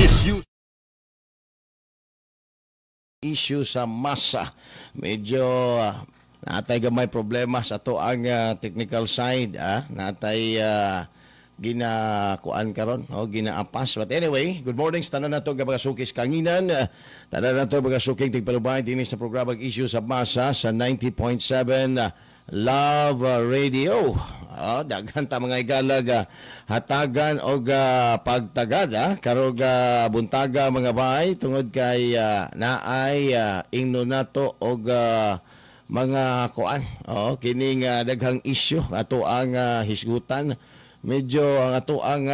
Issue Issue sa Masa. Medyo natay gamay problema sa ato ang technical side, ah. Natay ginakuan karon, no, ginaapas. But anyway, good morning sa tanan nato nga mga sukis kanginan. Tanan nato mga suking tigpalubay dinhi sa programang Issue sa Masa sa 90.7 Love Radio. Oh, daghan ta, mga higala, hatagan og pagtagad karog buntaga, mga bay, tungod kay naay ingno nato og mga kuan. Oh, kining daghang issue ato ang hisgutan. Medyo ang ato ang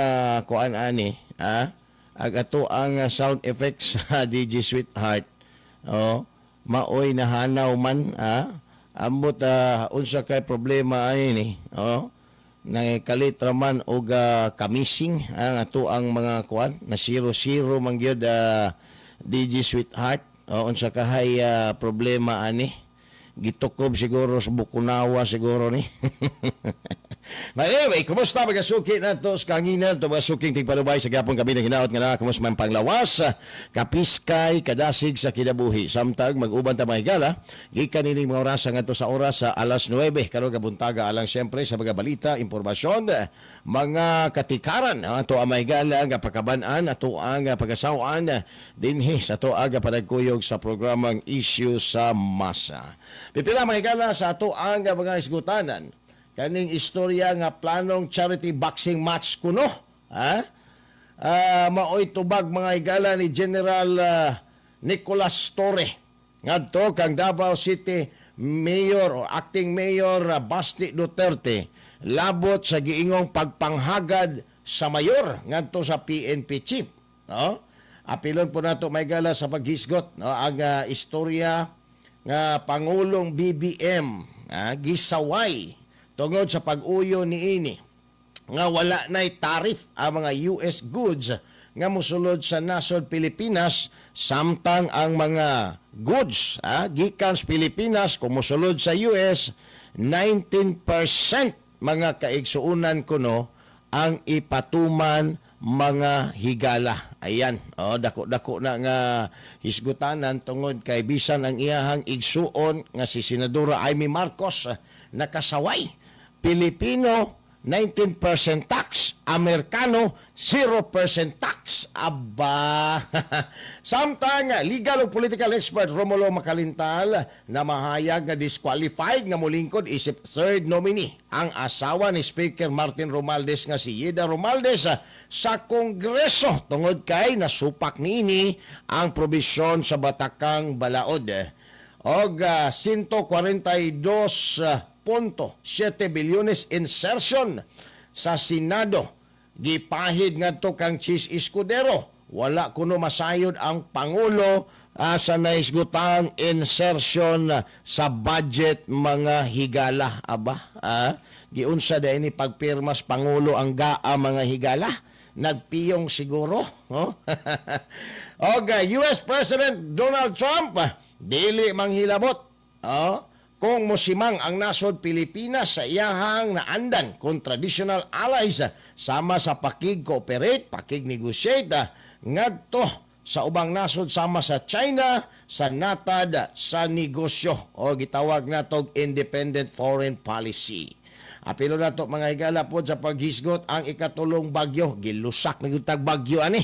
kuan ani, ang ato ang sound effects sa DJ Sweetheart. Oh, maoy nahanaw man, ambot unsa kay problema ani ni. Oh, nangikalit raman og kamising ang ato ang mga kuan na zero zero man gyud, DJ Sweetheart. Oh, unsa kahay problema ani, gitukob siguro sa Bukunawa siguro ni. But anyway, kumusta, mga suki nato sa kanginan, to mga suking tigpalubay sa gapong kami ng hinaot nga na kumusta man panglawas, kapiskay, kadasig sa kinabuhi. Samtang mag-uban ta, mga higala, gikan nining mga oras ngadto sa oras sa alas 9 karon buntaga, alang siyempre sa mga balita, impormasyon, mga katikaran, ato ang mga higala nga pakaban-an, ato ang pagasawan dinhi sa ato ang panagkuyog sa programang Issue sa Masa. Pipila, mga higala, sa ato ang mga isgutanan kaning istorya nga planong charity boxing match kuno, ha. Maoy tubag, mga higala, ni General Nicolas Torre ngadto kang Davao City Mayor o Acting Mayor Basti Duterte labot sa giingong pagpanghagad sa mayor ngadto sa PNP chief, no. Apilon po nato, mga higala, sa paghisgot, no, ang istorya nga Pangulong BBM gisaway tungod sa pag-uyo niini nga wala na'y tarif ang mga US goods nga mosulod sa nasod Pilipinas, samtang ang mga goods gikan sa Pilipinas kung mosulod sa US, 19%, mga kaigsuunan kuno, ang ipatuman, mga higala. Ayan, oh, dako-dako na nga hisgutanan tungod kay bisan ang iyahang igsuon nga si Senadora Imee Marcos nakasaway. Pilipino 19% tax, Amerikano 0% tax. Aba. Samtang legal ug political expert Romulo Macalintal na mahayag nga disqualified nga molingkod isip third nominee ang asawa ni Speaker Martin Romualdez nga si Yida Romualdez sa Kongreso tungod kay nasupak niini ang probisyon sa Batakang Balaod. Og 142.7 bilyones insertion sa Senado gipahid ngadto kang Chiz Escudero. Wala kuno masayod ang pangulo sa naisgutang insertion sa budget, mga higala. Aba, giunsa dahil ni pagpirmas pangulo ang GAA, mga higala? Nagpiyong siguro, oh? Okay, US President Donald Trump dili manghilabot, oh, kung mosimang ang nasod Pilipinas sa iyahang naandan kung traditional allies sama sa pakig-cooperate, pakig-negotiate ngadto sa ubang nasod sama sa China sa natad sa negosyo o gitawag natog independent foreign policy. Apilo nato, mga higala, pod sa paghisgot ang ikatulong bagyo. Gilusak na gyud tag bagyo ani.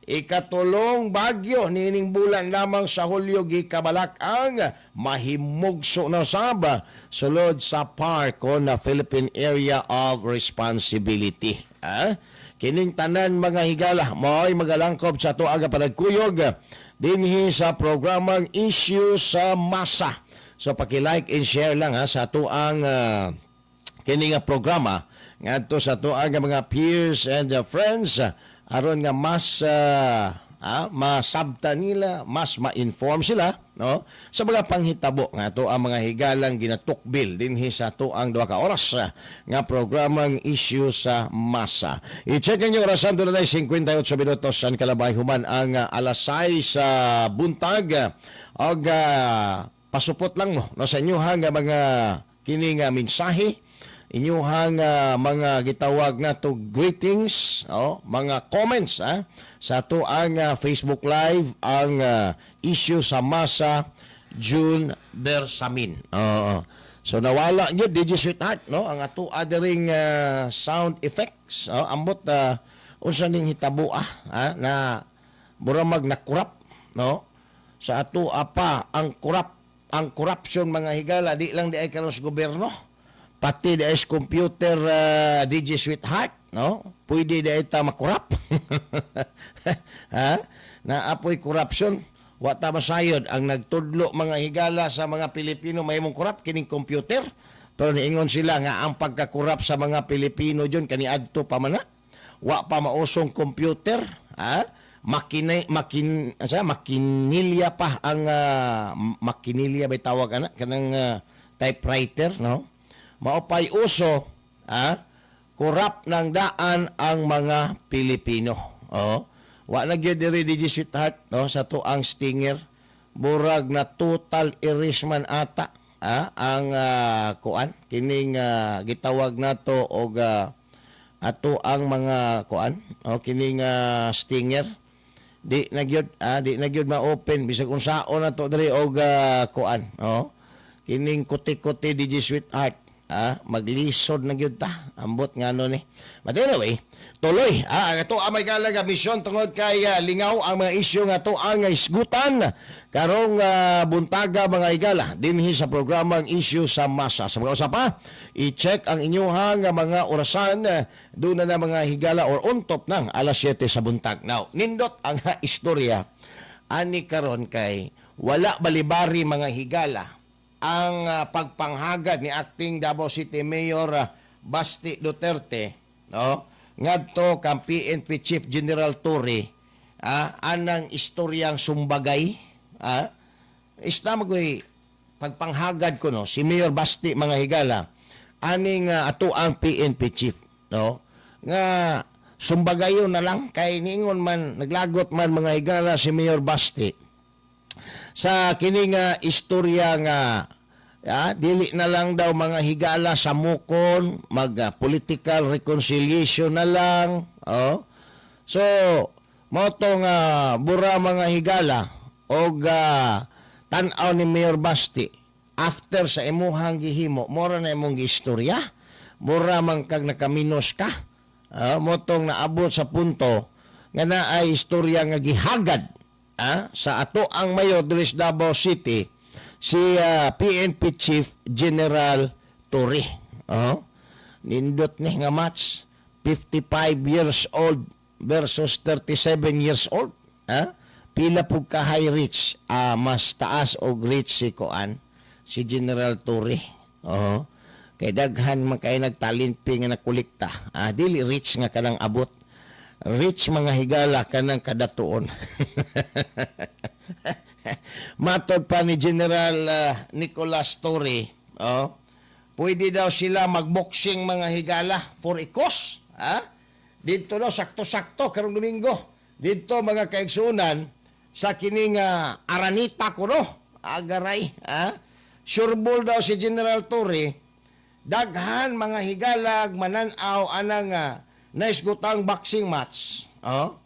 Ikatulong bagyo niining bulan lamang sa Hulyo gikabalak ang mahimugso na sab sulod sa PARK o na Philippine Area of Responsibility. Ah? Kining tanan, mga higala, mao'y magalangkob sa ato aga panagkuyog dinhi sa programang Issue sa Masa. So paki-like and share lang ha sa ato ang kini nga programa ngadto sa ato ang mga peers and friends aron nga mas masabta nila, mas ma-inform sila, no, sa mga panghitabo nga ato ang mga higalang ginatukbil dinhi sa ato ang 2 ka oras nga programang Issue sa Masa. I-check ninyo orasan, dunay 58 minutos san kalabay human ang alas 6 sa buntag. Og pasupot lang mo, no, sa inyohang mga kini nga mensahe. Inyuhang mga gitawag nato greetings, oh, mga comments sa ato ang Facebook Live, ang issue sa masa, June Bersamin. Oo. So nawala nyo DJ Sweetheart, no, ang ato adering sound effects, oh, ambot unsa ning hitabo na mura mag nakurap, no, sa ato apa ang corrupt, ang corruption, mga higala, di lang di ay karon sa gobyerno, pati di ay sa computer, DJ Sweetheart, no, pwede di ay ta makurap, ha, na apoy corruption. Wa ta masayod ang nagtudlo, mga higala, sa mga Pilipino mahimong corrupt kining computer, pero niingon sila nga ang pagkakurap sa mga Pilipino diyon kaniadto pa man na wa pa mausong computer, ha, makina makin asa makinilya pa ang makinilya bay tawag ana kanang typewriter, no, mao pay uso, ha, corrupt ng daan ang mga Pilipino. Oh, wa na gyud diri, DJ Sweetheart, no, sa to ang stinger murag na total erase man ata ang kuan kining gitawag nato og ato ang mga kuan o kining stinger. Di na gyud di na gyud ma-open bisag unsaon na to diri og kuan, oh, kining kuti-kuti, DJ Sweetheart, maglisod na gyud ta, ambot ngano ni. But anyway, tuloy ang ato ang may galaga misyon tungod kay lingaw ang mga isyu nga ato ang isgutan karong buntaga, mga higala, dinhi sa programang Issue sa Masa. Sa mga usapa, i-check ang inyong mga orasan, doon na mga higala, or untop ng alas 7 sa buntag. Now, nindot ang istorya ani karon kay wala balibari, mga higala, ang pagpanghagad ni acting Davao City Mayor Basti Duterte, no, ngadto kang PNP Chief General Torre, anang istoryang sumbagay, isda magoy pagpanghagad ko, no, si Mayor Basti, mga higala, aning ato ang PNP Chief, no, nga sumbagayon na lang kay niingon man, naglagot man, mga higala, si Mayor Basti sa kini nga istorya nga dili na lang daw, mga higala, sa mukon mag political reconciliation na lang, oh. So mao to nga bura, mga higala, og tan-aw ni Mayor Basti, after sa imuhang gihimo, mora na imong giistorya, mura man kag nakaminos ka, mao tong naabot sa punto nga naay istorya nga gihagad sa ato ang mayor diri sa Davao City, si PNP Chief General Torre. Oh. Nindot ni nga match, 55 years old versus 37 years old. Ha? Pila pug ka high reach, mas taas og reach si kuan, si General Torre. Oh. Kay daghan man kay nagtalent nga nakolekta. Dili reach nga kanang abot. Reach, mga higala, kanang kadatuon. Matod pa ni General Nicolas Torre, oh, pwede daw sila magboxing, mga higala, for a cause. Ha? Dito no, sakto-sakto karong Domingo. Dito, mga kaigsunan, sa kining Araneta ko, no. Agaray, ha? Sureball daw si General Torre, daghan, mga higalag, mananaw anang naisgutang boxing match. Oh?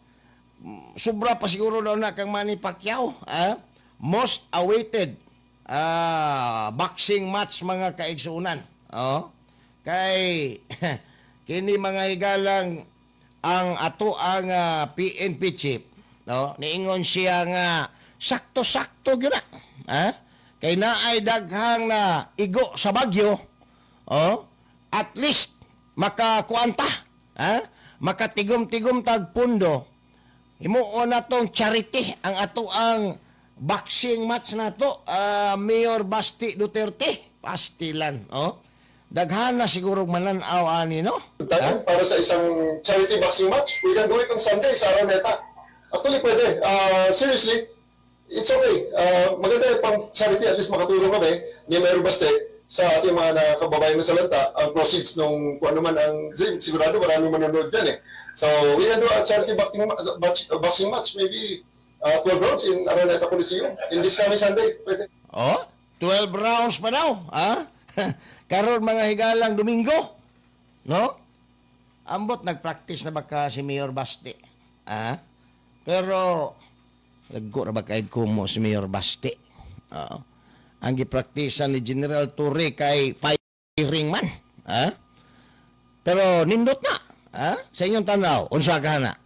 Sobra pa siguro daw na kang Manny Pacquiao. Ah? Most awaited boxing match, mga kaigsuunan. Oh? Kay kini, mga higalang, ang ato ang PNP chief, no, niingon siya nga sakto-sakto gyud na. Ha? Kay naay daghang na igo sa bagyo, oh, at least makakuanta, ha? Makatigom-tigom tag pundo. Himuon na tong charity ang ato ang boxing match nato, Mayor Basti Duterte. Pastilan, oh. Daghan na siguro mananaw ani, no? Tayo para sa isang charity boxing match. We can do it on Sunday sa Araneta. Actually, pwede. Seriously, it's okay. Maganda yung pang charity. At least makatulong kami ni Mayor Baste sa ating mga nakababayan na salanta. Ang proceeds nung kung ano man ang... Kasi sigurado maraming manonood dyan eh. So, we can do a charity boxing match. Maybe 12 rounds in Araneta Coliseum. In this coming Sunday. Pwede. Oh, 12 rounds pa daw, ha? Karon mga higalang Domingo, no? Ambot nagpractice na ba ka si Mayor Baste? Ah? Pero naggo ra ba kay kumo si Mayor Baste? Oo. Ang gipraktisan ni General Torre kay firing man. Ha? Pero nindot na. Ha? Sa inyong tanaw, unsa ka na?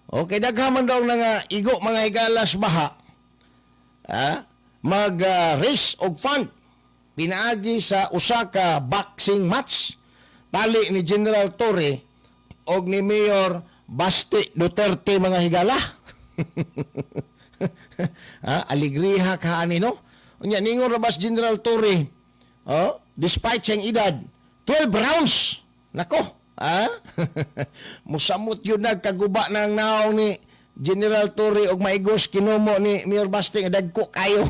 Okay, daghan man daw nga igo mga higalas baha. Ha? Mag raise og fund pinaagi sa usa ka boxing match tali ni General Torre og ni Mayor Baste Duterte, mga higala. Ha, aligriha ka ani, no? Unya ningon ra bas General Torre, oh, despite siyang edad, 12 rounds. Nako, ha? Musamot yun, nagkaguba ng naong ni General Torre og maigos kinumo ni Mayor Baste nga dagko kayo.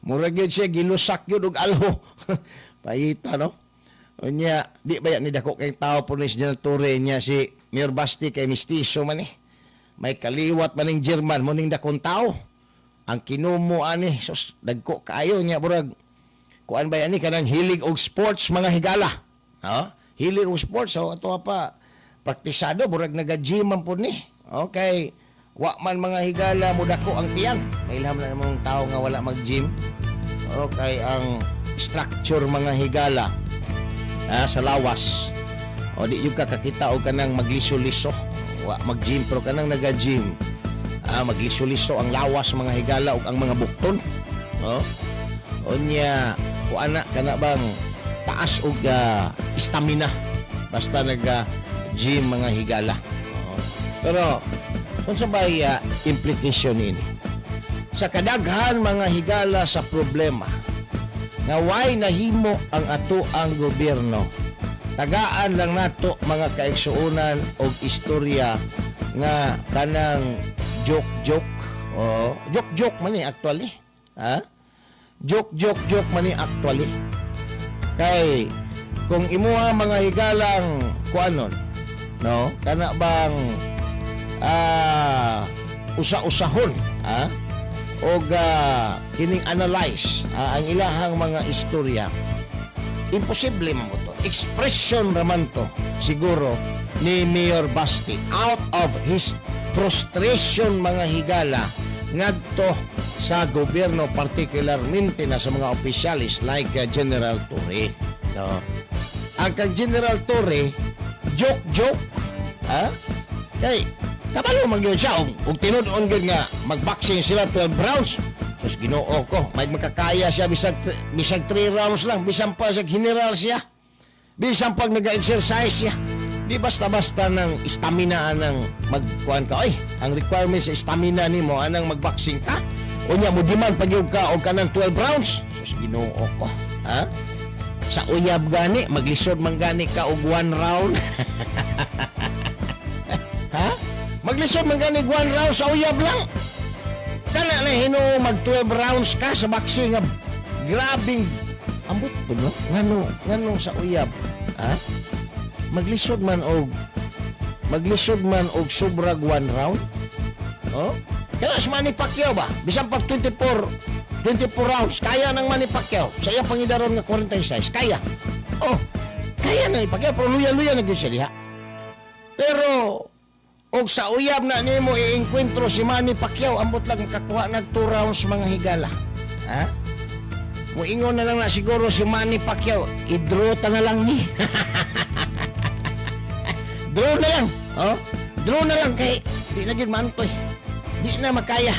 Murag yun siya gilusak yun og alho. Paita, no? Unya, di ba yan ni dako kay tao po ni si General Torre niya, si Mayor Baste kay mistiso man eh. May kaliwat man ning German mo ning dakong tao. Ang kinumo ani, sus, dagko kaayo niya, murag kuan ba ani kanang hilig og sports, mga higala. Ha? Hilig og sports, so ato pa praktisado, murag naga-gym man pud ni. Okay. Wa man mga higala mo dako ang tiyan. Mailham na namong tao nga wala mag-gym. Okay, ang structure, mga higala, sa lawas. O di yung kakakita og kanang magliso-liso. Wa mag-gym pero kanang naga-gym. Magliso-liso ang lawas, mga higala, ug ang mga bukton. No? Unya, kuana kana bang taas og stamina basta naga gym, mga higala. Oo. Pero unsa ba implication ini? Sa kadaghan, mga higala, sa problema nga way nahimo ang ato ang gobyerno. Tagaan lang nato, mga kaigsuonan, og istorya nga kanang joke-joke. Oh, joke-joke man ni actually. Ha? Joke, joke, joke man ni actually. Kay kung imuha, mga higalang, kuanon, no? Kana bang usa-usahon, ha? Og kining analyze ang ilahang mga istorya, imposible man mo to. Expression raman to siguro ni Mayor Baste out of his frustration, mga higala, ngadto sa gobyerno, particularmente na sa mga opisyalis like General Torre, no? Ang kang General Torre, joke joke, ha, kay kabalo man gyud siya og tinud-on gyud nga magboxing sila 12 rounds. Sus, Ginoo ko, may makakaya siya bisag 3 rounds lang, bisan pa sa general siya. Bisan pag naga-exercise siya. Di basta-basta ng stamina anang magkuan ka. Oy, ang requirement sa stamina nimo anang magboxing ka. Unya mo demand pag ka og kanang 12 rounds. Sus, Ginoo ko. Ha? Sa uyab gani, maglisod man gani ka og 1 round. Ha? Maglisod man gani 1 round sa uyab lang. Kana na hinuo mag 12 rounds ka sa boxing nga grabing ambot po, no? Ngano sa uyab? Ha? Maglisod man og sobrag 1 round? Oh? Kana si Manny Pacquiao ba? Bisan pag 24 rounds, kaya ng Manny Pacquiao. Sa iyang pangidaron nga 46, kaya. Oh, kaya na ni Pacquiao, pero luya-luya na gyud siya diha. Pero og sa uyab na nimo iengkwentro si Manny Pacquiao, ambot lang makakuha nag 2 rounds, mga higala. Ha? Muingon na lang na siguro si Manny Pacquiao, i-draw ta na lang ni. Draw na lang. Oh? Draw na lang kay di na gyud mantoy. Di na makaya.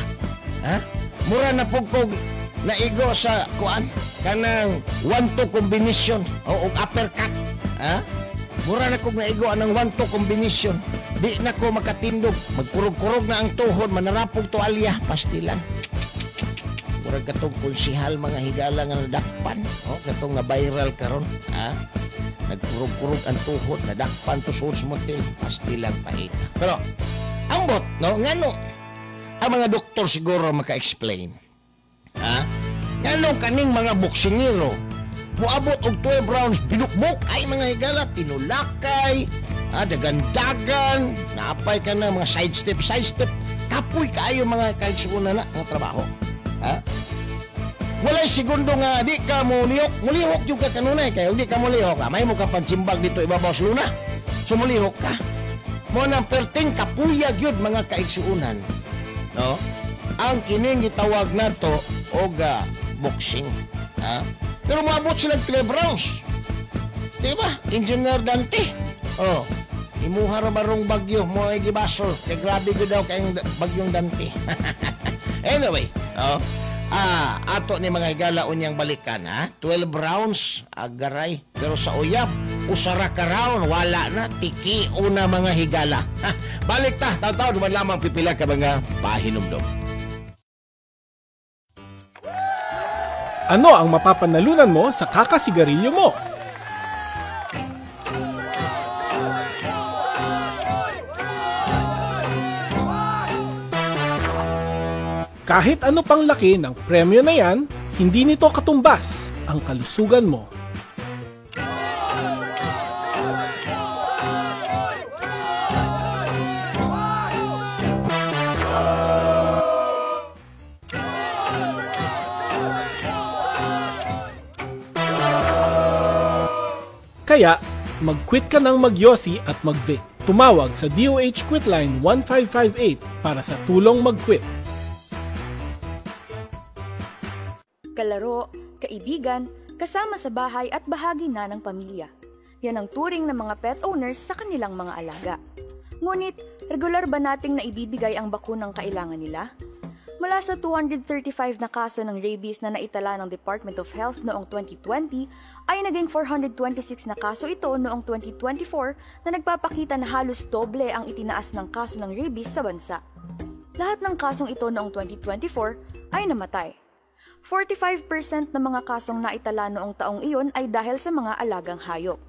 Ha? Mura na pug kog naigo sa kuan kanang 1-2 combination o og uppercut. Ha? Mura na kog naigo anang 1-2 combination. Di na ko makatindog, magkurog-kurog na ang tuhod, manarapog tualya, pastilan. Murag katong konsihal, mga higala, nga nadakpan, oh, katong na viral karon, ha? Nagkurog-kurog ang tuhod, nadakpan to sa motel, pastilan, paita. Pero ambot, no, ngano ang mga doktor siguro maka-explain. Ha? Ngano kaning mga boksingero moabot og 12 rounds, binukbok ay, mga higala, tinulakay, dagandagan, naapay ka na mga side step, side step, kapoy kaayo, mga kaigsuonan, na nga trabaho. Ha? Walay segundo nga di ka mo lihok, mulihok jud ka kanunay kay di ka mulihok, may mo ka pansimbag dito ibabaw sa luna. So mulihok ka. Mo nang perting kapuya gyud mga kaigsuonan. No? Ang kining gitawag nato og boxing. Ha? Pero maabot sila 12 rounds. Diba? Engineer Dante. Oh. Imuha ra barong bagyo mo ay gibasol. Kay grabe gyud daw kayong bagyong Dante. Anyway, oh. Ato ni mga higala unyang balikan, ha? 12 rounds agaray, pero sa uyab usara ka round wala na, tiki una mga higala. Balik ta, taw-taw duman lamang pipila ka mga pahinumdom. Ano ang mapapanalunan mo sa kakasigarilyo mo? Kahit ano pang laki ng premyo na yan, hindi nito katumbas ang kalusugan mo. Kaya, mag-quit ka ng magyosi at mag-vape. Tumawag sa DOH Quitline 1558 para sa tulong mag-quit. Kalaro, kaibigan, kasama sa bahay at bahagi na ng pamilya. Yan ang turing ng mga pet owners sa kanilang mga alaga. Ngunit, regular ba nating naibibigay ang bakunang kailangan nila? Mula sa 235 na kaso ng rabies na naitala ng Department of Health noong 2020, ay naging 426 na kaso ito noong 2024 na nagpapakita na halos doble ang itinaas ng kaso ng rabies sa bansa. Lahat ng kasong ito noong 2024 ay namatay. 45% ng mga kasong naitala noong taong iyon ay dahil sa mga alagang hayop.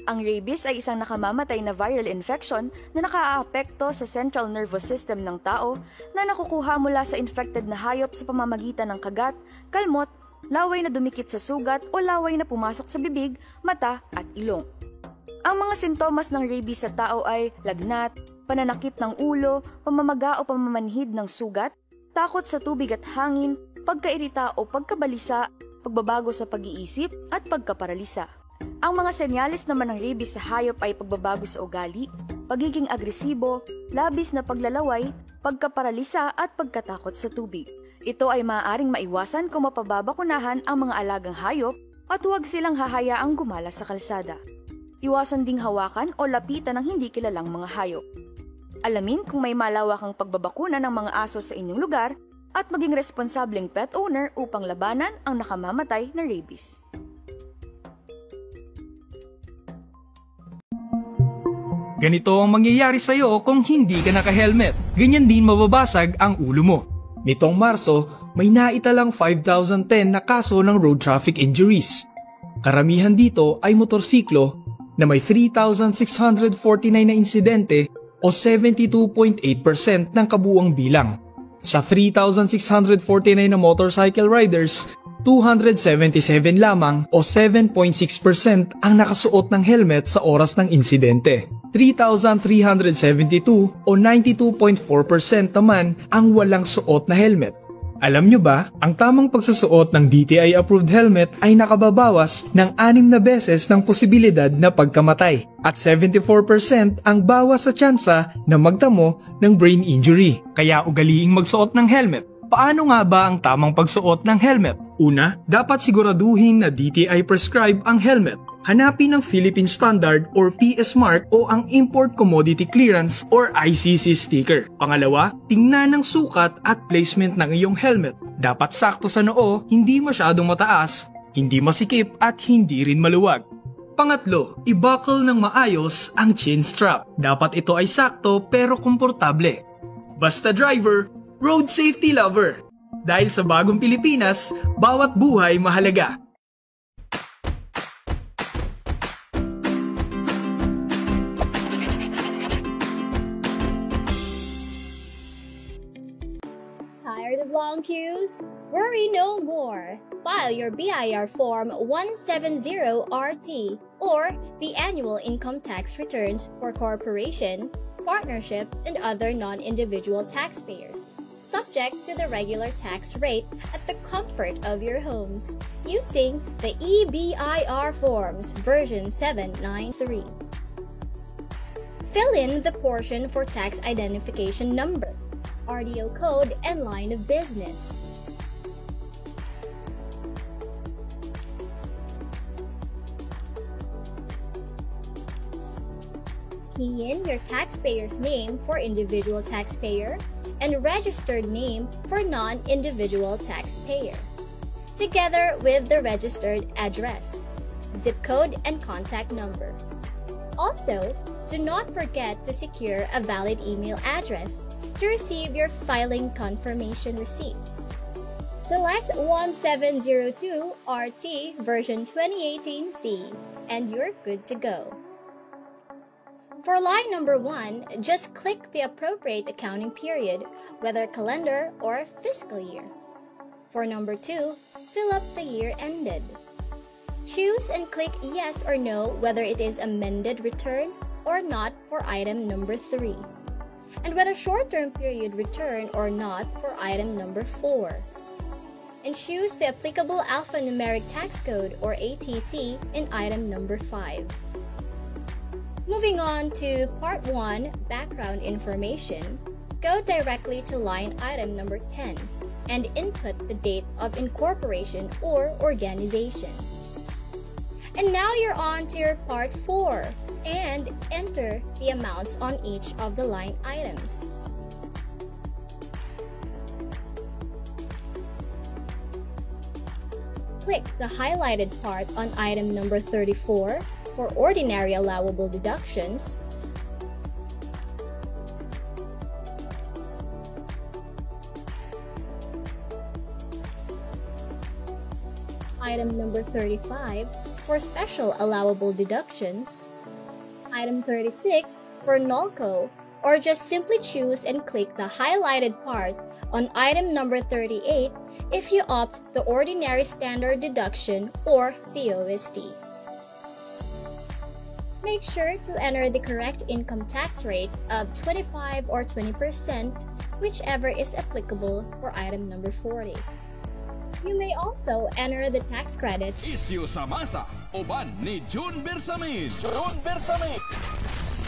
Ang rabies ay isang nakamamatay na viral infection na nakaaapekto sa central nervous system ng tao na nakukuha mula sa infected na hayop sa pamamagitan ng kagat, kalmot, laway na dumikit sa sugat o laway na pumasok sa bibig, mata at ilong. Ang mga sintomas ng rabies sa tao ay lagnat, pananakip ng ulo, pamamaga o pamamanhid ng sugat, takot sa tubig at hangin, pagkairita o pagkabalisa, pagbabago sa pag-iisip at pagkaparalisa. Ang mga senyales naman ng rabies sa hayop ay pagbabago sa ugali, pagiging agresibo, labis na paglalaway, pagkaparalisa at pagkatakot sa tubig. Ito ay maaaring maiwasan kung mapababakunahan ang mga alagang hayop at huwag silang hahayaang gumala sa kalsada. Iwasan ding hawakan o lapitan ng hindi kilalang mga hayop. Alamin kung may malawakang pagbabakuna ng mga aso sa inyong lugar at maging responsableng pet owner upang labanan ang nakamamatay na rabies. Ganito ang mangyayari sa'yo kung hindi ka naka-helmet. Ganyan din mababasag ang ulo mo. Nitong Marso, may naitalang 5,010 na kaso ng road traffic injuries. Karamihan dito ay motorsiklo na may 3,649 na insidente o 72.8% ng kabuuang bilang. Sa 3,649 na motorcycle riders, 277 lamang o 7.6% ang nakasuot ng helmet sa oras ng insidente. 3,372 o 92.4% naman ang walang suot na helmet. Alam nyo ba, ang tamang pagsusuot ng DTI-approved helmet ay nakababawas ng 6 na beses ng posibilidad na pagkamatay at 74% ang bawas sa tsansa na magtamo ng brain injury. Kaya ugaliing magsuot ng helmet. Paano nga ba ang tamang pagsuot ng helmet? Una, dapat siguraduhin na DTI prescribe ang helmet. Hanapin ang Philippine Standard or PS Mark o ang Import Commodity Clearance or ICC sticker. Pangalawa, tingnan ang sukat at placement ng iyong helmet. Dapat sakto sa noo, hindi masyadong mataas, hindi masikip at hindi rin maluwag. Pangatlo, i-buckle ng maayos ang chin strap. Dapat ito ay sakto pero komportable. Basta driver, road safety lover. Dahil sa bagong Pilipinas, bawat buhay mahalaga. Tired of long queues? Worry no more. File your BIR Form 170RT or the annual income tax returns for corporation, partnership, and other non-individual taxpayers. subject to the regular tax rate at the comfort of your homes using the eBIRForms version 793. Fill in the portion for tax identification number, RDO code, and line of business. Key in your taxpayer's name for individual taxpayer and registered name for non-individual taxpayer, together with the registered address, zip code, and contact number. Also, do not forget to secure a valid email address to receive your filing confirmation receipt. Select 1702 RT version 2018C and you're good to go. For line number 1, just click the appropriate accounting period, whether calendar or fiscal year. For number 2, fill up the year ended. Choose and click yes or no whether it is amended return or not for item number 3, and whether short-term period return or not for item number 4. And choose the applicable alphanumeric tax code or ATC in item number 5. Moving on to Part 1, Background Information, go directly to line item number 10 and input the date of incorporation or organization. And now you're on to your Part 4 and enter the amounts on each of the line items. Click the highlighted part on item number 34 for ordinary allowable deductions, item number 35 for special allowable deductions, item 36 for NOLCO, or just simply choose and click the highlighted part on item number 38 if you opt the ordinary standard deduction or the OSD. Make sure to enter the correct income tax rate of 25 or 20%, whichever is applicable for item number 40. You may also enter the tax credit. Isyu sa masa, uban ni June Bersamin. June Bersamin.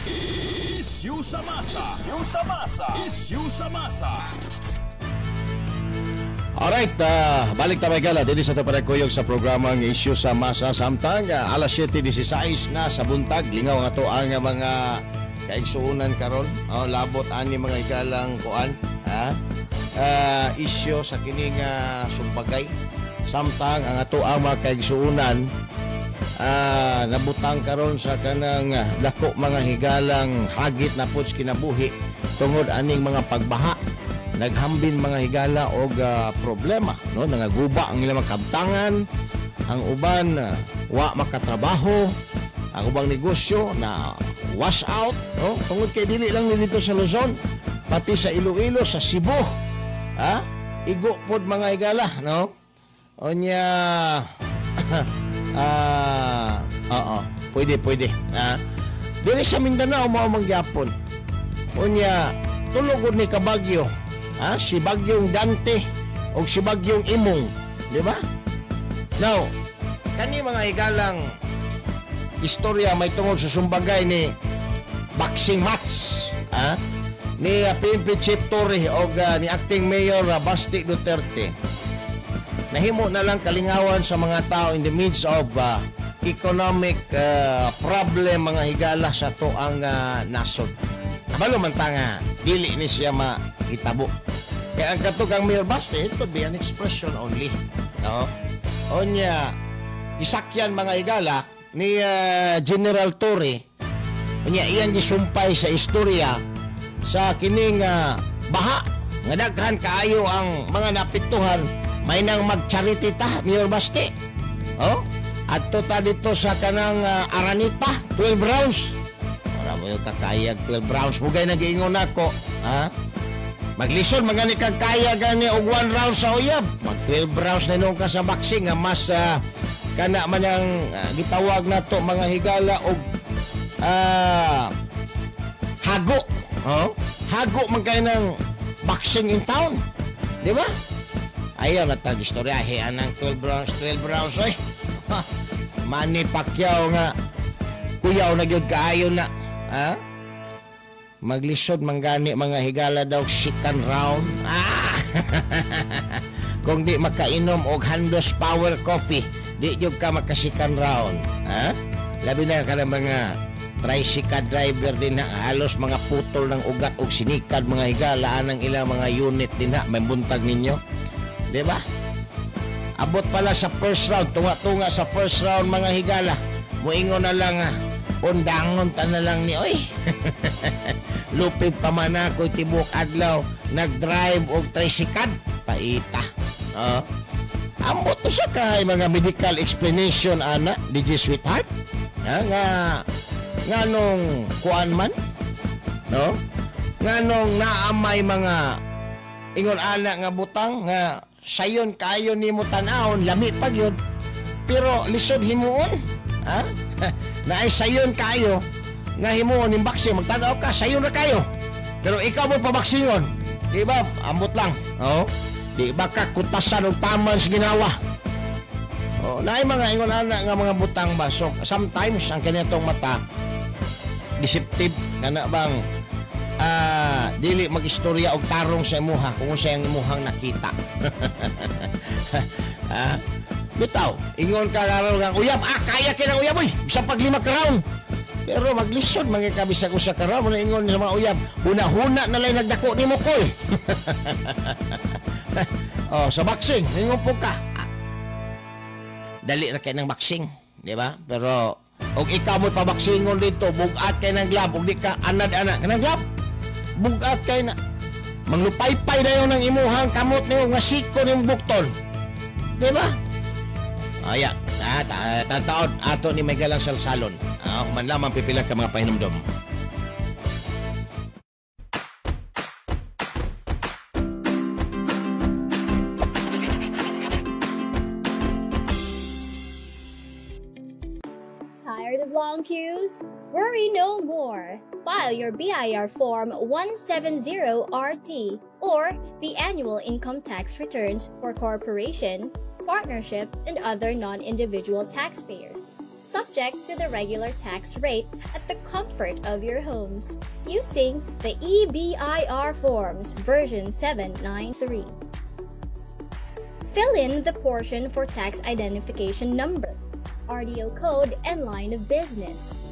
Isyu sa masa. Isyu sa masa. Isyu sa masa. Alright, balik ta gala dinhi sa panagkuyog sa programang Isyu sa Masa samtang alas 7:16 na sa buntag. Lingaw nga to ang mga kaigsuonan karon. Oh, labot ani mga igalang kuan, ha? Isyu sa kining sumbagay. Samtang ang ato ang mga kaigsuonan nabutang karon sa kanang dako mga higalang hagit na pud kinabuhi tungod aning mga pagbaha. Naghambin mga higala og problema, no, nangaguba ang ilang kabtangan, ang uban wa makatrabaho, ang ubang negosyo na wash out, no, tungod kay dili lang ni dito sa Luzon, pati sa Iloilo, sa Cebu, ha, igo pod mga higala, no. Onya oo, pwede ha. Dili sa Mindanao mao mangyapon. Onya tulog ni kabagyo. Ha, si Bagyong Dante o si Bagyong Imong, di ba? Now, kani mga higalang istorya may tungod sa sumbagay ni boxing match, ha? Ni PNP Chief Torre o ni Acting Mayor Basti Duterte. Nahimo na lang kalingawan sa mga tao in the midst of economic problem mga higala sa toang nasod. Kabalo man ta nga dili ni siya maitabo. Kaya ang katugang Mayor Basti, it could be an expression only. No? Onya, isakyan mga higala ni General Torre. Onya, iyan gisumpay sa istorya sa kining baha. Nga daghan kaayo ang mga napiktuhan, may nang mag-charity ta, Mayor Basti. Oh? Adto ta dito sa kanang Aranita, 12 rounds. Wala mo yung kakayag 12 rounds. Bugay nag-iingon ako. Ha? Maglisod, magani kang kaya gani og 1 round sa uyab. Mag 12 rounds na noon ka sa boxing nga mas kana man ang gitawag nato mga higala og hago. Oh? Hago man kay ng boxing in town. Di ba? Ayaw na tag istoryahe anang 12 rounds, 12 rounds oy. Manny Pacquiao nga kuyaw na gyud kaayo na. Ha? Maglisod manggani mga higala daw second round. Ah! Kung di makainom og Handos Power Coffee, di gyud ka maka second round. Ha? Labi na ka ng mga tricycle driver din na halos mga putol ng ugat og sinikad mga higala anang ilang mga unit din na may buntag ninyo. Di ba? Abot pala sa first round, tunga-tunga sa first round mga higala. Muingon na lang, undangon ta na lang ni oy. Lupig pa man ako tibok adlaw nagdrive og tricycle paita. Ambot to sa kay mga medical explanation ana DJ Sweetheart. Nga nganong kuan man, no? Nganong naamay mga ingon ana nga butang nga sayon kayo nimo tan-awon lami pa gyud pero lisod himuon, ha? Naay sayon kayo nga himuon ning boxing, magtan-aw ka sayon ra kayo pero ikaw mo pabaksingon, di ba? Ambot lang, oh. Di ba ka kutasan og taman sa ginawa? Oh, naay mga ingon ana nga mga butang ba. So sometimes ang kanitong mata deceptive kana bang dili magistorya og tarong sa imuha kung unsay ang imuhang nakita. Bitaw, ingon ka karon nga uyab, kaya kay nang uyab oy, bisan pag 5 ka round. Pero maglisod man kay bisag usa ka round, muna ingon sa mga uyab, huna-huna na lay nagdako nimo koy. Oh, sa boxing, ingon po ka. Dali ra kay nang boxing, di ba? Pero og ikaw mo pabaksingon dito, bugat kay nang glove, og di ka anad-ana kanang glove. Bugat kay na manglupaypay dayon ang imuhang kamot nimo nga siko nimong bukton. Di ba? Ayan, tataon ato ni Miguel ang salsalon. Human lamang pipila ka mga pahinumdom. Tired of long queues? Worry no more. File your BIR Form 170RT or the annual income tax returns for corporation, partnership, and other non-individual taxpayers, subject to the regular tax rate at the comfort of your homes, using the eBIR Forms version 793. Fill in the portion for tax identification number, RDO code, and line of business.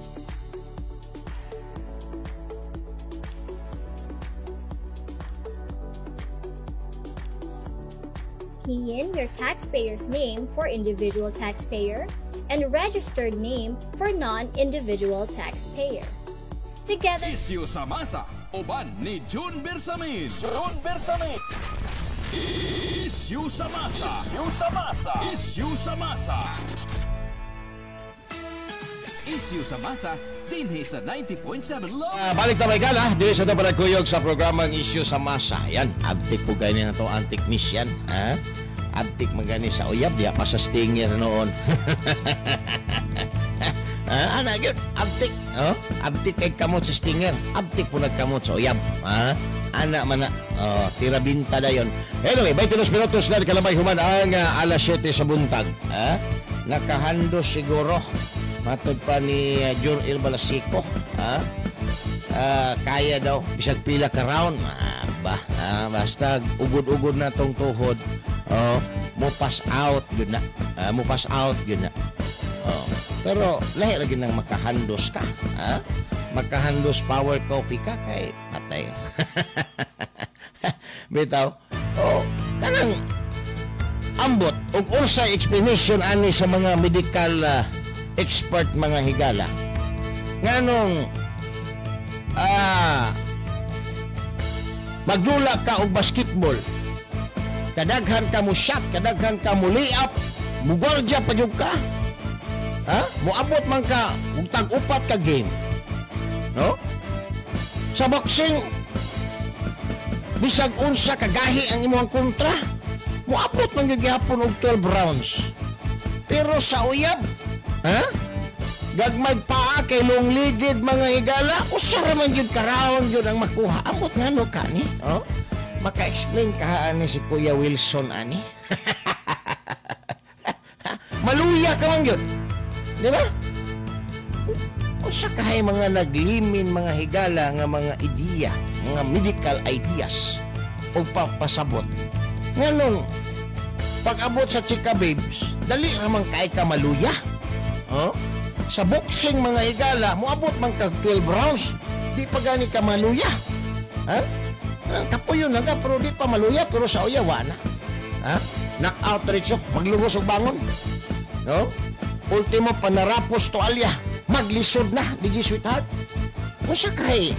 Key in your taxpayer's name for individual taxpayer and registered name for non-individual taxpayer. Together, Isyu sa masa, uban ni June Bersamin. June Bersamin. Isyu sa masa. Isyu sa masa. Isyu sa masa. Isyu sa masa, dinhi sa 90.7 Love. Balik ta may gala, dili sa palagkuyog sa programang Isyu sa Masa. Yan, abtik po ganyan na to ang technician. Ha? Abtik magani sa uyab, diya pa sa stinger noon. Ana, yun, abtik. Oh? Abtik kay kamot sa stinger. Abtik po nagkamot sa uyab. Ha? Ana man na. Oh, tira binta dayon. Anyway, 22 minutos na kalabay human ang alas 7 sa buntag. Ha? Nakahando siguro. Matod pa ni Jur El Balasico. Ha? Kaya daw bisag pila ka round. Bah, basta ugod-ugod na tong tuhod. Oh, mo pass out gyud na. Mo pass out gyud na. Oh, pero lahi ra gyud nang makahandos ka. Ha? Makahandos power coffee ka kay patay. Bitaw. Oh, kanang ambot og unsay explanation ani sa mga medical expert mga higala. Nganong magdula ka og basketball, kadaghan ka mo shot, kadaghan ka mo layup, mugwardya pa jud ka. Ha? Moabot man ka og tag-upat ka game. No? Sa boxing, bisag unsa kagahi ang imong kontra, moabot man gyud gihapon og 12 rounds. Pero sa uyab, ha? Gagmay paa kay longligid mga higala, usa ra man gyud ka round gyud ang makuha. Ambot ngano ka ni? Oh? Maka-explain kahaan ni si Kuya Wilson ani. Maluya ka man yun. Di ba? Unsa kahay mga naglimin mga higala nga mga ideya, mga medical ideas o papasabot. Nganong pag-abot sa Chika Babes, dali ramang kay ka maluya. Oh? Sa boxing mga higala, moabot man kag 12 rounds, di pa gani ka maluya. Ha? Kapuyon lang ka, pero di pa maluya, pero sa uya, wa na. Ha? Knockout diretso, maglugos og bangon. No? Ultimo, panarapos toalya, maglisod na, DJ Sweetheart. Unsa kay,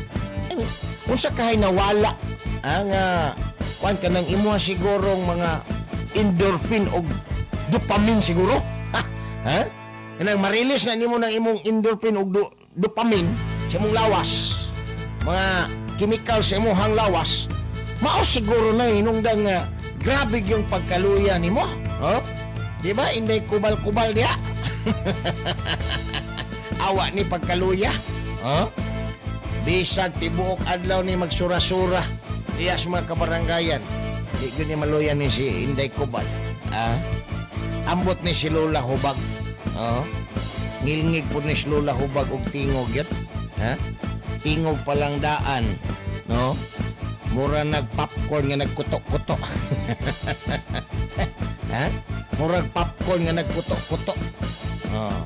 I mean, unsa kay nawala ang kuan ka ng imuha sigurong mga endorphin o dopamine siguro. Ha? Ha? Kanang marilis na nimo ng imong endorphin o dopamine sa imong lawas. Mga chemical sa imong lawas. Mao siguro na hinungdan nga grabe yung pagkaluya nimo. Oh? Di ba? Inday kubal-kubal diha. Awa ni pagkaluya. Oh? Bisag tibuok adlaw ni magsura-sura diya sa mga kabaranggayan. Di gyud ni maluya ni si Inday Kubal. Ah? Ambot ni si Lola Hubag. Oh? Ngilngig po ni si Lola Hubag og tingog yun. Ha? Tingog palang daan. No? Mura nag-popcorn nga nagkutok-kutok. Ha? Murag popcorn nga nagkutok-kutok. Oh.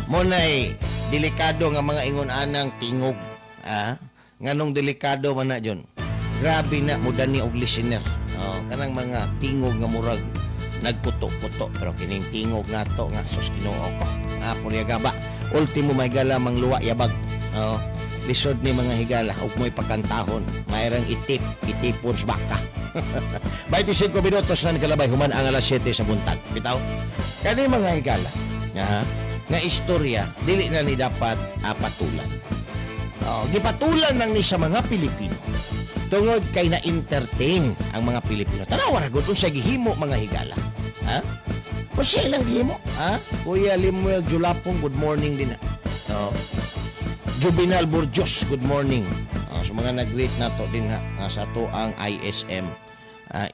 Muna'y delikado nga mga ingon anang tingog. Ah? Nganong delikado man na dyon? Grabe na mo dani og listener. Oh, kanang mga tingog nga murag nagkutok-kutok pero kining tingog nato nga sus Ginoo ko. Ah, purya gaba. Ultimo may gala mangluwa yabag. Oh, lisod ni mga higala ug mo'y pagkantahon. Mayrang itip, itipon sa baka. 25 minutos na nagkalabay human ang alas 7 sa buntag. Bitaw? Kani mga higala, aha, nga istorya dili na ni dapat patulan. Oh, gipatulan lang ni sa mga Pilipino. Tungod kay na-entertain ang mga Pilipino. Tanawa ra gud unsa gihimo mga higala. Ha? Unsa ilang gihimo? Ha? Kuya Limuel Julapong, good morning din na. No. Juvenal Burjos, good morning. Oh, sa mga nag-greet nato din ha, sa ato ang ISM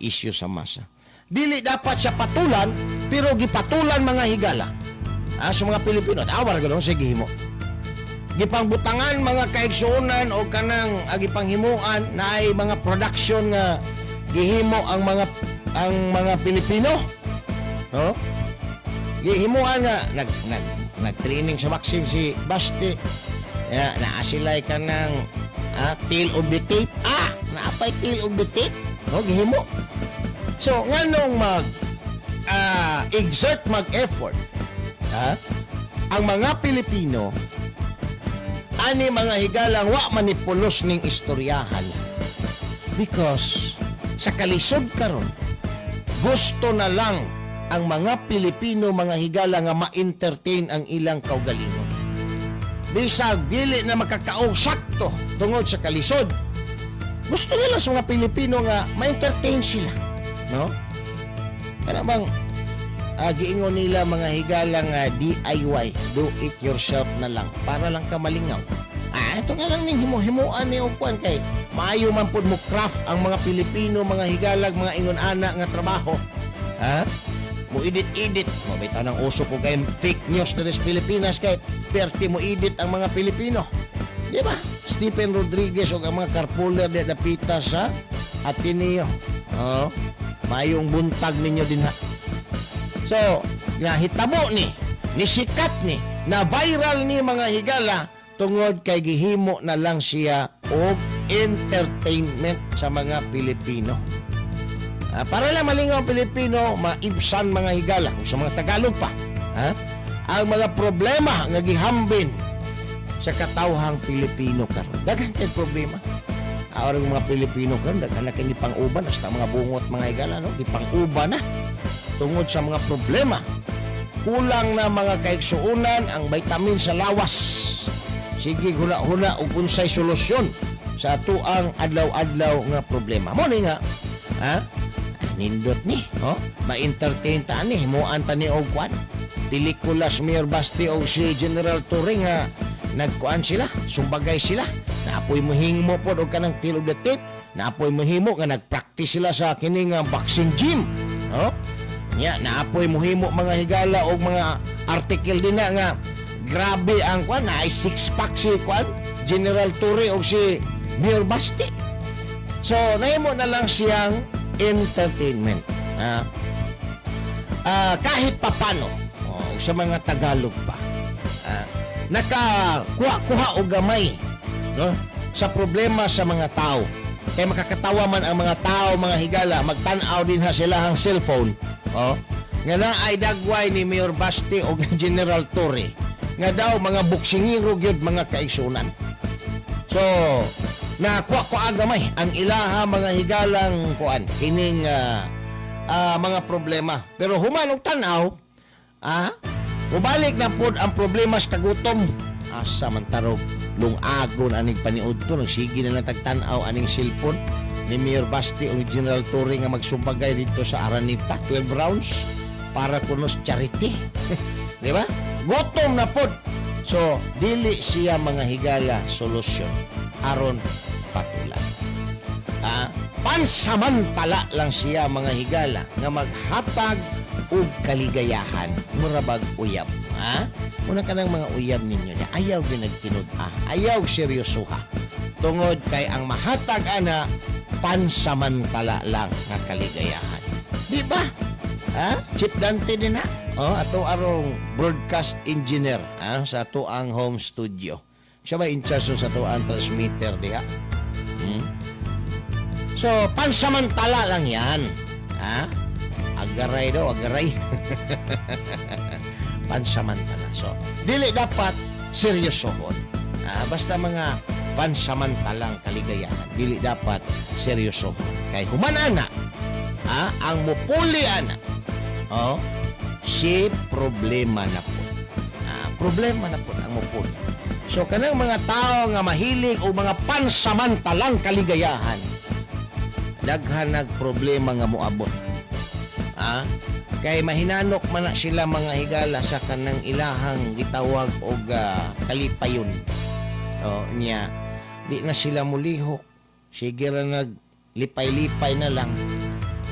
issue sa masa. Dili dapat siya patulan, pero gipatulan mga higala. Ah, sa mga Pilipino, tanawa ra gud unsa gihimo. Gipangbutangan mga kaigsuonan o kanang gipanghimuan na ay mga production nga gihimo ang mga Pilipino. No? Gihimuan nga nag-training sa boxing si Basti. Ya, naa sila'y kanang tail of the tape. Ah, naapay tail of the tape. No, gihimo. So nganong mag exert mag-effort, ha? Ang mga Pilipino ani mga higalang wa manipulos ning istoryahan. Because sa kalisod karon gusto na lang ang mga Pilipino mga higala nga ma-entertain ang ilang kaugalingon. Bisag dili na makakaog sakto tungod sa kalisod, gusto nila sa mga Pilipino nga ma-entertain sila, no? Kana bang giingon nila mga higala nga DIY, do it yourself na lang para lang ka malingaw. Ah, ito na lang ning himo-himuan ni og kuan kay maayo man pud mo craft ang mga Pilipino mga higalag mga ingon ana nga trabaho. Ha? Mo edit-edit, mo bitaw nang uso po kay fake news diri sa Pilipinas kay perti mo edit ang mga Pilipino. Di ba? Stephen Rodriguez og ang mga carpooler di dapita sa Ateneo. Oh, maayong buntag ninyo din ha. So, nahitabo ni, nisikat ni, na viral ni mga higala tungod kay gihimo na lang siya og entertainment sa mga Pilipino. Para lang malingaw ang Pilipino, maibsan mga higala, kung sa mga Tagalog pa, ha? Ang mga problema nga gihambin sa katawhang Pilipino karon. Daghan kay problema. Aron mga Pilipino karon daghan na kay gipang-uban hasta mga bungot mga higala, no? Gipang-uban na tungod sa mga problema. Kulang na mga kaigsuonan ang vitamin sa lawas. Sige huna-huna og unsay solusyon sa atuang adlaw-adlaw nga problema. Mo ni nga, ha? Nindot ni, oh? Ma-entertain ta ni, himuan ta ni og kwan. Pelikula si Mayor Basti o si General Turing nga Nagkuan sila, sumbagay sila. Naapoy mohimo pod og kanang tale of the tape. Naapoy mohimo nga nagpractice sila sa kining boxing gym. No? Nya naapoy mohimo, mga higala, og mga article din na nga grabe ang kuan, naay six pack si kuan, General Torre og si Mayor Basti. So nahimo na lang siyang entertainment. Kahit papano, oh, sa mga Tagalog pa, nakakuha-kuha og gamay, no, sa problema sa mga tao. Kay makakatawa man ang mga tao, mga higala, magtan-aw din ha sila ang cellphone, oh, nga na ay dagway ni Mayor Basti o ni General Torre nga daw mga boksingero gyud, mga kaigsunan. So nakuha ko gamay ang ilaha, mga higalang kuan kining mga problema. Pero human og tan-aw, mubalik na pod ang problema sa kagutom. Asa man tarog lungagon aning paniud to, nagsige na lang tagtan-aw aning cellphone ni Mayor Basti o ni General Torre nga magsumbagay dito sa Araneta, 12 rounds para kuno sa charity. Di ba? Gutom na pod. So dili siya, mga higala, solusyon aron patulan. Pansamantala lang siya, mga higala, nga maghatag og kaligayahan, murabag uyab. Ha? Muna kanang mga uyab ninyo niya, ayaw gyud nagtinud-a, ayaw seryosoha. Tungod kay ang mahatag ana pansamantala lang nga kaligayahan. Di ba? Ha? Chip Dante din ha? Oh, ato arong broadcast engineer, ha, sa ato ang home studio. Siya ba in charge sa ato ang transmitter diha? So, pansamantala lang yan. Ha? Agaray daw, agaray. Pansamantala. So, dili dapat seryosohon. Basta mga pansamantalang kaligayahan. Dili dapat seryosohon. Kay human ana, ang mupuli ana, oh, si problema na po. Problema na po ang mupuli. So, kanang mga tao nga mahilig o mga pansamantalang kaligayahan, daghan nag problema nga moabot. Kay mahinanok man na sila, mga higala, sa kanang ilahang gitawag og kalipayon. O niya, di na sila mulihok. Sige ra naglipay-lipay na lang.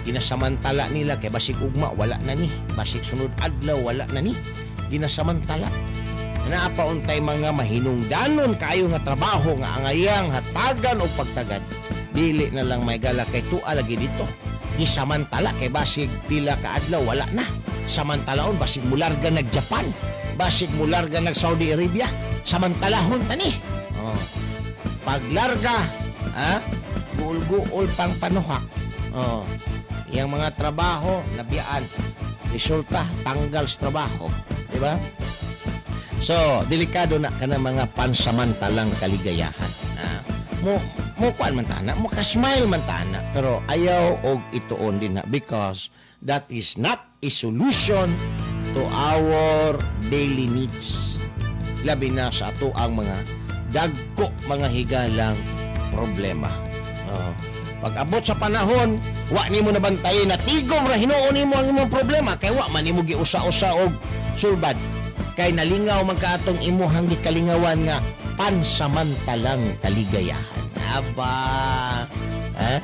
Ginasamantala nila kay basig ugma wala na ni, basig sunod adlaw wala na ni. Ginasamantala. Naa pa untay mga mahinungdanon kaayo nga trabaho nga angayang hatagan og pagtagad. Dili na lang, may gala, kay tua lagi dito. Gisamantala kay basig pila ka adlaw wala na. Samantalaon basig mularga nag Japan, basig mularga nag Saudi Arabia, samantalahon tani. Oh. Paglarga, guol-guol pang panuhak. Oh. Yang mga trabaho nabiyaan. Resulta tanggal sa trabaho, di ba? So, delikado na kana mga pansamantalang kaligayahan. Mo mo kuan man tana, mo ka-smile man tana, pero ayaw og ituon din na because that is not a solution to our daily needs. Labi na sa ato ang mga dagko, mga higalang problema. Oh. Pag abot sa panahon, wa nimo nabantayin na tigom ra hinuon nimo ang imong problema kay wa man nimo giusa-usa og sulbad. Kay nalingaw man kaatong imuhang gikalingawan nga pansamantalang kaligayahan. Aba, ha?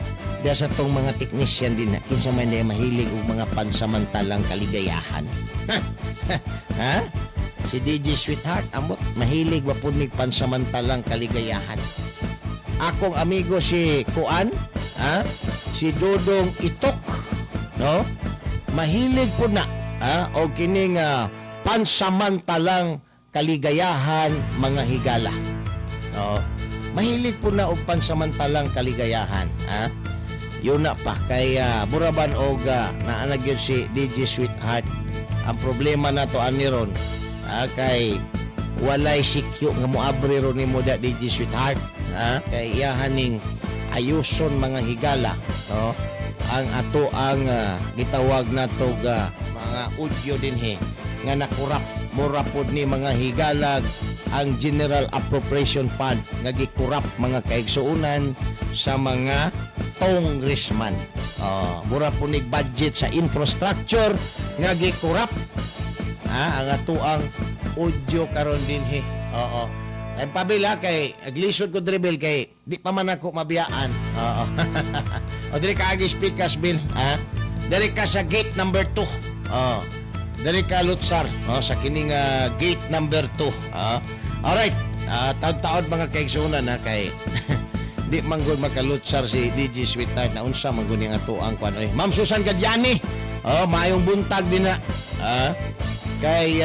Diya sa tong mga technician din na, kinsa man diya mahilig og mga pansamantalang kaligayahan. Ha? Si DJ Sweetheart, ambot, mahilig ba pud nig pansamantalang kaligayahan? Akong amigo si Kuan, ha? Si Dodong Itok, no? Mahilig po na, ha? O kining pansamantalang kaligayahan, mga higala. No? Mahilig po na og pansamantalang kaligayahan, ha? Yun na pa kay buraban og naanag yun si DJ Sweetheart. Ang problema na to ani ron, kay walay sikyo nga moabri ron nimo da, DJ Sweetheart, ha? Kay iyahan ning ayuson, mga higala, no? Ang ato ang gitawag nato mga audio dinhi nga nakurap, mura pod ni, mga higalag, ang General Appropriation Fund nga gikurap, mga kaigsuonan, sa mga congressman. Mura po ni budget sa infrastructure nga gikurap. Ang ato ang audio karon dinhi. Oo. Time pa, Bill, ha, kay aglisod ko diri, Bill, kay di pa man ako mabiyaan. Oo. O diri ka agi speakers, Bill, ha? Diri ka sa gate number 2. Oh. Diri ka Lutsar, no, sa kining gate number 2. Ah. Alright. Taod-taod mga kaigsunan ha, kay di man gud makalutsar si DJ Sweetheart na unsa man gud ning ato ang kwan. Oy, Ma'am Susan Gadyani. Oh, maayong buntag din na. Ah, kay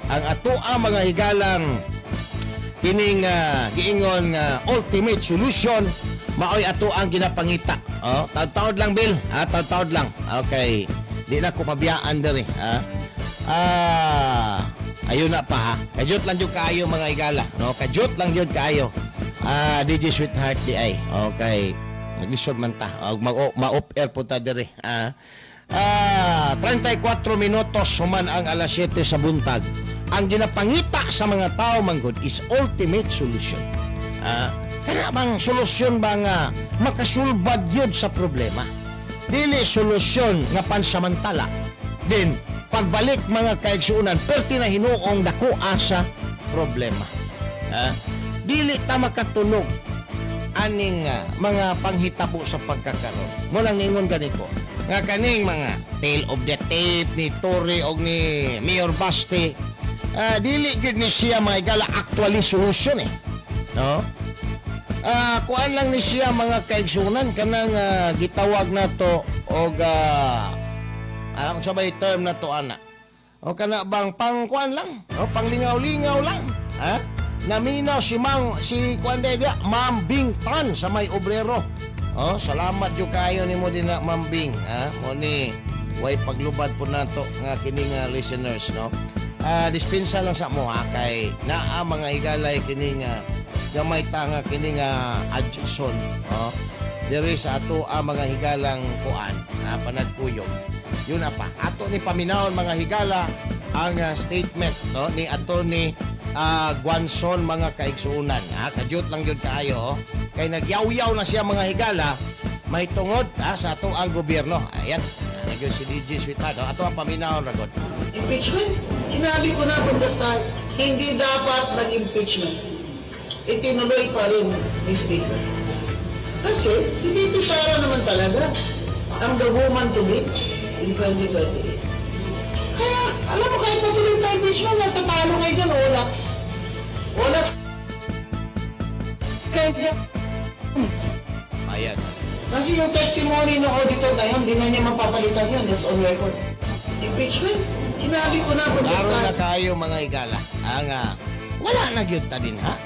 ang ato ang mga higalang kining giingon nga ultimate solution maoy ato ang ginapangita. Oh, taod-taod lang, Bill. Ah, taod-taod lang. Okay. Di na ko mabiyaan diri, ha. Ah, ayun na pa ha. Kajut lang jud kaayo mga higala, no? Kajut lang jud kaayo. Ah, DJ Sweetheart di ay. Okay. Naglisod man ta. Og ma-off air po ta diri. Ah. Ah, 34 minutos human ang alas 7 sa buntag. Ang ginapangita sa mga tao manggod is ultimate solution. Ah, kana bang solusyon ba nga makasulbad yun sa problema? Dili solusyon nga pansamantala. Din pagbalik mga kaigsuonan, perti na hinuong dako sa problema. Ah, dili ta makatulog aning mga panghitabo sa pagkakaron. Mo lang ningon ganito nga kaning mga tale of the tape ni Torre og ni Mayor Baste, dili gyud ni siya mga higala actually solution eh. No? Kuan lang ni siya mga kaigsunan kanang gitawag nato og unsa ba term nato ana? O kana bang pangkuan lang, o panglingaw-lingaw lang, ha? Naminaw si Mang si kuan dia, Ma'am Bing Tan sa may obrero. Oh, salamat jud kayo nimo din na Ma'am Bing, ha? Mo ni way paglubad po nato nga kini nga listeners, no. Dispensa lang sa mo ha, kay naa mga higalay kini nga gamay ta nga kini nga adjason, oh. Diri sa ato ang mga higalang kuan, ha, panagkuyog. Yun na pa. Ato ni paminawon mga higala ang statement, no, ni Attorney Guanzon mga kaigsuonan, ha. Kadyot lang gyud kaayo, oh. Kay nagyaw-yaw na siya mga higala may tungod ha, sa ato ang gobyerno. Ayan, nagyod si DJ Sweetheart, oh. Ato ang paminawon ragod. Impeachment? Sinabi ko na from the start, hindi dapat mag-impeachment. Itinuloy pa rin ni Speaker. Kasi si VP Sara naman talaga ang the woman to beat in 2028. Kaya, alam mo, kahit patuloy pa impeachment, natatalo kayo dyan, olats. Olats kayo dyan. Ayan. Kasi yung testimony ng auditor na yun, di na niya mapapalitan yun. That's on record. Impeachment? Sinabi ko na from the Klaro na start. kayo mga higala. Ang wala na gyud ta din ha.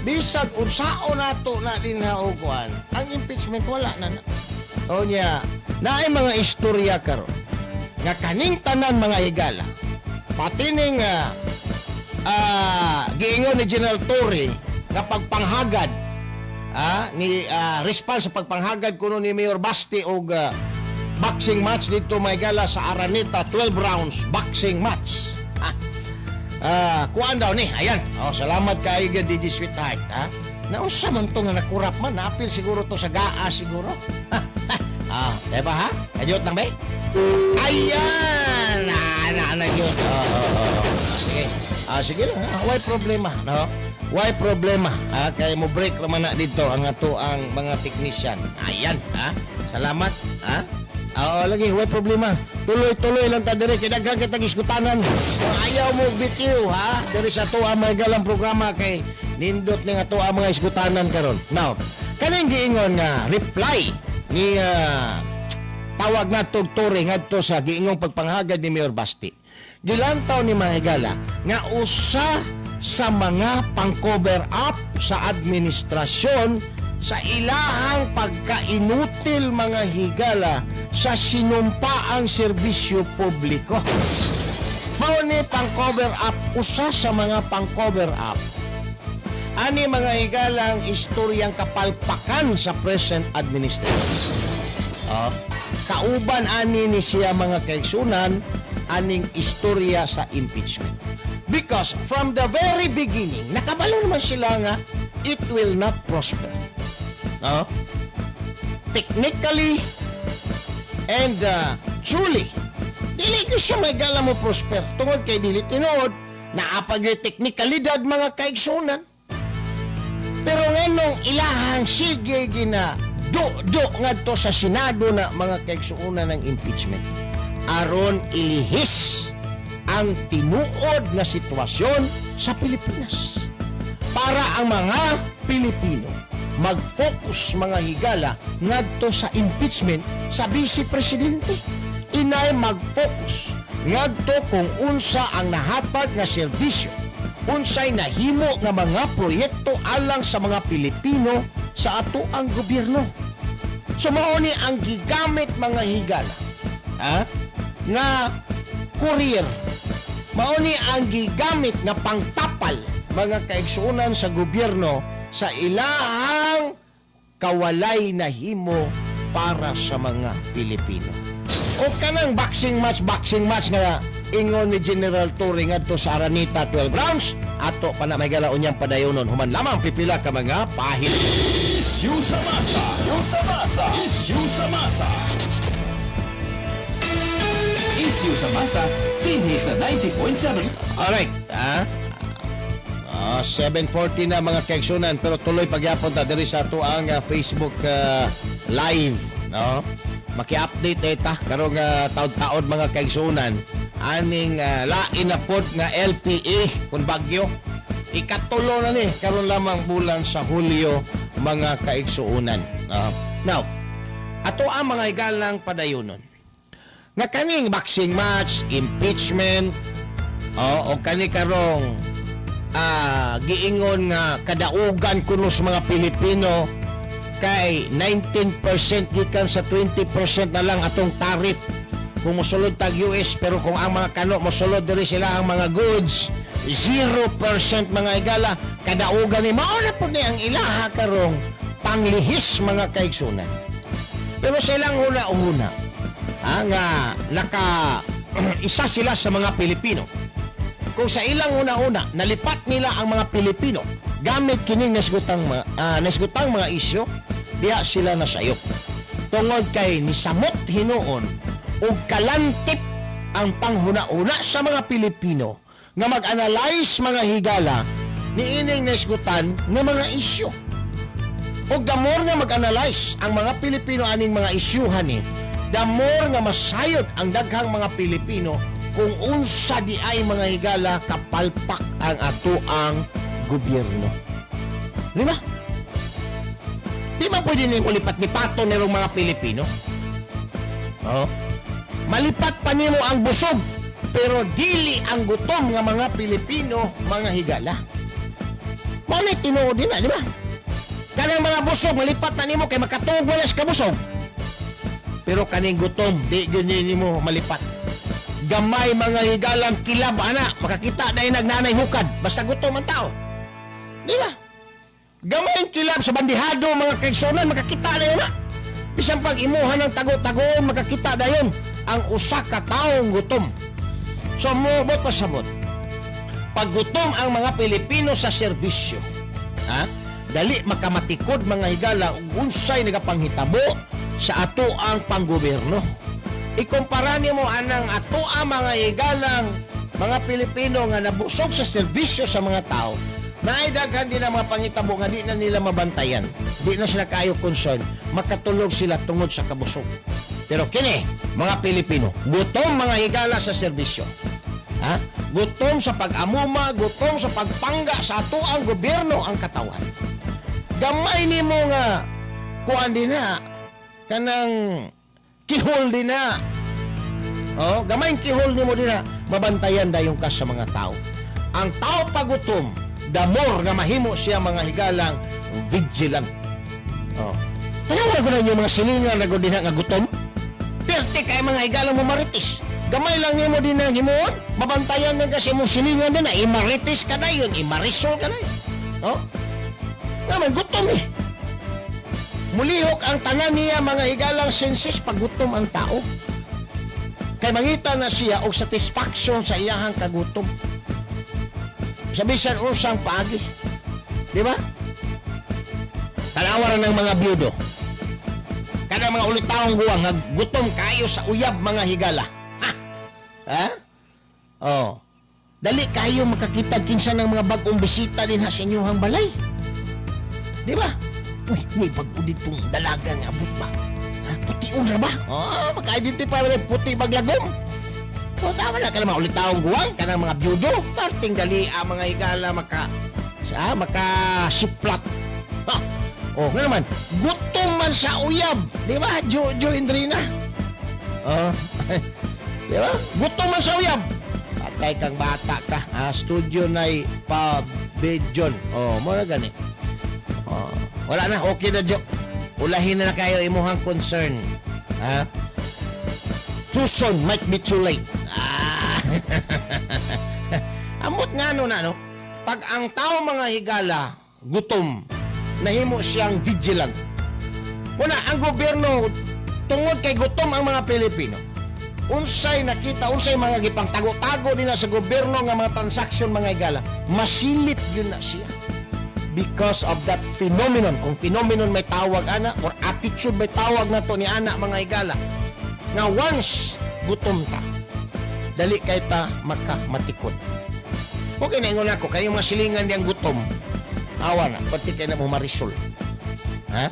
Bisag unsao nato na din ha og kuan, ang impeachment wala na na. O niya, naay mga istorya karon nga kaning tanan mga higala. Pati ning giingon ni General Torre nga pagpanghagad ni response sa pagpanghagad kuno ni Mayor Baste og boxing match dito may gala sa Araneta, 12 rounds boxing match. Kuan daw ni, ayan. Oh, salamat kaayo gyud DJ Sweetheart, ha. Nausa man to nga nakurap man, naapil siguro to sa GAA siguro. Diba ha? Kajot lang ba? Ayan! Na na gyud. Oh. Sige. Sige lang, ha? Why problema, no? Why problema? Kay mo break naman na dito ang ato ang mga technician. Ayan, ha? Salamat, ha? Oo, lagi, why problema? Tuloy-tuloy lang ta diri kay daghan kay tag-iskutanan. Ayaw mo bitiw, ha? Diri sa ato ang mga galang programa kay nindot ning ato ang mga iskutanan karon. Now, kaning giingon nga reply ni tawag na Torre ngadto sa giingong pagpanghagad ni Mayor Basti. Gilantaw ni mga higala nga usa sa mga pang-cover up sa administrasyon sa ilahang pagkainutil mga higala sa sinumpaang serbisyo publiko. Mao ni pang-cover up, usa sa mga pang-cover up. Ani mga higalang istoryang kapalpakan sa present administration. Kauban ani ni siya mga kaigsunan aning istorya sa impeachment. Because from the very beginning, nakabalo naman sila nga it will not prosper. No? Technically and truly, dili ko siya may gala mo prosper tungod kay dili tinuod naapag yung teknikalidad mga kaigsunan. Nganong ilahang sige gina do ngadto sa Senado na, mga kaigsuonan, ng impeachment? Aron ilihis ang tinuod nga sitwasyon sa Pilipinas. Para ang mga Pilipino mag-focus, mga higala, ngadto sa impeachment sa Vice Presidente. Inay mag-focus ngadto kung unsa ang nahatag nga serbisyo, unsay nahimo nga mga proyekto alang sa mga Pilipino sa atoang gobyerno. So mao ni ang gigamit, mga higala, ha, nga courier. Mao ni ang gigamit nga pangtapal, mga kaigsuonan, sa gobyerno sa ilahang kawalay na himo para sa mga Pilipino. O kanang boxing match nga ingon ni General Torre ngadto sa Araneta, 12 rounds, ato pa na may gala unyang padayonon human lamang pipila ka mga pahil. Issue sa masa. Issue sa masa. Issue sa masa. Issue sa masa. Dinhi sa 90.7. Alright, ah. 7:40 na, mga kaigsuonan, pero tuloy pagyapon ta diri sa ato ang Facebook live, no? Maki-update ta karong taod-taod, mga kaigsuonan, aning lain na pod nga LPA kun bagyo. Ikatulo na ni karon lamang bulan sa Hulyo, mga kaigsuonan. No? Now, ato ang mga higalang padayonon nga kaning boxing match, impeachment, o kani karong giingon nga kadaugan kuno sa mga Pilipino kay 19% gikan sa 20% na lang atong tariff kung mosulod tag US, pero kung ang mga kano mosulod diri sila ang mga goods, 0%, mga higala, kadaugan ni mao na pud ni ang ilaha karong panglihis, mga kaigsunan. Pero silang huna-huna nga naka isa sila sa mga Pilipino, kung sa ilang una-una nalipat nila ang mga Pilipino gamit kining nasgutang mga isyu, diha sila nasayop tungod kay nisamot hinuon ug kalantip ang panghuna-una sa mga Pilipino nga mag-analyze, mga higala, niining nasgutan nga mga isyu. Ug the more nga mag-analyze ang mga Pilipino aning mga isyuhan ni, the more nga masayod ang daghang mga Pilipino kung unsa di ay, mga higala, kapalpak ang atoang gobyerno. Di ba? Di ba pwede nimo lipat-lipaton nirong mga Pilipino? Oh? Malipat pa nimo ang busog, pero dili ang gutom nga mga Pilipino, mga higala. Mao na tinuod din na, di ba? Kanang mga busog, malipat na nimo kay makatuog mo na sa kabusog. Pero kaning gutom, di gyud nimo malipat. Gamay, mga higalang, kilab ana, makakita na nagnanay hukad, basta gutom ang tao. Di ba? Gamay ang kilab sa bandihado, mga kaigsunan, makakita na yun na. Bisan pag imuha ng tago-tagoon, makakita na yun ang usa ka taong gutom. So, mobot pasabot. Pag gutom ang mga Pilipino sa serbisyo, ha? Dali makamatikod, mga higala, ug unsay nagapanghitabo sa ato ang panggobyerno. Ikumpara nimo anang ato ang mga higalang mga Pilipino nga nabusog sa serbisyo sa mga tao, naay daghan din ang mga pangitabo nga di na nila mabantayan. Di na sila kayo concern, makatulog sila tungod sa kabusog. Pero kini, mga Pilipino, gutom, mga higala, sa serbisyo. Ha? Gutom sa pag-amuma, gutom sa pagpangga sa ato ang gobyerno ang katawan. Gamay nimo nga kuan din na kanang kihol din na. Oh, gamay kihol nimo din na mabantayan dayon ka sa mga tao. Ang tao pagutom, the more nga mahimo siya, mga higalang, vigilant. Oh. Tanawa ko na yung mga silingan na din nga gutom. Perti kay mga higalang mo maritis. Gamay lang nimo din ang himuon, mabantayan din kasi mong silingan din na imaritis ka na yun, imarisol ka na yun. Oh? Nga man, gutom eh. Mulihok ang tanan niya, mga higalang, senses pag gutom ang tao. Kay mangita na siya og satisfaction sa iyahang kagutom. Sa bisan unsang paagi. Di ba? Tanawa ng mga biyudo. Kada mga ulitaong guwang nga gutom kayo sa uyab, mga higala. Ha? Ha? Oh. Dali kayo makakita kinsa ng mga bagong bisita din ha sa inyong balay. Di ba? Uy, may bago ditong dalaga nga abot ba? Ha? Pution ra ba? Oh, maka-identify mo na puti baglagom. O, tama na ka naman ulit taong guwang, kanang mga byudo. Parting dali ang mga higala maka, sa, maka suplat. Ha? Oh, nga naman, gutom man sa uyab. Di ba? Jo Indrina. Oh, di ba? Gutom man sa uyab. Patay kang bata ka. Ah, studio na'y pabidyon. Oh, mo na gani. Oh, wala na, okay na, Jo. Ulahin na na kayo imuhang concern. Ha? Too soon might be too late. Ah. Amot nga no na, no? Pag ang tao, mga higala, gutom, nahimo siyang vigilant. Una, ang gobyerno, tungod kay gutom ang mga Pilipino, unsay nakita, unsay mga gipang tago-tago din na sa gobyerno nga mga transaction, mga higala, masilip yun na siya. Because of that phenomenon, kung phenomenon may tawag ana, or attitude may tawag na to ni ana, mga higala, nga once gutom ta, dali kay ta makamatikod. Okay na ingon ako, kayo mga silingan diyang gutom, awa na, pati kay na mo marisol. Ha?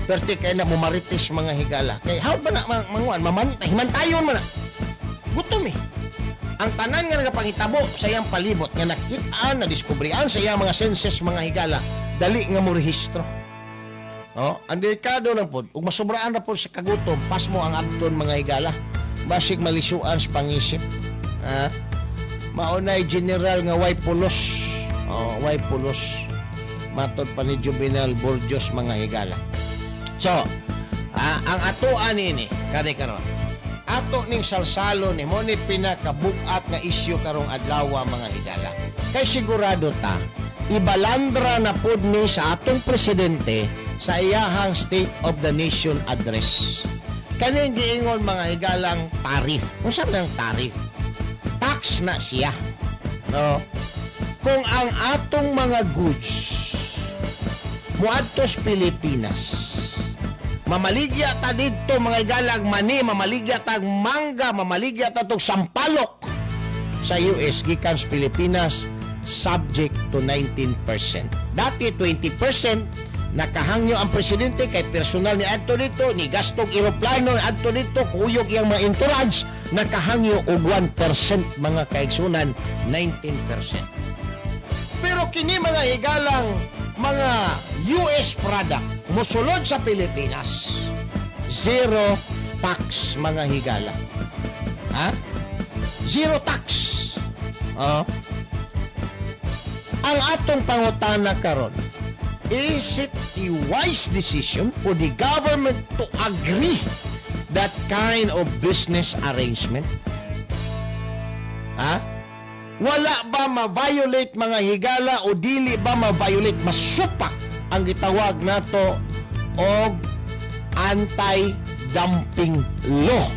Pati kay na mo marites, mga higala. Kay how ba na manguan, maman, himantayon man na. Gutom eh. Ang tanan nga nagapangitabo sa iyang palibot, nga nakitaan, nadiskubrian sa iyang mga senses, mga higala, dali nga mo rehistro. Oh, ang delikado lang pod, ug masobraan na pod sa kagutom, pas mo ang abton, mga higala. Basig malisuan sa pangisip. Ha? Maunay general nga way pulos. Oh, way pulos. Matod pa ni Juvenal Borgios, mga higala. So, ang atoan nini, kani karon. Ato ning salsalo ni mo ni pinakabugat nga isyu karong adlaw, mga higala. Kay sigurado ta, ibalandra na pod ni sa atong presidente sa iyahang State of the Nation Address. Kaning giingon, mga higalang tarif. Unsa man ang tarif? Tax na siya. No? Kung ang atong mga goods muadto sa Pilipinas, mamaligya ta didto, mga higalang mani, mamaligya tag mangga, mamaligya ta tog sampalok sa US gikan sa Pilipinas, subject to 19%. Dati 20%, nakahangyo ang presidente kay personal ni adto dito, ni gastong eroplano ni adto dito, kuyog iyang mga entourage, nakahangyo og 1%, mga kaigsunan, 19%. Pero kini, mga higalang mga US product musulod sa Pilipinas, zero tax, mga higala. Ha? Zero tax. Oh. Ang atong pangutana karon, is it a wise decision for the government to agree that kind of business arrangement? Ha? Wala ba ma-violate, mga higala, o dili ba ma-violate, masupak ang gitawag nato og anti-dumping law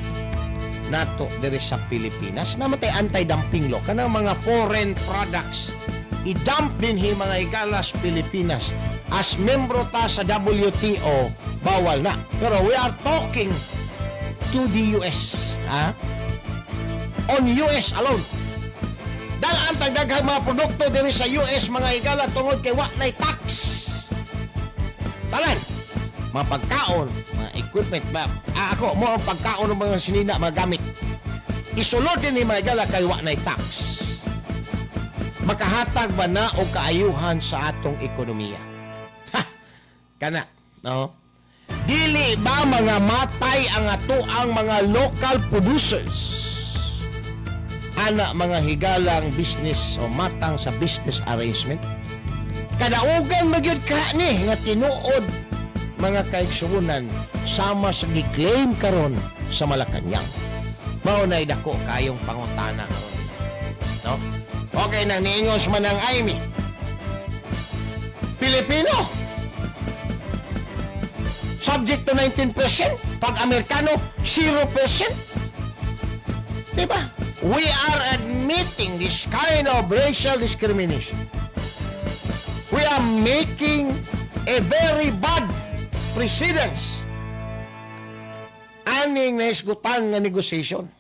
nato diri sa Pilipinas? Namatay anti-dumping law kanang mga foreign products i-dump din hi, mga higala, sa Pilipinas. As membro ta sa WTO, bawal na. Pero we are talking to the US, ha? On US alone. Dalaan tag daghang mga produkto diri sa US, mga higala, tungod kay wa nay tax. Tanan mga pagkaon, mga equipment ba, ako mo ang pagkaon ng mga sinina, mga gamit isulod din ni, mga higala, kay wa nay tax. Makahatag ba na og kaayuhan sa atong ekonomiya? Ha, kana, no? Dili ba mga matay ang ato ang mga local producers ana, mga higalang business o matang sa business arrangement? Kadaugan magyud ka ni nga tinuod, mga kaigsuonan, sama sa gi-claim karon sa Malacañang. Mao nay dako kayong pangutana karon, no? Okay nang niingos man ang Amy Pilipino, subject to 19%, pag Amerikano, 0%. Diba? We are admitting this kind of racial discrimination. We are making a very bad precedence aning naisgutan nga negotiation.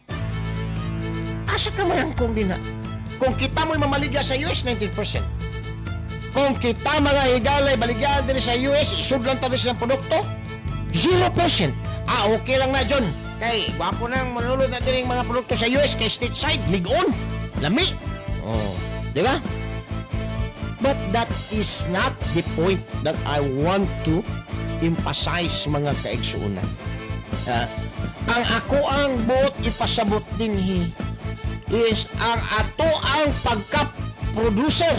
Asa ka man ang kung dina? Kung kita mo'y mamaligya sa US, 19%. Kung kita mga higalay baligyan din sa US, isudlan ta silang produkto, 0%. Ah, okay lang na, John. Kay, gwapo nang manulod na din mga produkto sa US kay stateside, ligon, lami. Oh, di ba? But that is not the point that I want to emphasize, mga kaigsuonan. Ang ako ang buot ipasabot dinhi is ang ato ang pagka-producer.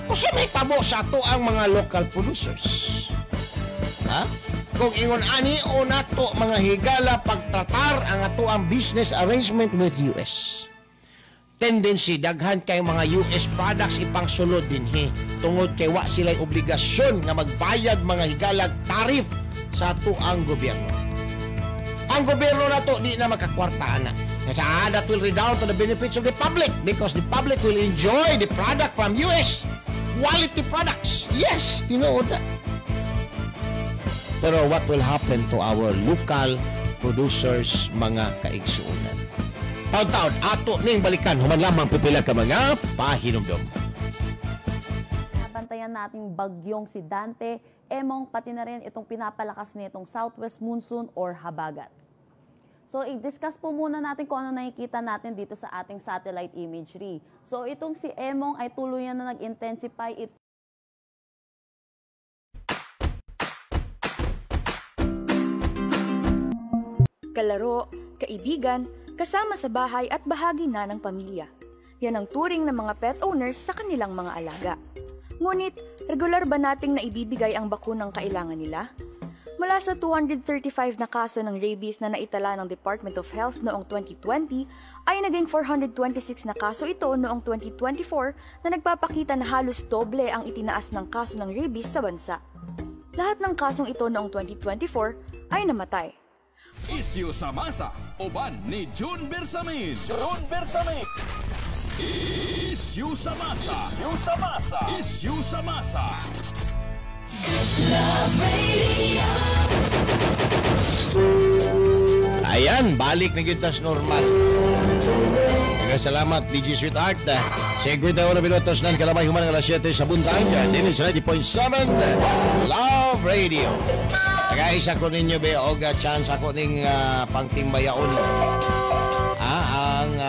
Kasi may tabo sa ato ang mga local producers. Ha? Kung ingon ani o nato mga higala pagtratar ang ato ang business arrangement with US. Tendency daghan kay mga US products ipangsulod dinhi tungod kay wa sila'y obligasyon nga magbayad mga higalag tarif sa ato ang gobyerno. Ang gobyerno nato di na makakwarta ana. Kasi that will redound to the benefits of the public because the public will enjoy the product from US. Quality products. Yes, tinuod na. Pero what will happen to our local producers, mga kaigsuonan? Taon-taon, ato ning balikan human lamang pipila ka mga pahinumdom. Nabantayan nating bagyong si Dante, Emong, pati na rin itong pinapalakas nitong Southwest Monsoon or Habagat. So, i-discuss po muna natin kung ano nakikita natin dito sa ating satellite imagery. So, itong si Emong ay tuluyan na nag-intensify ito. Kalaro, kaibigan, kasama sa bahay at bahagi na ng pamilya. Yan ang turing ng mga pet owners sa kanilang mga alaga. Ngunit, regular ba nating naibibigay ang bakunang kailangan nila? Mula sa 235 na kaso ng rabies na naitala ng Department of Health noong 2020, ay naging 426 na kaso ito noong 2024 na nagpapakita na halos doble ang itinaas ng kaso ng rabies sa bansa. Lahat ng kasong ito noong 2024 ay namatay. Isyu sa masa, uban ni June Bersamin. June Bersamin. Isyu sa masa. Isyu sa masa. Isyu sa masa. Love Radio. Ayan, balik na kita sa normal. Salamat, DJ Sweetheart. 51 minutos ng kalabay human alas 7 sa buntag. Din sa 90.7 Love Radio. Tagaisa ko ninyo be og chance ako ning pangtimbayaon. Ang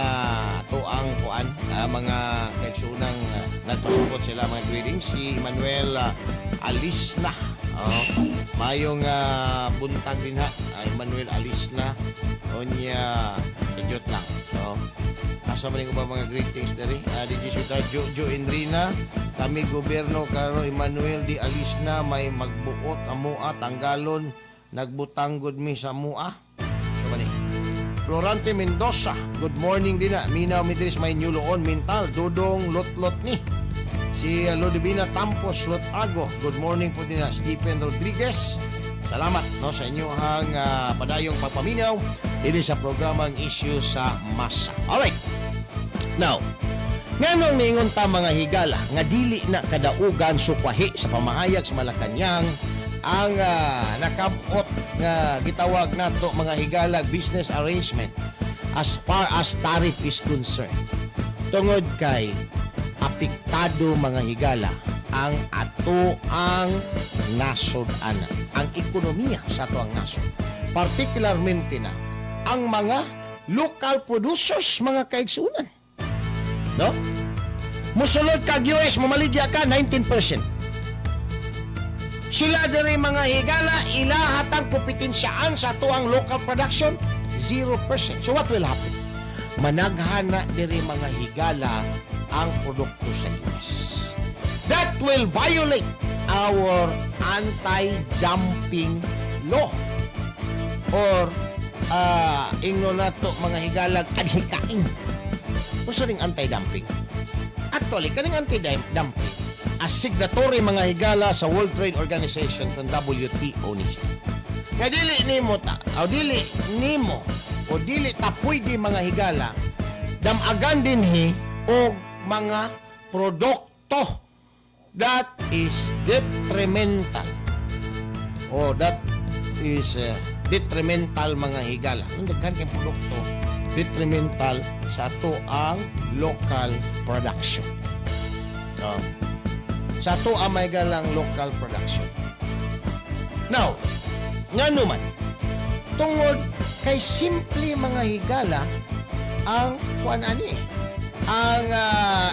tuang kuan, mga kaigsuonang nagpasupot sila mga greetings si Emmanuel Alisna. Oh, mayong buntag din ha. Emmanuel Alisna. Onya idiot lang. Oh. Asa man ba mga greetings diri? DJ Sweetheart Jojo Endrina, kami gobyerno karon Emmanuel di Alisna may magbuot amua tanggalon nagbutanggod mi sa mua. So man ni. Florante Mendoza, good morning din na. Minaw mi diri sa may Nyuloon Mental, Dudong Lotlot ni. Si Ludivina Tampos Lotago, good morning po din na. Stephen Rodriguez, salamat no sa inyong padayong pagpaminaw diri sa programang Issue sa Masa. Alright. Now, nganong niingon ta mga higala nga dili na kadaugan sukwahi sa pamahayag sa Malacañang ang nakabot nga gitawag nato mga higala business arrangement as far as tariff is concerned. Tungod kay apektado mga higala ang ato ang nasod ana, ang ekonomiya sa ato ang nasod. Particularmente na ang mga local producers mga kaigsunan. No? Musulod kag US, mamaligya ka 19%. Sila diri mga higala ilahatang kompetensyaan sa ato ang local production 0%. So what will happen? Managhana diri mga higala ang produkto sa US. That will violate our anti-dumping law or ingno nato mga higalag adhikain. Unsa ning anti-dumping? Actually, kaning anti-dumping as signatory mga higala sa World Trade Organization kon WTO ni siya. Nga dili nimo ta, o dili nimo o dili ta pwede mga higala damagan dinhi og mga produkto that is detrimental. O that is detrimental mga higala. Ang daghan kay produkto detrimental sa ato ang local production. Oh. Sa ato ang may galang local production. Now, ngano man, tungod kay simple, mga higala, ang kuan ani, ang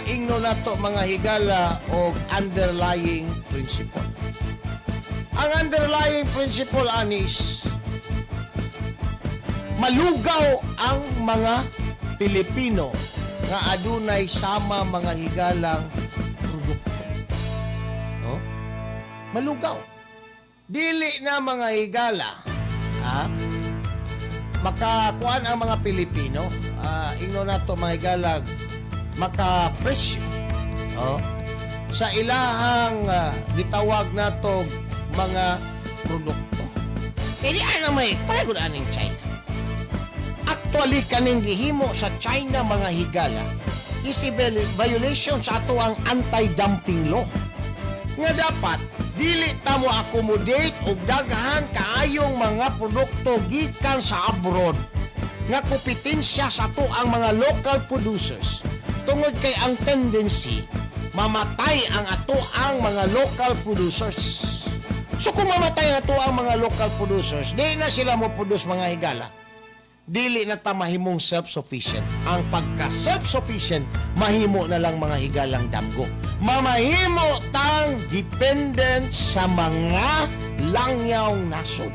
ingno nato, mga higala, og underlying principle. Ang underlying principle anis, malugaw ang mga Pilipino nga adunay sama, mga higalang produkto. No? Malugaw. Dili na, mga higala, ha? Makakuan ang mga Pilipino, ingno nato, mga higala, makapresyo, no? Sa ilahang gitawag nato mga produkto. Kaya di ana may pareho aning China. Actually, kaning gihimo sa China, mga higala, is a violation sa ato ang anti-dumping law. Nga dapat dili ta mo accommodate og daghan kaayong mga produkto gikan sa abroad nga kompetensya sa ato ang mga local producers, tungod kay ang tendency, mamatay ang ato ang mga local producers. So kung mamatay ang ato ang mga local producers, di na sila mo produce, mga higala, dili na ta mahimong self-sufficient. Ang pagka self-sufficient, mahimo na lang, mga higalang damgo. Mamahimo tang dependent sa mga langyaw nasod.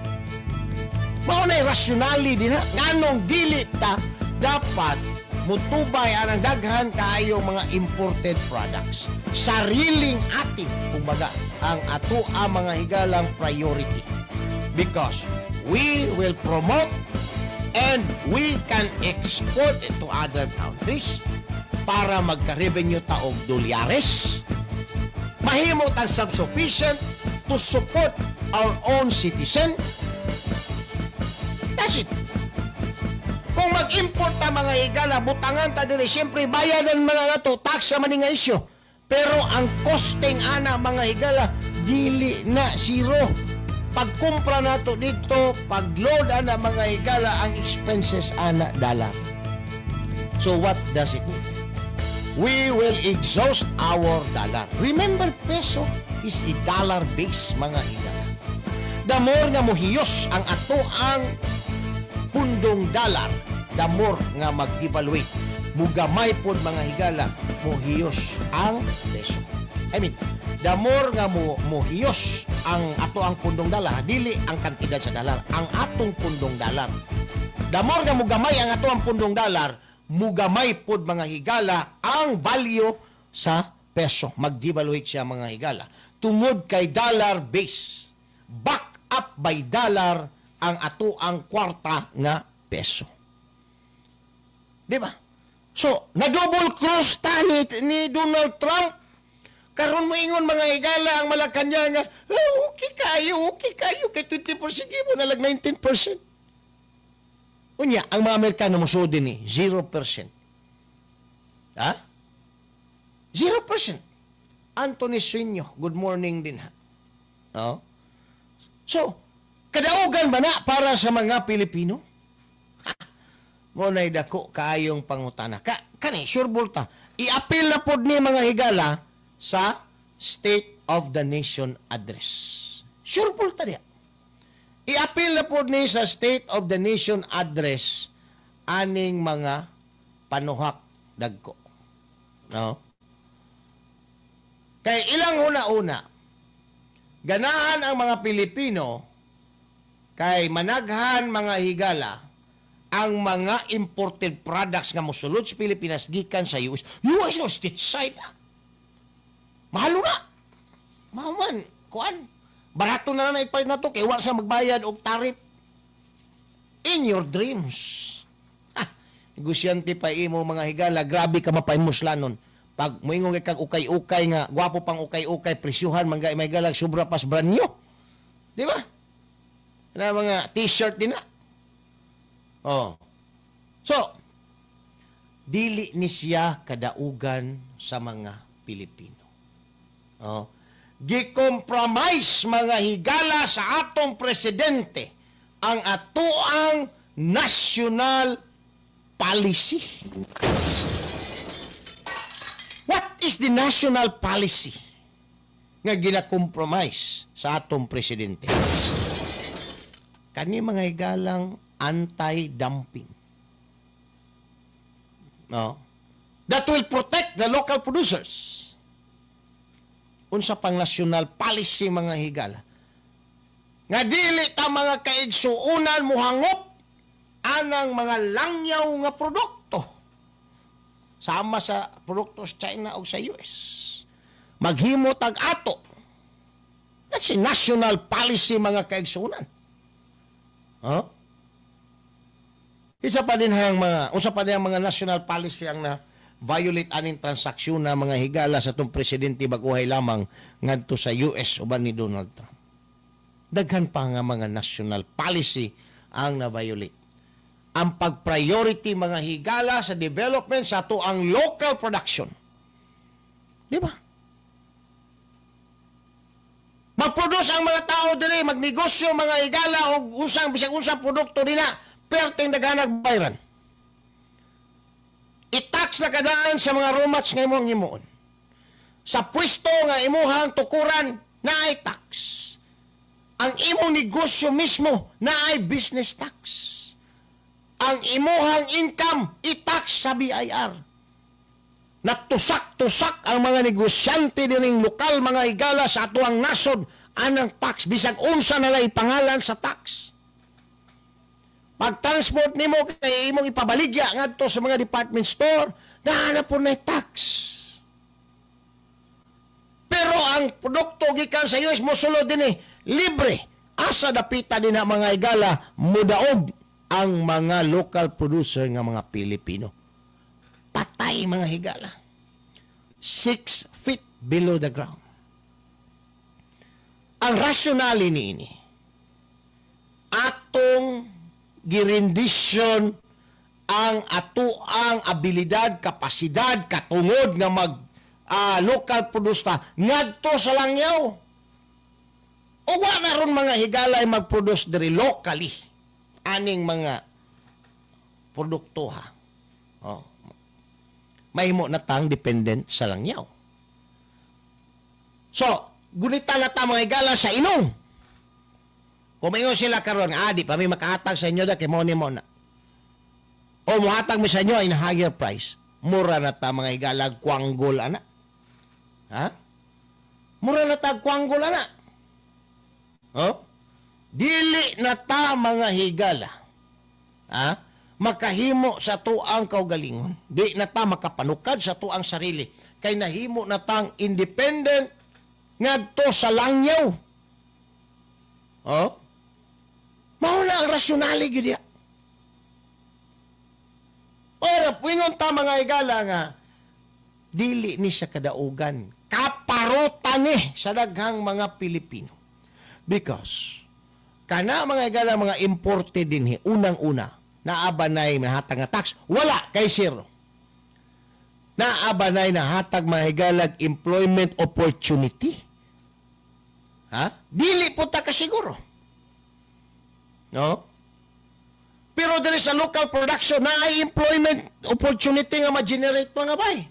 Mao na rationally din ha. Nganong dili ta dapat mutubay ang daghan kaayo mga imported products. Sariling atin, kumbaga, ang ato ang mga higalang priority. Because we will promote and we can export it to other countries para magka-revenue ta og dolyares. Mahimo tang self-sufficient to support our own citizen. That's it. Kung mag-import ta, mga higala, butangan ta diri, siyempre bayadan mga nato, tax sa man nga isyo. Pero ang costing ana, mga higala, dili na zero. Pagkumpra nato dito, pag-load ana, mga higala, ang expenses ana dollar. So what does it mean? We will exhaust our dollar. Remember, peso is a dollar base, mga higala. The more nga mohiyos ang ato ang pundong dollar, the more nga mag-devaluate. Mugamay pod, mga higala, mohiyos ang peso. I mean, the more nga mo mohiyos ang ato ang pundong dollar, dili ang kantidad sa dollar, ang atong pundong dollar. The more nga mugamay ang ato ang pundong dollar, mugamay pod, mga higala, ang value sa peso. Mag-devaluate siya, mga higala. Tungod kay dollar base. Back up by dollar ang ato ang kwarta nga peso. Di ba? So, na-double cross ta ni Donald Trump. Karon mo ingon, mga higala, ang Malacanang nga, "Oh, okay kayo, kay 20% mo na lang 19%." Unya, ang mga Amerikano mo din ni 0%. Ha? 0%. Anthony Sueño, good morning din ha. No? So, kadaugan ba na para sa mga Pilipino? Ha? Mo na'y dako kaayong pangutana. Kani, sure ta. I-appeal na pod ni, mga higala, sa State of the Nation Address. Sure ta diya. I-appeal na pod ni sa State of the Nation Address aning mga panuhak dagko. No? Kay ilang una-una, ganahan ang mga Pilipino kay managhan, mga higala, ang mga imported products nga mosulod sa Pilipinas gikan sa US. US o stateside. Mahalo na. Maman, kuan. Barato na lang na ipalit na to kay wa sa magbayad og tarif. In your dreams. Ha, negosyante pa imo, mga higala, grabe ka mapaimuslanon. Pag moingon kay kag ukay-ukay nga gwapo pang ukay-ukay, presyuhan man may galag sobra pas brand new. Di ba? Na mga T-shirt din na. Oh. So, dili ni siya kadaugan sa mga Pilipino. Oh. Gi-compromise, mga higala, sa atong presidente ang atoang national policy. What is the national policy? nga gina-compromise sa atong presidente. Kani, mga higalang, anti-dumping. No? That will protect the local producers. Unsa pang national policy, mga higala, nga dili ta, mga kaigsuunan, muhangop anang mga langyaw nga produkto sama sa produkto sa China o sa US? Maghimo tag ato. That's a national policy, mga kaigsuunan. Huh? Isa pa din hang mga usa pa din ang mga national policy ang na violate aning transaksyon na, mga higala, sa atong presidente baguhay lamang ngadto sa US uban ni Donald Trump. Daghan pa nga mga national policy ang na-violate. Ang pag-priority, mga higala, sa development sa ato ang local production. Di ba? Mag-produce ang mga tao diri, magnegosyo, mga higala, og unsang bisag unsang produkto dina, perteng daghanag bayran. I-tax na kadaan sa mga raw mats nga imong himuon. Sa pwesto nga imuhang tukuran na ay tax. Ang imong negosyo mismo na ay business tax. Ang imuhang income i-tax sa BIR. Natusak-tusak ang mga negosyante dining lokal, mga higala, sa atuang nasod anang tax, bisag unsa na lay pangalan sa tax. Pag-transport nimo kay imong ipabaligya ngadto sa mga department store, naa po na tax. Pero ang produkto gikan sa US mosulod dinhi, libre. Asa dapita din na, mga higala, mudaog ang mga local producer nga mga Pilipino? Patay, mga higala. 6 feet below the ground. Ang rationale niini, atong girindisyon ang atuang abilidad, kapasidad, katungod nga mag local produce ta ngadto sa langyaw. O wa na ron, mga higala, ay mag-produce diri locally aning mga produkto, ha. Oh. Mahimo na tang dependent sa langyaw. So, gunita na ta, mga higala, sa inong. Kung maingon sila karon, ah, di pa mi makahatag sa inyo da kay mo ni mo na. O muhatag mi sa inyo in higher price. Mura na ta, mga higala, kwanggol ana. Ha? Mura na ta kwanggol ana. Oh? Dili na ta, mga higala, ha? Makahimo sa tuang kaugalingon. Di na ta makapanukad sa tuang sarili. Kay nahimo na tang independent ngadto sa langyaw. Oh? Mao na ang rasyonale gyud diya. Ora, wingon ta, mga higala, nga dili ni siya kadaugan. Kaparutan ni sa daghang mga Pilipino. Because kana, mga higala, mga importe dinhi, unang-una, naa ba nay nahatag nga tax? Wala, kay zero. Naa ba nay nahatag, mga higalag, employment opportunity? Ha? Dili po ta kasiguro. No? Pero diri sa local production na ay employment opportunity nga ma-generate, mga bay.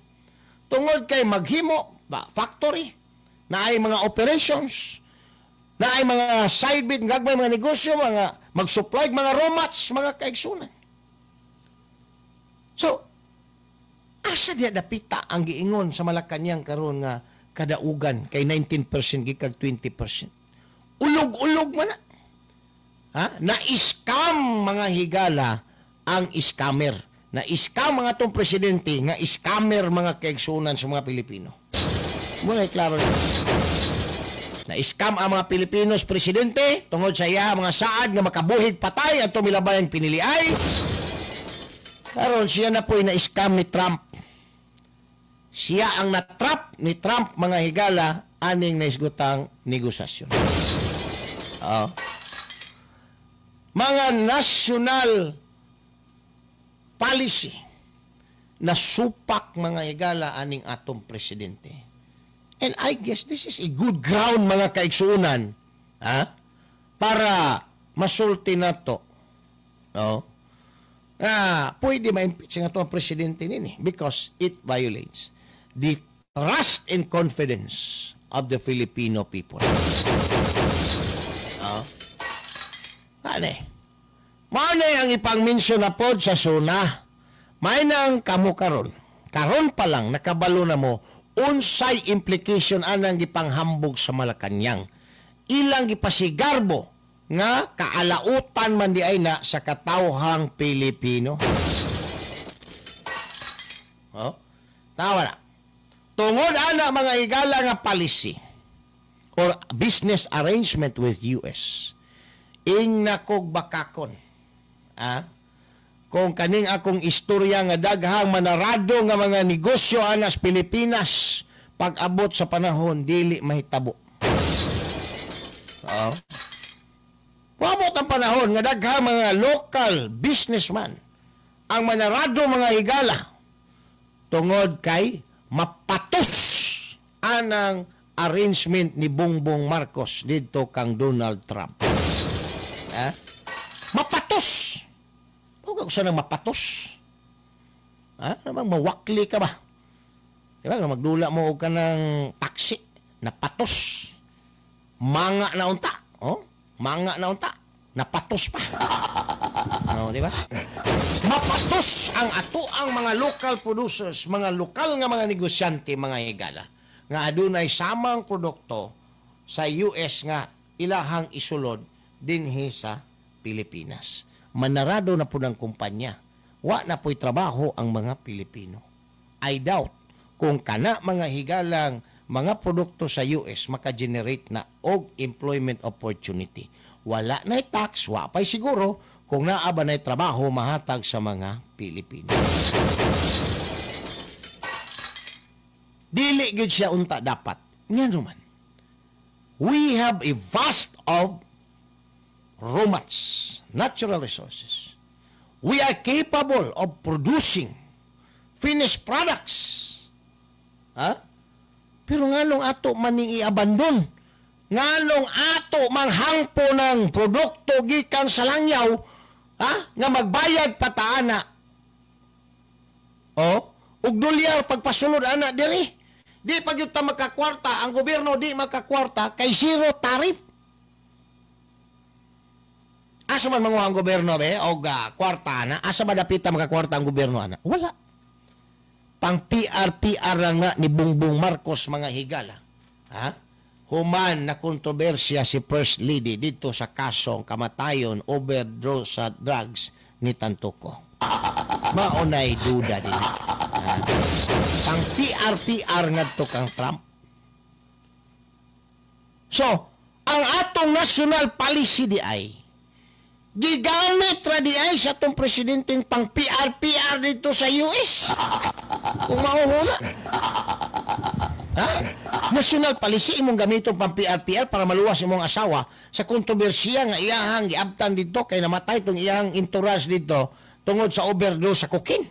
Tungod kay maghimo ba factory, na ay mga operations, na ay mga side bit gagmay mga negosyo, mga mag-supply mga raw mats, mga kaigsunan. So, asa diya dapita ang giingon sa Malacanang karon nga kadaugan kay 19% gikag 20%? Ulog-ulog man na. Ha? Na-scam, mga higala, ang scammer. Na-scam mga tong presidente nga scammer, mga kaigsunan, sa mga Pilipino. Muna klaro na. Na-scam ang mga Pilipinos presidente tungod sa iya mga saad nga makabuhig patay at tumilabayang piniliay. Karon siya na po'y na-scam ni Trump. Siya ang na-trap ni Trump, mga higala, aning naisgutang negosasyon. Oh. Mga national policy na supak, mga higala, aning atong presidente. And I guess this is a good ground, mga kaigsuunan, ha, para masulti na to. No? Ah, pwede ma-impeach ang atong presidente nini because it violates the trust and confidence of the Filipino people. Oh. Ano eh? Mao na ang ipang-mention na pod sa SONA. May nang kamo karon. Karon pa lang nakabalo na mo unsay implication anang gipanghambog sa Malacañang. Ilang gipasigarbo nga kaalautan man di ay na sa katawhang Pilipino. Oh? Tawa na. Tungod ana, mga higala, nga policy or business arrangement with US, ing nakog bakakon. Ah? Kung kaning akong istorya nga daghang manarado nga mga negosyo anas Pilipinas, pag abot sa panahon dili mahitabo. Oh. Paabot ang panahon nga daghang mga local businessman ang manarado, mga higala, tungod kay mapatos anang arrangement ni Bongbong Marcos didto kang Donald Trump. Ha? Mapatos. Huwag ko sanang mapatos. Ha? Namang mawakli ka ba? Di ba? Magdula mo og ka ng taxi, napatos. Manga na unta. Oh? Manga na unta. Napatos pa. Oh, di ba? Mapatos ang ato ang mga local producers, mga lokal nga mga negosyante, mga higala, nga adunay samang produkto sa US nga ilahang isulod dinhi sa Pilipinas. Manarado na po ng kumpanya. Wa na po'y trabaho ang mga Pilipino. I doubt kung kana, mga higalang, mga produkto sa US maka-generate na og employment opportunity. Wala na tax, wa pa'y siguro kung naa ba na'y trabaho mahatag sa mga Pilipino. Dili gyud siya unta dapat. Nga naman, we have a vast of raw mats, natural resources. We are capable of producing finished products. Ha? Pero nganong ato maning i-abandon? Nganong ato manghangpo ng produkto gikan sa langyaw, ha? Nga magbayad pa ta ana. Oh, ug dolyar pagpasulod ana diri. Di pa gyud ta makakwarta, ang gobyerno di makakwarta kay zero tariff. Asa man manguha ang gobyerno be og kwarta ana? Asa ba dapita makakwarta ang gobyerno ana? Wala. Pang PR PR lang na ni Bongbong Marcos, mga higala. Ha? Human na kontrobersya si First Lady dito sa kasong kamatayon overdose sa drugs ni Tantoco. Maunay duda din. Ha? Pang PR PR ngadto kang Trump. So, ang atong national policy di ay gigamit ra di ay sa atong presidenteng pang PR PR dito sa US. Kung mauhuna. Ha? National policy imong gamiton pang PR PR para maluwas imong asawa sa kontrobersiya nga iyahang giabtan dito kay namatay tong iyahang entourage dito tungod sa overdose sa cocaine.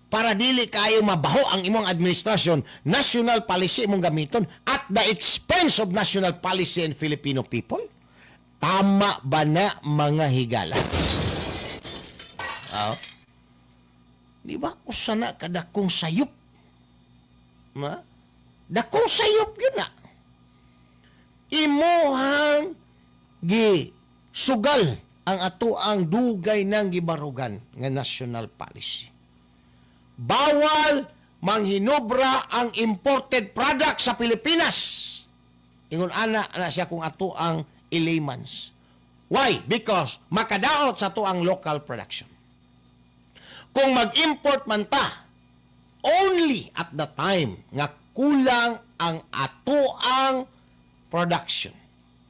Para dili kayo mabaho ang imong administrasyon, national policy imong gamiton at the expense of national policy and Filipino people? Tama ba na, mga higala? Oh. Di ba? Usa na kadakong sayop. Ma? Dakong sayop yun na. Imuhang gi sugal ang ato ang dugay ng gibarugan nga national policy. Bawal manghinobra ang imported product sa Pilipinas. Ingon ana na siya kung ato ang layman's. Why? Because makadaot sa ato ang local production. Kung mag-import man ta, only at the time nga kulang ang ato ang production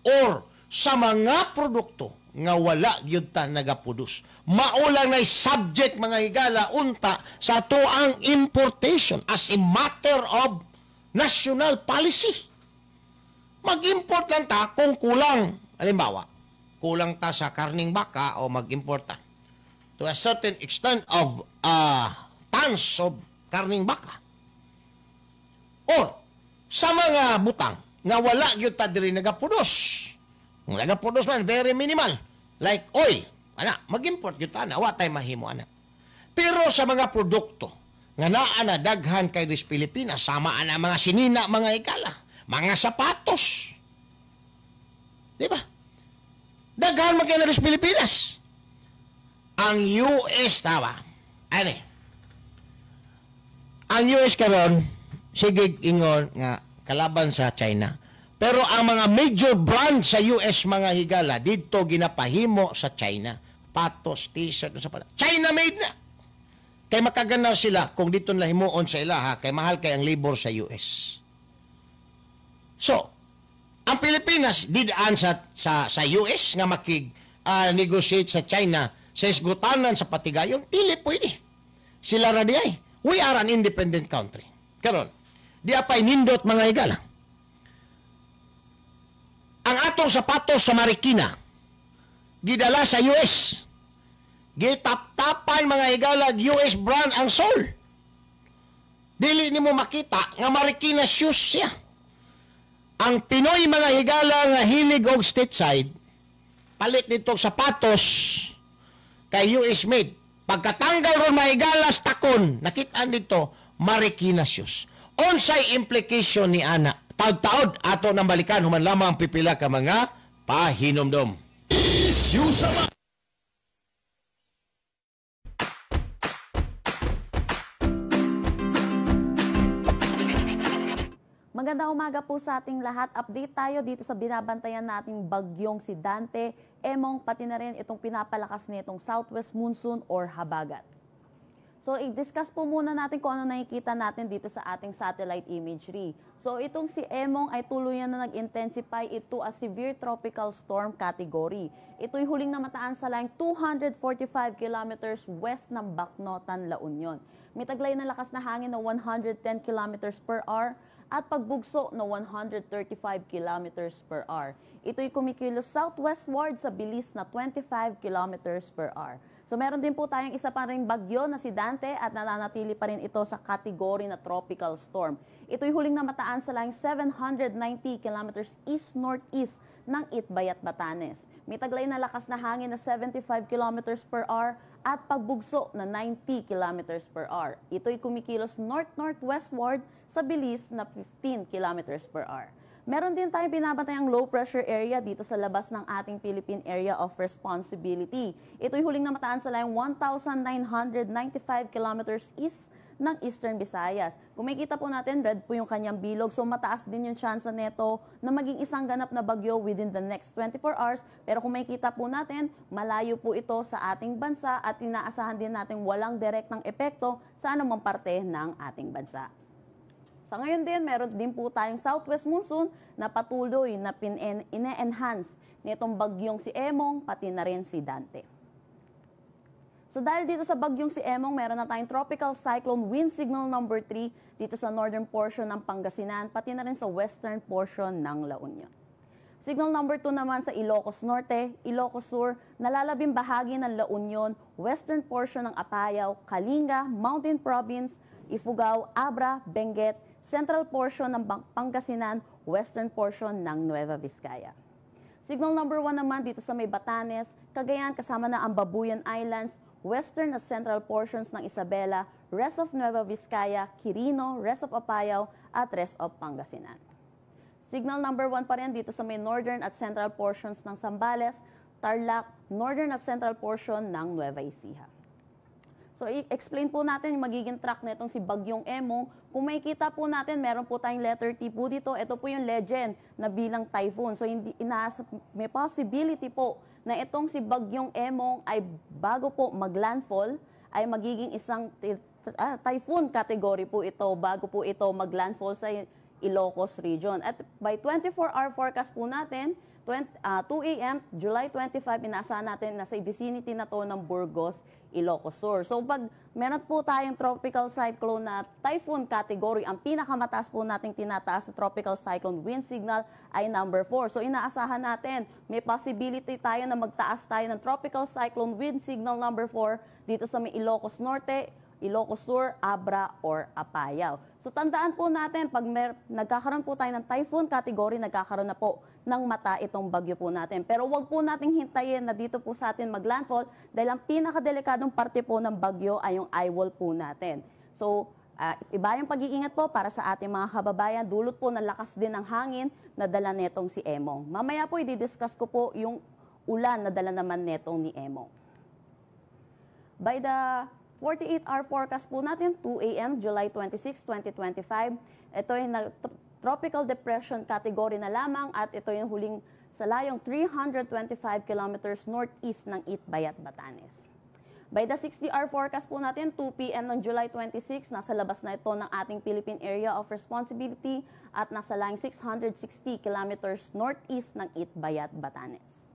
or sa mga produkto nga wala gyud ta nagaproduce. Mao lang nay subject, mga higala, unta sa ato ang importation as a matter of national policy. Mag-import lang ta kung kulang. Halimbawa, kulang ta sa karning baka o mag-import ta to a certain extent of tons of karning baka. Or sa mga butang nga wala gyud ta diri nagaproduce. Kung nagaproduce man, very minimal. Like oil. Ana, mag-import gyud ta na, wa tay mahimo ana. Pero sa mga produkto nga naa na daghan kay dis Pilipinas, sama ana mga sinina, mga higala. Mga sapatos. Di ba? Daghan man kay na sa Pilipinas. Ang US tawa. Ano? Ang US karon sige ingon nga kalaban sa China. Pero ang mga major brand sa US, mga higala, dito ginapahimo sa China. Patos, t-shirt, sa pala. China made na. Kay makaganar sila kung dito nila himuon sa ilaha, kay mahal kay ang labor sa US. So, ang Pilipinas didaan sa US nga makig negotiate sa China sa isgutanan sa patigayon, dili pwede. Sila ra di ay. We are an independent country. Karon, di apay nindot, mga higala. Ang atong sapatos sa Marikina gidala sa US. Gitaptapan, mga higala, US brand ang sole. Dili nimo makita nga Marikina shoes siya. Ang Pinoy, mga higala, nga hilig og stateside, palit nito sapatos kay US made. Pagkatanggal ron, mga higala, takon, nakita nito Marikina shoes. Unsay implication ni ana? Taod-taod ato nang balikan human lamang ang pipila ka mga pahinomdom. Issue sa Magandang umaga po sa ating lahat. Update tayo dito sa binabantayan nating bagyong si Dante, Emong, pati na rin itong pinapalakas nitong Southwest Monsoon or Habagat. So, i-discuss po muna natin kung ano nakikita natin dito sa ating satellite imagery. So, itong si Emong ay tuluyan na nag-intensify ito as severe tropical storm category. Ito'y huling namataan sa line 245 kilometers west ng Bacnotan, La Union. May taglay na lakas na hangin na 110 kilometers per hour at pagbugso na 135 kilometers per hour. Ito'y kumikilos southwestward sa bilis na 25 kilometers per hour. So meron din po tayong isa pa rin bagyo na si Dante at nananatili pa rin ito sa kategory na tropical storm. Ito'y huling namataan sa line 790 kilometers east-northeast ng Itbayat, Batanes. May taglay na lakas na hangin na 75 kilometers per hour at pagbugso na 90 kilometers per hour. Ito'y kumikilos north-northwestward sa bilis na 15 kilometers per hour. Meron din tayong binabantayang low pressure area dito sa labas ng ating Philippine Area of Responsibility. Ito'y huling namataan sa line 1,995 kilometers east ng Eastern Visayas. Kung makikita po natin, red po yung kanyang bilog. So mataas din yung chance nito na maging isang ganap na bagyo within the next 24 hours. Pero kung makikita po natin, malayo po ito sa ating bansa at inaasahan din natin walang direktang epekto sa anumang parte ng ating bansa. Sa ngayon din, meron din po tayong Southwest Monsoon na patuloy na ine-enhance nitong bagyong si Emong, pati na rin si Dante. So dahil dito sa bagyong si Emong, meron na tayong Tropical Cyclone Wind Signal number 3 dito sa northern portion ng Pangasinan, pati na rin sa western portion ng La Union. Signal number 2 naman sa Ilocos Norte, Ilocos Sur, nalalabing bahagi ng La Union, western portion ng Apayao, Kalinga, Mountain Province, Ifugao, Abra, Benguet, central portion ng Pangasinan, western portion ng Nueva Vizcaya. Signal number 1 naman dito sa may Batanes, Cagayan, kasama na ang Babuyan Islands, western at central portions ng Isabela, rest of Nueva Vizcaya, Quirino, rest of Apayao, at rest of Pangasinan. Signal number 1 pa rin dito sa may northern at central portions ng Zambales, Tarlac, northern at central portion ng Nueva Ecija. So, i-explain po natin yung magiging track nitong si Bagyong Emong. Kung makikita po natin, meron po tayong letter T po dito. Ito po yung legend na bilang typhoon. So, hindi may possibility po na itong si Bagyong Emong ay bago po maglandfall, ay magiging isang typhoon category po ito bago po ito maglandfall sa Ilocos region. At by 24-hour forecast po natin, 2 a.m., July 25, inaasahan natin nasa vicinity na to ng Burgos, Ilocos Sur. So pag meron po tayong tropical cyclone na typhoon category, ang pinakamataas po nating tinataas na tropical cyclone wind signal ay number 4. So inaasahan natin, may possibility tayo na magtaas tayo ng tropical cyclone wind signal number 4 dito sa may Ilocos Norte, Ilocos Sur, Abra, or Apayao. So tandaan po natin, pag nagkakaroon po tayo ng typhoon category, nagkakaroon na po ng mata itong bagyo po natin. Pero wag po nating hintayin na dito po sa atin maglandfall dahil ang pinakadelikadong parte po ng bagyo ay yung eyewall po natin. So Iba yung pag-iingat po para sa ating mga kababayan, dulot po ng lakas din ng hangin na dala netong si Emong. Mamaya po i-discuss ko po yung ulan na dala naman netong ni Emong. By the 48-hour forecast po natin, 2 a.m., July 26, 2025, ito ay tropical depression category na lamang at ito yung huling sa layong 325 kilometers northeast ng Itbayat, Batanes. By the 60-hour forecast po natin, 2 p.m. ng July 26, nasa labas na ito ng ating Philippine Area of Responsibility at nasa layong 660 kilometers northeast ng Itbayat, Batanes.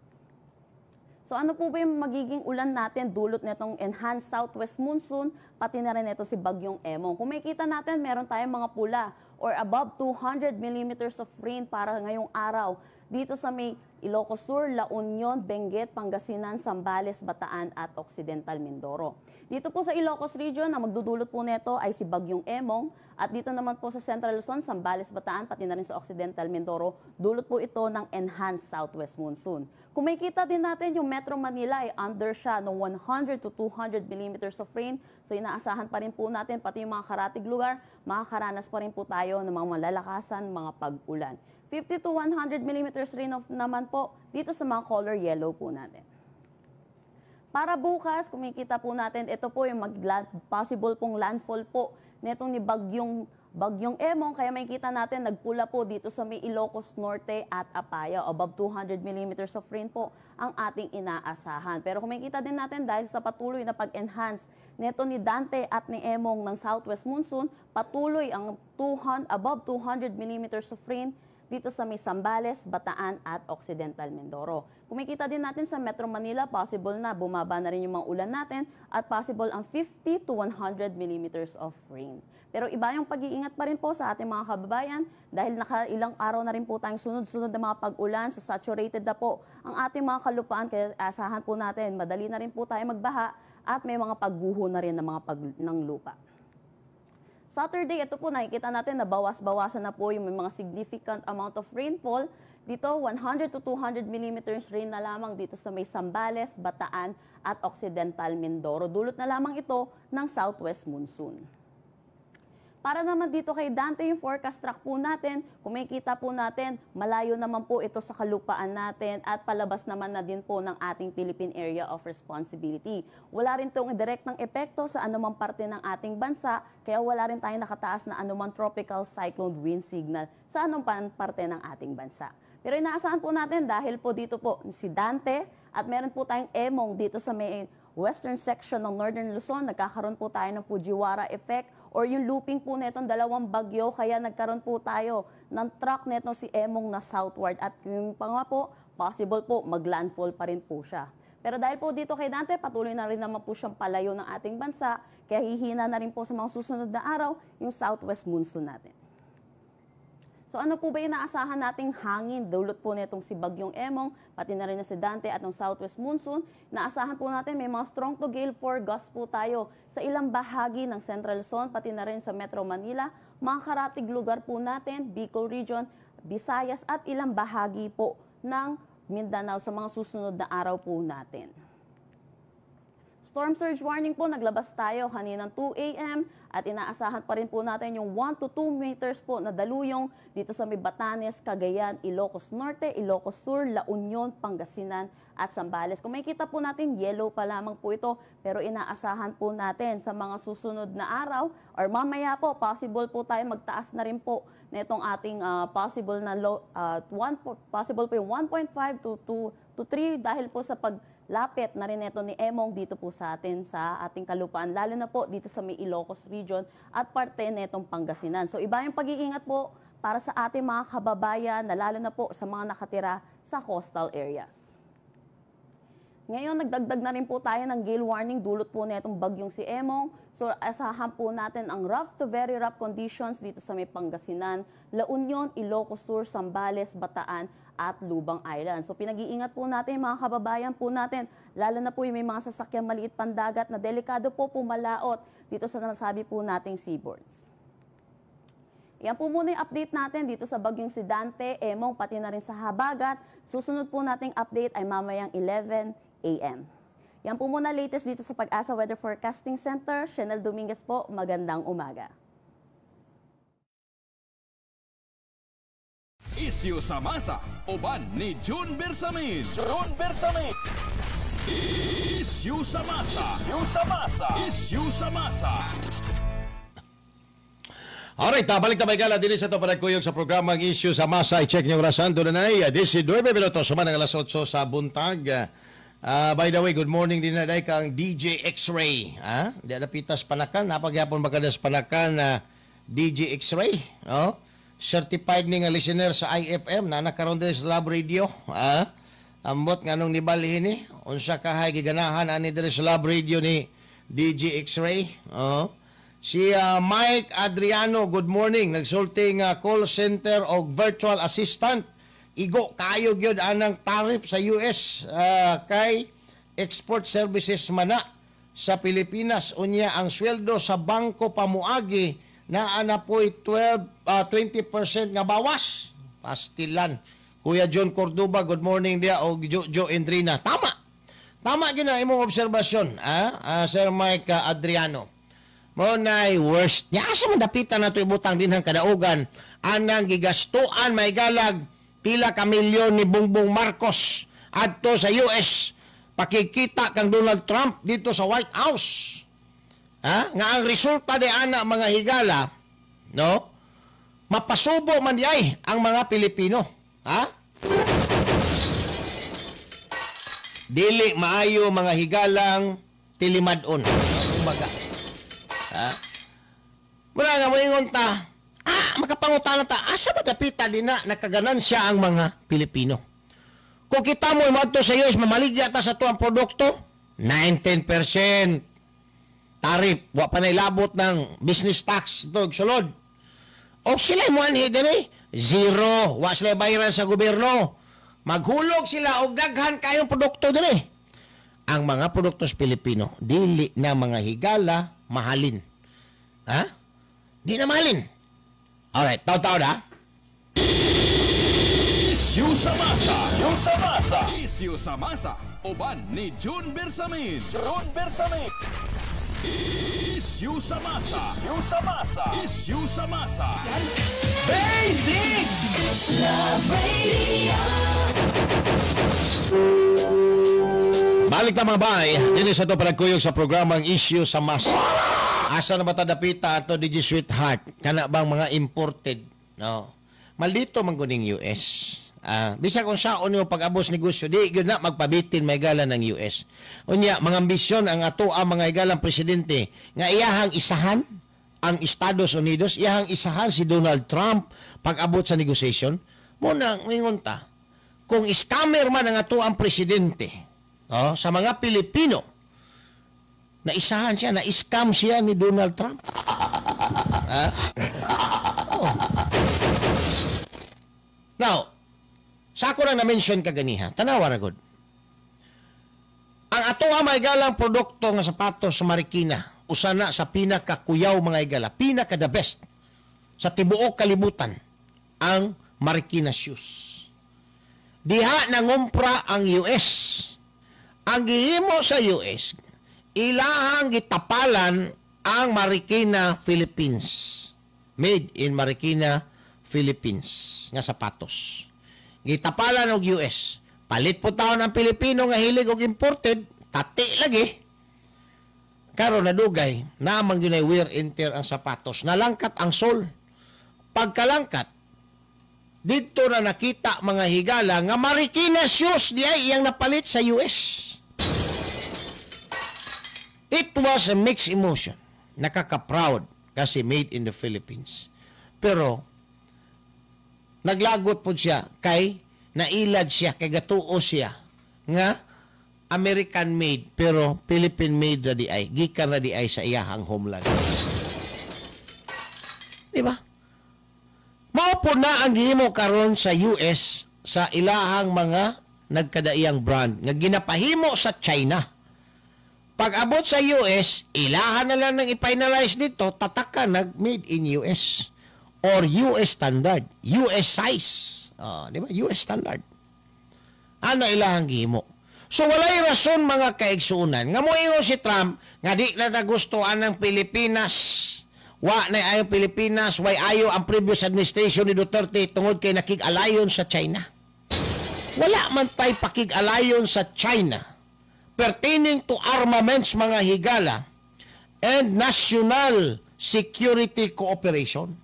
So ano po ba yung magiging ulan natin dulot nitong enhanced southwest monsoon, pati na rin ito si Bagyong Emong? Kung makikita natin, meron tayong mga pula or above 200 millimeters of rain para ngayong araw dito sa may Ilocos Sur, La Union, Benguet, Pangasinan, Zambales, Bataan at Occidental Mindoro. Dito po sa Ilocos Region, ang magdudulot po nito ay si Bagyong Emong, at dito naman po sa Central Luzon, Zambales, Bataan, pati na rin sa Occidental Mindoro, dulot po ito ng enhanced southwest monsoon. Kung makikita din natin, yung Metro Manila ay under siya ng 100 to 200 millimeters of rain. So inaasahan pa rin po natin, pati yung mga karatig lugar, makakaranas pa rin po tayo ng mga malalakasan, mga pag-ulan. 50 to 100 millimeters rain of naman po dito sa mga color yellow po natin. Para bukas, kung makikita po natin, ito po yung possible pong landfall po netong ni Bagyong Emong. Kaya makikita natin, nagpula po dito sa may Ilocos Norte at Apayao. Above 200 millimeters of rain po ang ating inaasahan. Pero kung makikita din natin, dahil sa patuloy na pag-enhance neto ni Dante at ni Emong ng southwest monsoon, patuloy ang 200, above 200 millimeters of rain dito sa may Zambales, Bataan at Occidental Mindoro. Kung makikita din natin sa Metro Manila, possible na bumaba na rin yung mga ulan natin at possible ang 50 to 100 millimeters of rain. Pero iba yung pag-iingat pa rin po sa ating mga kababayan dahil nakailang araw na rin po tayong sunod-sunod na mga pag-ulan, so saturated na po ang ating mga kalupaan, kaya asahan po natin madali na rin po tayo magbaha at may mga pagguho na rin ng lupa. Saturday, ito po nakikita natin na bawas-bawasan na po yung may mga significant amount of rainfall. Dito, 100 to 200 millimeters rain na lamang dito sa may Zambales, Bataan at Occidental Mindoro. Dulot na lamang ito ng southwest monsoon. Para naman dito kay Dante, yung forecast track po natin, kung makikita po natin, malayo naman po ito sa kalupaan natin at palabas naman na din po ng ating Philippine Area of Responsibility. Wala rin itong direktang epekto sa anumang parte ng ating bansa, kaya wala rin tayong nakataas na anumang tropical cyclone wind signal sa anumang parte ng ating bansa. Pero inaasahan po natin dahil po dito po si Dante at meron po tayong Emong dito sa may western section ng Northern Luzon, nagkakaroon po tayo ng Fujiwara effect or yung looping po netong dalawang bagyo, kaya nagkaroon po tayo ng track netong si Emong na southward at yung pa nga po, possible po maglandfall pa rin po siya. Pero dahil po dito kay Dante, patuloy na rin naman po siyang palayo ng ating bansa, kaya hihina na rin po sa mga susunod na araw yung southwest monsoon natin. So ano po ba yung inaasahan nating hangin dulot po nitong si Bagyong Emong, pati na rin na si Dante at ng southwest monsoon? Naasahan po natin may mga strong to gale 4 gusts po tayo sa ilang bahagi ng Central Luzon, pati na rin sa Metro Manila, mga karatig lugar po natin, Bicol Region, Visayas at ilang bahagi po ng Mindanao sa mga susunod na araw po natin. Storm surge warning po, naglabas tayo kaninang 2 a.m. at inaasahan pa rin po natin yung 1 to 2 meters po na daluyong dito sa may Batanes, Cagayan, Ilocos Norte, Ilocos Sur, La Union, Pangasinan at Zambales. Kung makikita po natin, yellow pa lamang po ito, pero inaasahan po natin sa mga susunod na araw or mamaya po, possible po tayo magtaas na rin po nitong ating possible na low, one, possible po yung 1.5 to 2 to 3 dahil po sa paglapit na rin ito ni Emong dito po sa atin sa ating kalupaan, lalo na po dito sa may Ilocos Region at parte nitong Pangasinan. So iba yung pag-iingat po para sa ating mga kababayan na lalo na po sa mga nakatira sa coastal areas. Ngayon, nagdagdag na rin po tayo ng gale warning dulot po nitong bagyong si Emong. So, asahan po natin ang rough to very rough conditions dito sa may Pangasinan, La Union, Ilocos Sur, Zambales, Bataan at Lubang Island. So, pinag-iingat po natin mga kababayan po natin, lalo na po yung may mga sasakyang maliit pandagat na delikado po pumalaot dito sa nasabi po nating seaboards. Yan po muna yung update natin dito sa bagyong si Dante, Emong, pati na rin sa Habagat. Susunod po nating update ay mamayang 11 a.m. Yan po muna latest dito sa Pag-asa Weather Forecasting Center. Chanel Dominguez po, magandang umaga. Isyu sa masa, uban ni June Bersamin. June Bersamin. Isyu sa masa. Isyu sa masa. Isyu sa masa. Alright, balik na may gala din sa ito panagkuyog sa programang Issue sa Masa. I-check niyo orasan doon na ay 19 minutos, suman ang alas 8 sa buntag. By the way, good morning din na day kang DJ X-Ray. Ha? Di na pitas panakan, napagyapon ba kada sa panakan na DJ X-Ray? Oh? Certified ni nga listener sa IFM na nakaroon din sa Love Radio. Ha? Ambot nga nung nibalhin ni, unsa kahay giganahan ani diri sa Love Radio ni DJ X-Ray. Oh? Si Mike Adriano, good morning. Nagsulting call center og virtual assistant. Igo kayo gyud anang tariff sa US kay export services mana sa Pilipinas. Unya ang sweldo sa bangko pamuagi naa na po'y 20% nga bawas. Pastilan. Kuya John Cordoba, good morning dia og Jojo Endrina. Tama. Tama gyud na imong obserbasyon, Sir Mike Adriano. Mo nay worst. Nya asa man dapitan nato ibutang dinhang kadaugan anang gigastuan may galag pila ka milyon ni Bongbong Marcos adto sa US pakikita kang Donald Trump dito sa White House. Ha? Nga ang resulta di ana mga higala, no? Mapasubo man di ay ang mga Pilipino. Ha? Dili maayo mga higalang tilimad-on. Kumbaga. Ha? Wala nga moingon ta. Makapangutana ta. Asa ba dapita din na nakaganansya ang mga Pilipino? Kung kita mo imadto sa US, mamaligya ta sa tuang produkto, 19% tarif. Wa pa na ilabot ng business tax ito, sulod. O sila mo anhi din zero. Wa sila bayaran sa gobyerno. Maghulog sila og daghan kayong produkto din eh. Ang mga produkto sa Pilipino, dili na mga higala, mahalin. Ha? Di na mahalin. Alright, taw-taw na. Issue sa masa. Issue sa masa. Issue sa masa. Uban ni June Bersamin. June Bersamin. Issue sa masa. Issue sa masa. Issue sa masa. Basic Love Radio. Balik na mga bay. Dili sa ito palagkuyog sa programang Issue sa Masa. Asa na ba ta dapita ato DJ Sweetheart? Kana bang mga imported? No. Maldito man guning US. Bisag kung saon nimo pag-abos negosyo, di gyud na magpabitin may gala ng US. Unya, mga ambisyon ang ato ang mga igalang presidente nga iyahang isahan ang Estados Unidos, iyahang isahan si Donald Trump pag-abot sa negotiation. Muna ingon ta, kung scammer man ang ato ang presidente, oh, sa mga Pilipino, naisahan siya, na-scam siya ni Donald Trump. Oh. Now, sa ako lang na-mention kaganiha, tanawa ra gud. Ang ato ang mga igalang produkto nga sapatos sa Marikina, usa na sa pinakakuyaw mga igala, pinaka the best sa tibuok kalibutan, ang Marikina shoes. Diha nangumpra ang US. Ang gihimo sa US, ilahang gitapalan ang Marikina, Philippines. Made in Marikina, Philippines nga sapatos. Gitapalan og US. Palit po taon ang Pilipino nga hilig og imported, tati lagi. Karon nadugay, naamang yun ay wear and tear ang sapatos. Nalangkat ang sol. Pagkalangkat, dito na nakita mga higala nga Marikina shoes di ay iyang napalit sa US. It was a mixed emotion. Nakaka-proud kasi made in the Philippines. Pero naglagot po siya kay nailad siya, kay gatuo siya nga American made pero Philippine made na di ay, gikan na di ay sa iyahang homeland. Di ba? Mao po na ang gihimo karon sa US sa ilahang mga nagkadaiyang brand nga ginapahimo sa China. Pag abot sa US, ilahan na lang ng i-finalize dito, tatakan nag made in US or US standard, US size. Di ba? US standard. Ano ilahang gihimo? So walay rason mga kaigsuonan nga moingon si Trump nga di na ta gusto anang Pilipinas. Wa na ayo Pilipinas, way ayo ang previous administration ni Duterte tungod kay nakig-alayon sa China. Wala man tay pakig-alayon sa China pertaining to armaments, mga higala, and national security cooperation.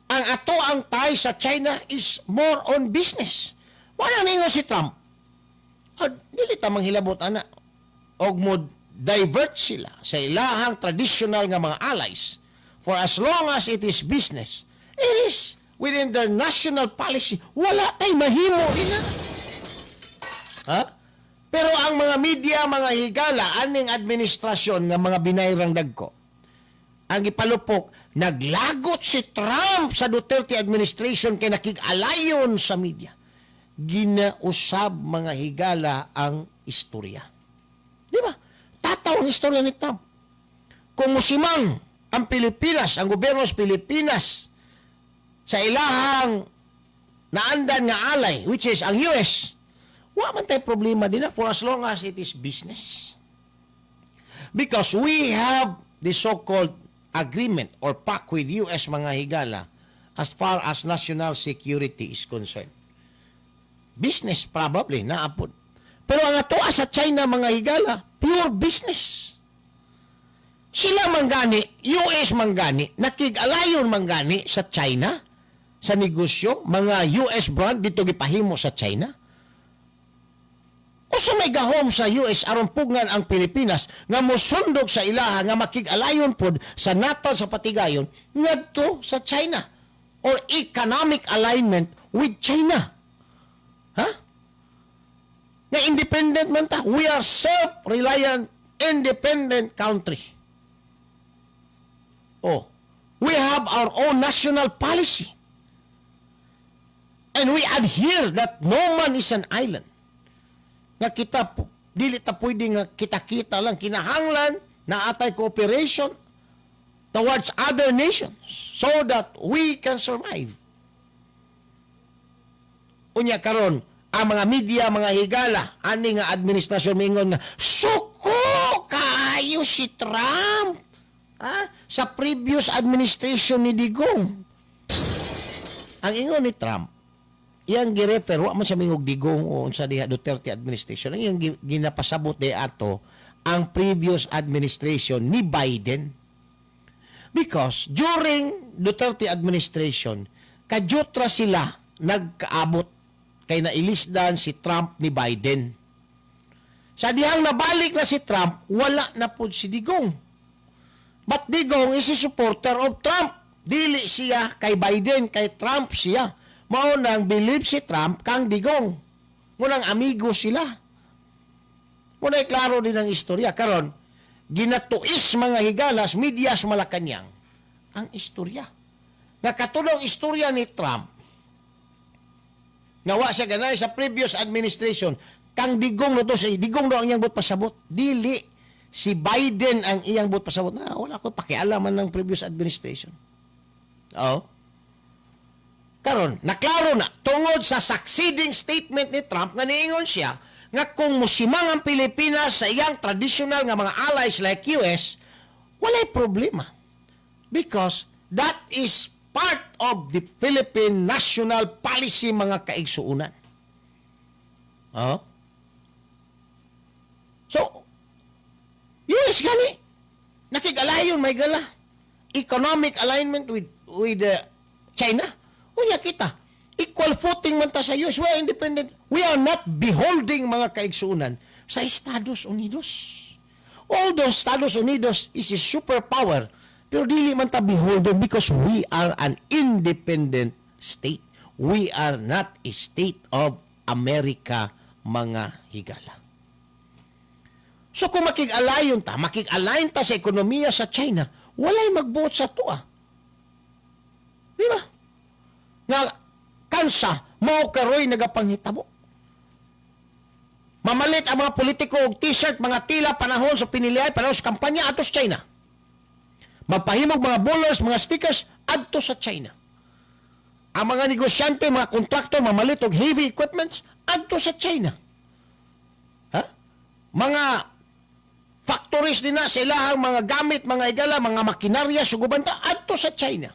Ang ato ang tie sa China is more on business. Wala ningon si Trump. Ah, dili ta manghilabot ana og mo divert sila sa ilahang traditional nga mga allies. For as long as it is business, it is within their national policy. Wala tay mahimo ina. Ha? Pero ang mga media, mga higala, aning administrasyon nga mga binayrang dagko, ang ipalupok, naglagot si Trump sa Duterte administration kay nakig-alayon sa media. Ginausab, mga higala, ang istorya. Di ba? Tataw ang istorya ni Trump. Kung musimang ang Pilipinas, ang gobyerno sa Pilipinas, sa ilahang naandan nga alay, which is ang US, wa man tay problema din na for as long as it is business. Because we have the so-called agreement or pact with US, mga higala, as far as national security is concerned. Business probably, naapod. Pero ang atoa sa China, mga higala, pure business. Sila manggani, US manggani, nakig-alayon manggani sa China, sa negosyo, mga US brand dito gipahimo sa China. Usa may gahom sa US aron pugngan ang Pilipinas nga mosundog sa ilaha nga makig-alayon pod sa NATO sa patigayon ngadto sa China or economic alignment with China. Ha? Nga independent man ta. We are self-reliant, independent country. Oh, we have our own national policy. And we adhere that no man is an island. Nga kita, dili ta pwede nga kita-kita lang. Kinahanglan na atay cooperation towards other nations so that we can survive. Unya karon ang mga media, mga higala, ani nga administrasyon mingon nga suko kayo si Trump, ha? Sa previous administration ni Digong. Ang ingon ni Trump, iyang girefer, wa man siya mingog Digong o unsa diha Duterte administration. Ang iyang ginapasabot di ato ang previous administration ni Biden. Because during Duterte administration, kajutra sila nagkaabot kay nailisdan si Trump ni Biden. Sa dihang nabalik na si Trump, wala na po si Digong. But Digong is a supporter of Trump. Dili siya kay Biden, kay Trump siya. Mao nang believe si Trump kang Digong. Munang amigo sila. Muna klaro din ang istorya. Karon, ginatuis, mga higalas, media sa Malacanang ang istorya. Nakatulong istorya ni Trump, nga wa siya ganay sa previous administration, kang Digong no to, si Digong do ang iyang buot pasabot. Dili si Biden ang iyang buot pasabot. Na wala ko pakialaman ng previous administration. Oh. Karon, naklaro na tungod sa succeeding statement ni Trump nga niingon siya nga kung musimang ang Pilipinas sa iyang traditional nga mga allies like US, walay problema. Because that is part of the Philippine national policy, mga kaigsuunan. Oh? So, US gani, nakig-alayon may gala. Economic alignment with China. Unya kita, equal footing man ta sa US. We are independent. We are not beholding, mga kaigsuunan, sa Estados Unidos. Although Estados Unidos is a superpower, pero dili man ta beholden because we are an independent state. We are not a state of America, mga higala. So kung makig-alayon ta, makig-align ta sa ekonomiya sa China, walay magbuot sa tua. Di ba? Nga kansa mao karoy nagapanghitabo. Mamalit ang mga politiko og t-shirt, mga tila panahon sa piniliay, panahon sa kampanya ato sa China. Magpahimog mga bowlers, mga stickers adto sa China. Ang mga negosyante, mga kontraktor mamalit og heavy equipments adto sa China. Ha? Mga Factories din na sa ilahang mga gamit, mga higala, mga makinarya, suguban ta adto sa China.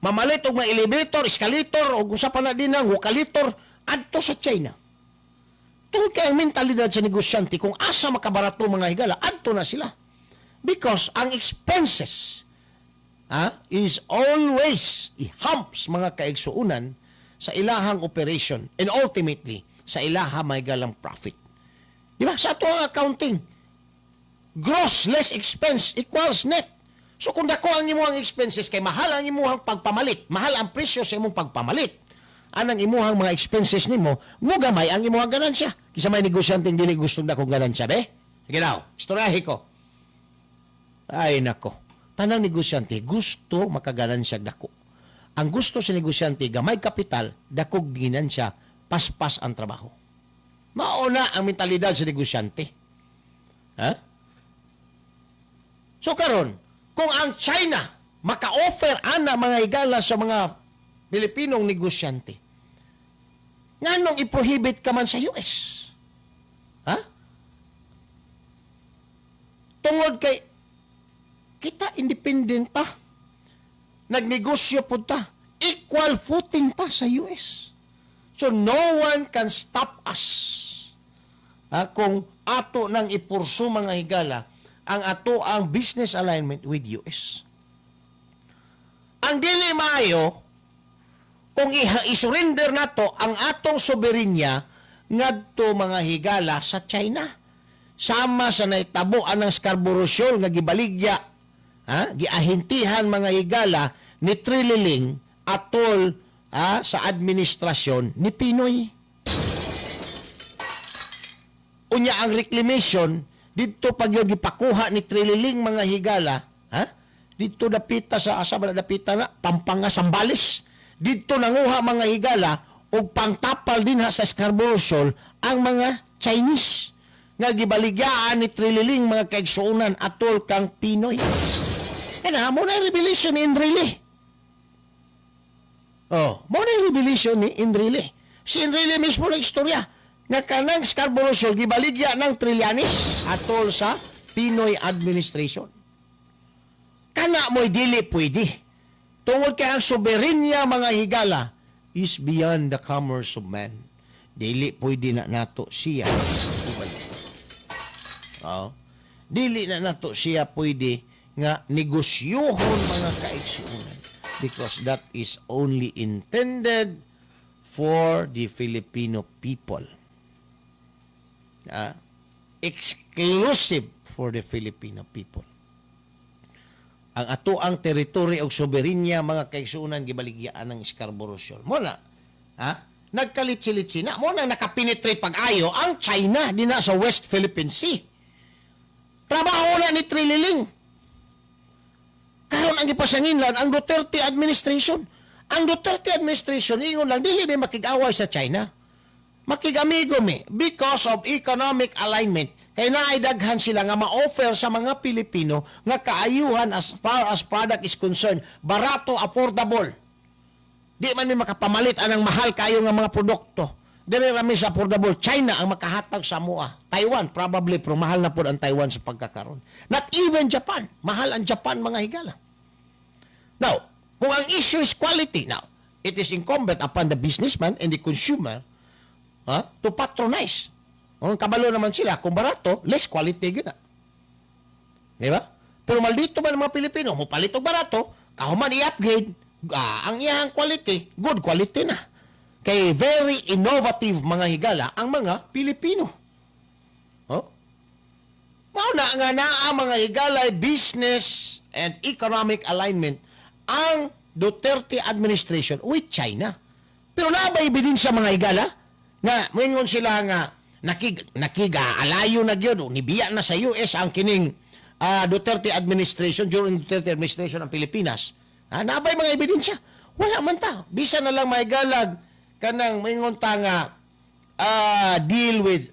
Mamalit og mga elevator, escalator, o kung sa pa na din ang wokalitor, adto sa China. Tungod kay ang mentalidad sa negosyante, kung asa makabarato, mga higala, adto na sila. Because ang expenses is always i-humps, mga kaigsuunan, sa ilahang operation and ultimately sa ilaha may galang profit. Di ba? Sa ato ang accounting, gross less expense equals net. So kung dako ang imuhang expenses kay mahal ang imuhang pagpamalit, mahal ang presyo sa imong pagpamalit, anang imuhang mga expenses nimo, mugamay ang imuhang ganansya. Kisa may negosyante dili gustong dakong ganansya, be? Sige daw, istoryahe ko. Ay nako. Tanang negosyante gusto makaganansya dako. Ang gusto sa negosyante, gamay kapital, dakog ginansya, paspas ang trabaho. Mauna ang mentalidad sa negosyante. Ha? So karon, kung ang China maka-offer ana, mga higala, sa mga Pilipinong negosyante, nganong i-prohibit ka man sa US? Ha? Tungod kay kita independent ta. Nagnegosyo po ta. Equal footing ta sa US. So no one can stop us. Ha, kung ato nang i-pursue, mga higala, ang ato ang business alignment with US. Ang dili maayo kung i-surrender nato ang atong soberenya ngadto, mga higala, sa China. Sama sa naitabo anang Scarborough Shoal nga gibaligya, ha, giahintihan, mga higala, ni Trililing atol, ha, sa administrasyon ni PNoy. Unya ang reclamation didto pag yun gipakuha ni Trililing, mga higala, ha? Didto dapita sa asa ba na dapita na Pampanga, Zambales. Didto nanguha, mga higala, og pangtapal dinha sa Scarborough Shoal ang mga Chinese nga gibaligyaan ni Trililing, mga kaigsuonan, atol kang PNoy. Kana mo na revelation ni Enrile. Oh, mo na revelation ni Enrile. Si Enrile mismo na istorya nga kanang Scarborough Shoal gibaligya ng Trillanes atol sa PNoy administration. Kana mo'y dili pwede. Tungod kay ang soberenya, mga higala, is beyond the commerce of man. Dili pwede na nato siya ibalik. Oh. Dili na nato siya pwede nga negosyohon, mga kaigsuonan, because that is only intended for the Filipino people. Exclusive for the Filipino people. Ang ato ang teritoryo og soberenya, mga kaigsuonan, gibaligyaan ng Scarborough Shoal. Mo na, ha? Nagkalitsi-litsi na. Mo na nakapenetrate pag-ayo ang China dinha sa West Philippine Sea. Trabaho na ni Trililing. Karon ang gipasanginlan ang Duterte administration. Ang Duterte administration ingon lang, dili mi makig-away sa China. Makig-amigo mi because of economic alignment. Kay naay daghan sila nga ma-offer sa mga Pilipino nga kaayuhan as far as product is concerned, barato, affordable. Di man mi makapamalit anang mahal kayo nga mga produkto. Dili rami sa affordable. China ang makahatag sa amoa. Taiwan, probably, pero mahal na po ang Taiwan sa pagkakaron. Not even Japan. Mahal ang Japan, mga higala. Now, kung ang issue is quality, now, it is incumbent upon the businessman and the consumer to patronize. Kung kabalo naman sila, kung barato, less quality gina. Di ba? Pero maldito man ang mga Pilipino, mo palit og barato, kahuman i-upgrade, ang iyang quality, good quality na. Kay very innovative, mga higala, ang mga Pilipino. Oh? Mao na nga naa, mga higala, business and economic alignment ang Duterte administration with China. Pero naa ba ebidensya, mga higala, nga moingon sila nga nakig nakiga alayo na gyud o nibiya na sa US ang kining Duterte administration, during Duterte administration ang Pilipinas? Ha, naa bay mga ebidensya? Wala man ta. Bisan na lang mahigalag kanang moingon ta nga deal with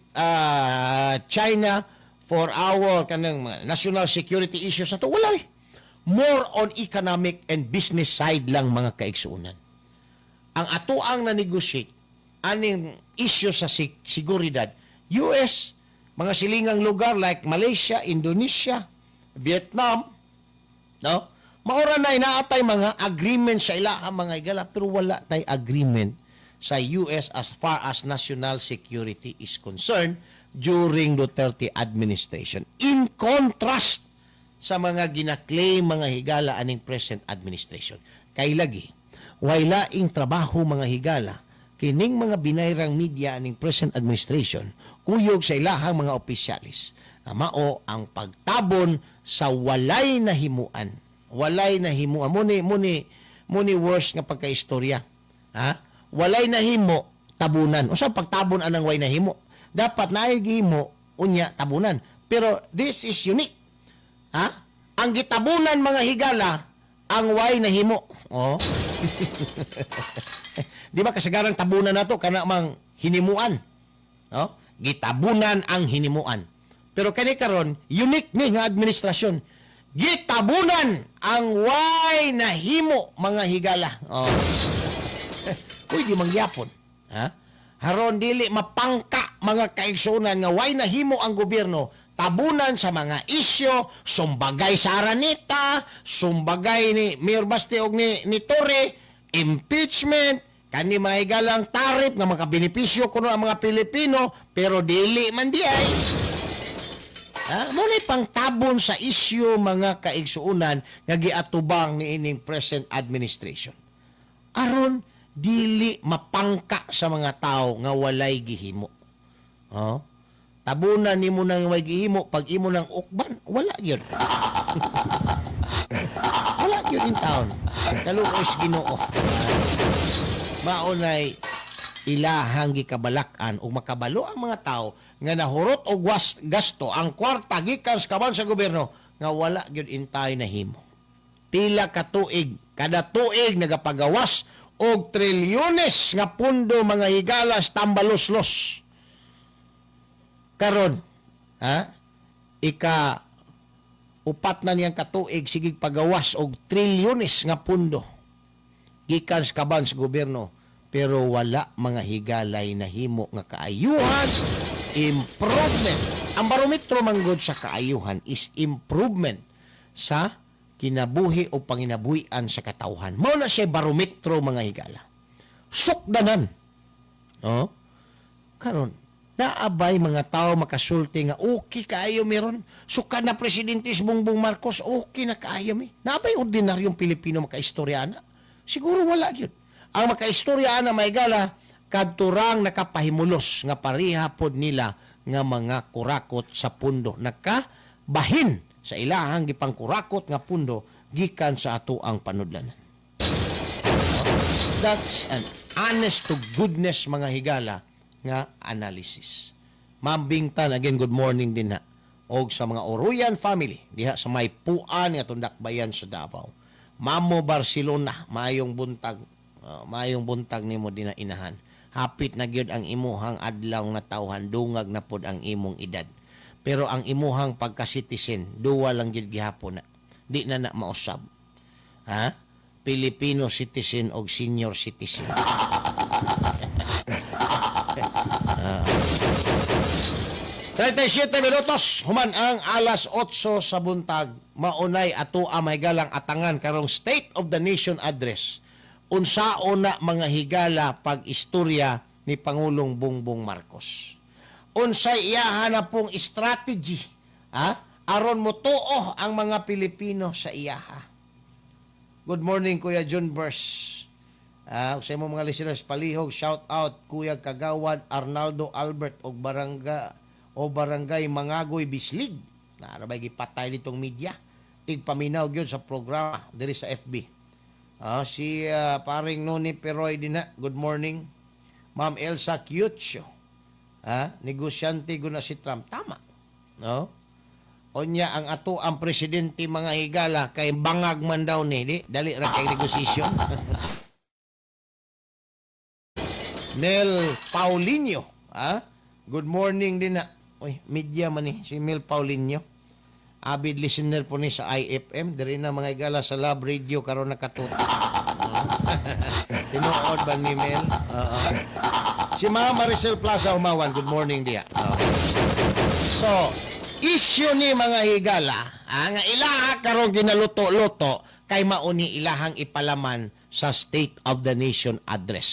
China for our kanang mga national security issues na to, wala eh. More on economic and business side lang, mga kaigsuonan. Ang ato ang na-negotiate aning issue sa siguridad, US Mga silingang lugar like Malaysia, Indonesia, Vietnam, no? Maura na inaatay mga agreement sa ila ang mga higala, pero wala tay agreement sa US as far as national security is concerned during Duterte administration. In contrast sa mga gina-claim, mga higala, aning present administration. Kay lagi, way laing trabaho, mga higala, kining mga binayrang media aning present administration, kuyog sa ilahang mga opisyalis. Mao ang pagtabon sa walay nahimuan. Walay nahimuan. Muni worst nga pagkaistorya. Ha? Walay nahimo, tabunan. Unsa pagtabon anang way nahimo? Dapat naay gihimo, unya tabunan. Pero this is unique. Ha? Ang gitabunan, mga higala, ang way nahimo. Oh. Di ba kasagarang tabunan nato kana mang hinimuan? No? Gitabunan ang hinimuan. Pero kani karon unique ni nga administrasyon. Gitabunan ang way nahimo, mga higala. Oh. Uy, di mangyapon. Ha? Haron dili mapangka, mga kaigsunan, nga way nahimo ang gobyerno, tabunan sa mga isyo, sumbagay sa Araneta, sumbagay ni Mayor Baste og ni Torre, impeachment, kani mga higalang tarif nga makabenepisyo kuno ang mga Pilipino, pero dili man di ay. Ha? Mo ni pangtabon sa isyu, mga kaigsuunan, nga giatubang ni ining present administration. Aron dili mapangka sa mga tao nga walay gihimo. Oh? Tabunan nimo nang way gihimo, pag imo nang ukban, wala gyud. Wala gyud in town. Kaluoy sa Ginoo. Maunay ilahang gikabalak-an ug makabalo ang mga tao nga nahurot og gasto ang kwarta gikan sa kaban sa gobyerno nga wala gyud intay nahimo. Pila ka tuig, kada tuig nagapagawas og trilyones nga pundo, mga higalas, tambaloslos. Karon, ha? Ika upat na niyang katuig sige pagawas og trilyones nga pundo gikan sa kaban sa gobyerno, pero wala, mga higalay, nahimo nga kaayuhan, improvement. Ang barometro manggod sa kaayuhan is improvement sa kinabuhi o panginabuhian sa katawhan. Mao na siya barometro, mga higala. Sukdanan. No? Karon, naabay mga tao makasulti nga okay kaayo meron. Suka na presidente si Bongbong Marcos, okay na kaayo mi. Naabay ordinaryong Pilipino makaistorya na? Siguro wala gyud. Ang makaistorya na, maigala, kadturang nakapahimulos nga pareha pod nila nga mga kurakot sa pundo. Nakabahin sa ilahang gipangkurakot nga pundo gikan sa ato ang panudlanan. That's an honest to goodness, mga higala, nga analysis. Ma'am Bingtan, again, good morning din ha. Og sa mga Oroyan family diha sa may Puan nga Tundakbayan sa Davao. Mamo Barcelona, maayong buntag. Maayong buntag nimo din na inahan. Hapit na gyud ang imuhang adlaw nga tawhan, dungag na pod ang imong edad. Pero ang imuhang pagka-citizen, duwa lang gyud gihapon na. Di na na mausab. Ha? Filipino citizen og senior citizen. 37 minutos human ang alas 8 sa buntag, maunay ato ang mahigalang atangan karong State of the Nation Address. Unsaon na, mga higala, pag-istorya ni Pangulong Bongbong Marcos? Unsay iyaha na pong strategy, ha? Aron motuo ang mga Pilipino sa iyaha. Good morning, Kuya John Bers. Sa imong mga listeners palihog, shout out Kuya Kagawad Arnaldo Albert og barangay o barangay Mangagoy Bislig. Naarabay gipatay ditong media. Tigpaminaw gyud sa programa diri sa FB. Si paring Noni Peroy din na. Good morning. Ma'am Elsa Kyucho. Negosyante guna si Trump. Tama. No? Onya ang ato ang presidente, mga higala, kay bangag man daw ni di dali ra kay negosasyon. Mel Paulinho, ha? Good morning din na. Uy, media man ni si Mel Paulinho. Avid listener po ni sa IFM diri na, mga higala, sa Love Radio karon nakatuto. Tinuod ba ni Mel? Oo. Si Ma'am Maricel Plaza Umawan, good morning diya. Oo. So, issue ni mga higala, nga ilaha karon ginaluto-luto kay mauni ilahang ipalaman sa State of the Nation Address.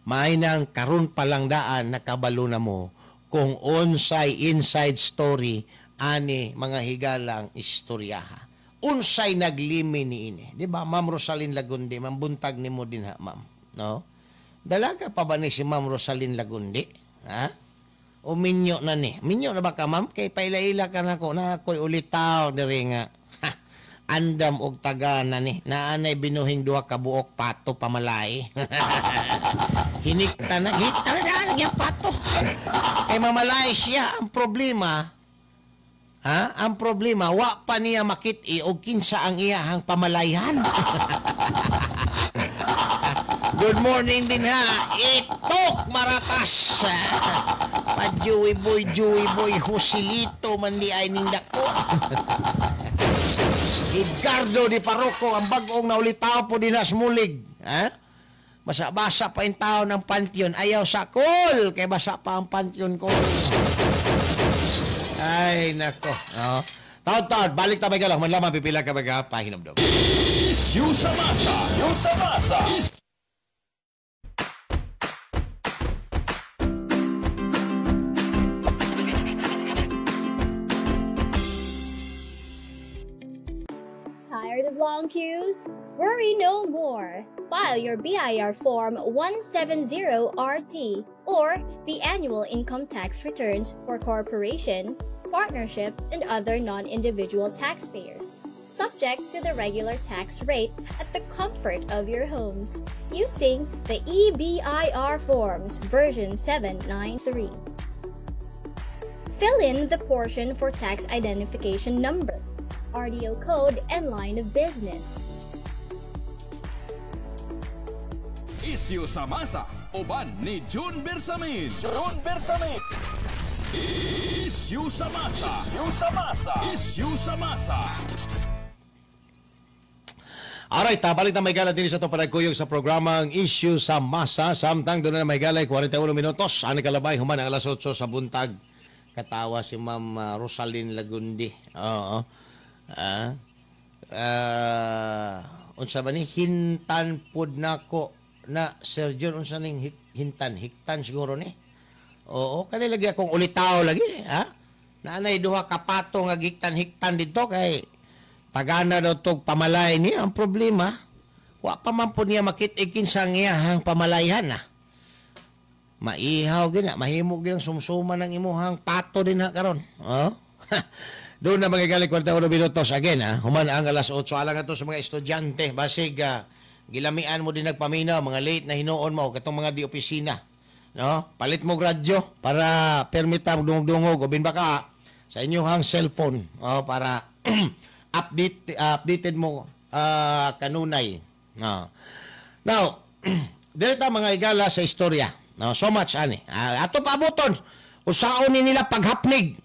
May nang karon pa lang daan nakabalo na mo kung unsay inside story ani mga higalang istoryaha. Unsay naglimi ni ini. Di ba? Ma'am Rosalyn Lagundi, ma'am buntag nimo din ha, ma'am. No? Dalaga pa ba ni si Ma'am Rosalyn Lagundi? Ha? O minyo na ni? Minyo na ba ka, ma'am? Kay paila-ila ka na ko, na ako'y ulitaw diri nga. Ha, andam og taga na ni. Naanay binuhing duha ka buok pato pamalay. Hinikta na, hinikta na daan ang pato. Kay mamalay siya ang problema. Ha? Ang problema, wa pa niya makit-i og kinsa ang iyahang pamalayhan. Good morning din ha. Itok maratas. Pa Joey boy, Joey boy, Joselito man di ay ning dako. Edgardo di Paroko ang bag-ong naulitaw po din sa mulig. Ha? Basa-basa pa yung tao ng Pantheon. Ayaw sa kol. Kay basa pa ang Pantheon ko. Ay, nako. No? Taon-taon, balik ta may galang. Manlamang pipila ka baga, pahinamdom. Issue sa masa. Issue sa masa. Tired of long queues? Worry no more. File your BIR Form 170RT or the annual income tax returns for corporation, partnership, and other non-individual taxpayers, subject to the regular tax rate at the comfort of your homes, using the eBIR Forms version 793. Fill in the portion for tax identification number, RDO code, and line of business. Isyu sa masa, uban ni June Bersamin. June Bersamin. Isyu sa masa. Isyu sa masa. Isyu sa masa. Alright, balik na may gala din sa itong panagkuyog sa programang Issue sa Masa. Samtang doon na may gala 41 minutos. Ano kalabay, human ang alas 8 sa buntag. Katawa si Ma'am Rosalyn Lagundi. Oo. Unsa ba ni? Hintan pud nako na Sir John, unsa ning hintan? Hiktan siguro ni. Oo, kani lagi akong ulitaw lagi, ha? Naanay duha ka pato nga giktan-hiktan dito kay tagana daw tog pamalay niya. Ang problema, wa pa man po niya makit-i kinsa ang iyahang pamalayhan, ha? Maihaw gina, mahimo ginang sumsuma ng imuhang pato din ha karon. Oh? Doon na mga galing 41 minutos again, ha? Human ang alas 8 alang ato sa mga estudyante. Basig gilamian mo din nagpaminaw, mga late na hinuon mo katong mga di opisina. No? Palit mo radyo para permita dungog-dungog o bin baka sa inyong cellphone, oh, para updated mo kanunay. No. Now, dito mga igala sa istorya. No, so much ani. Ato paaboton. Usaon ni nila paghapnig.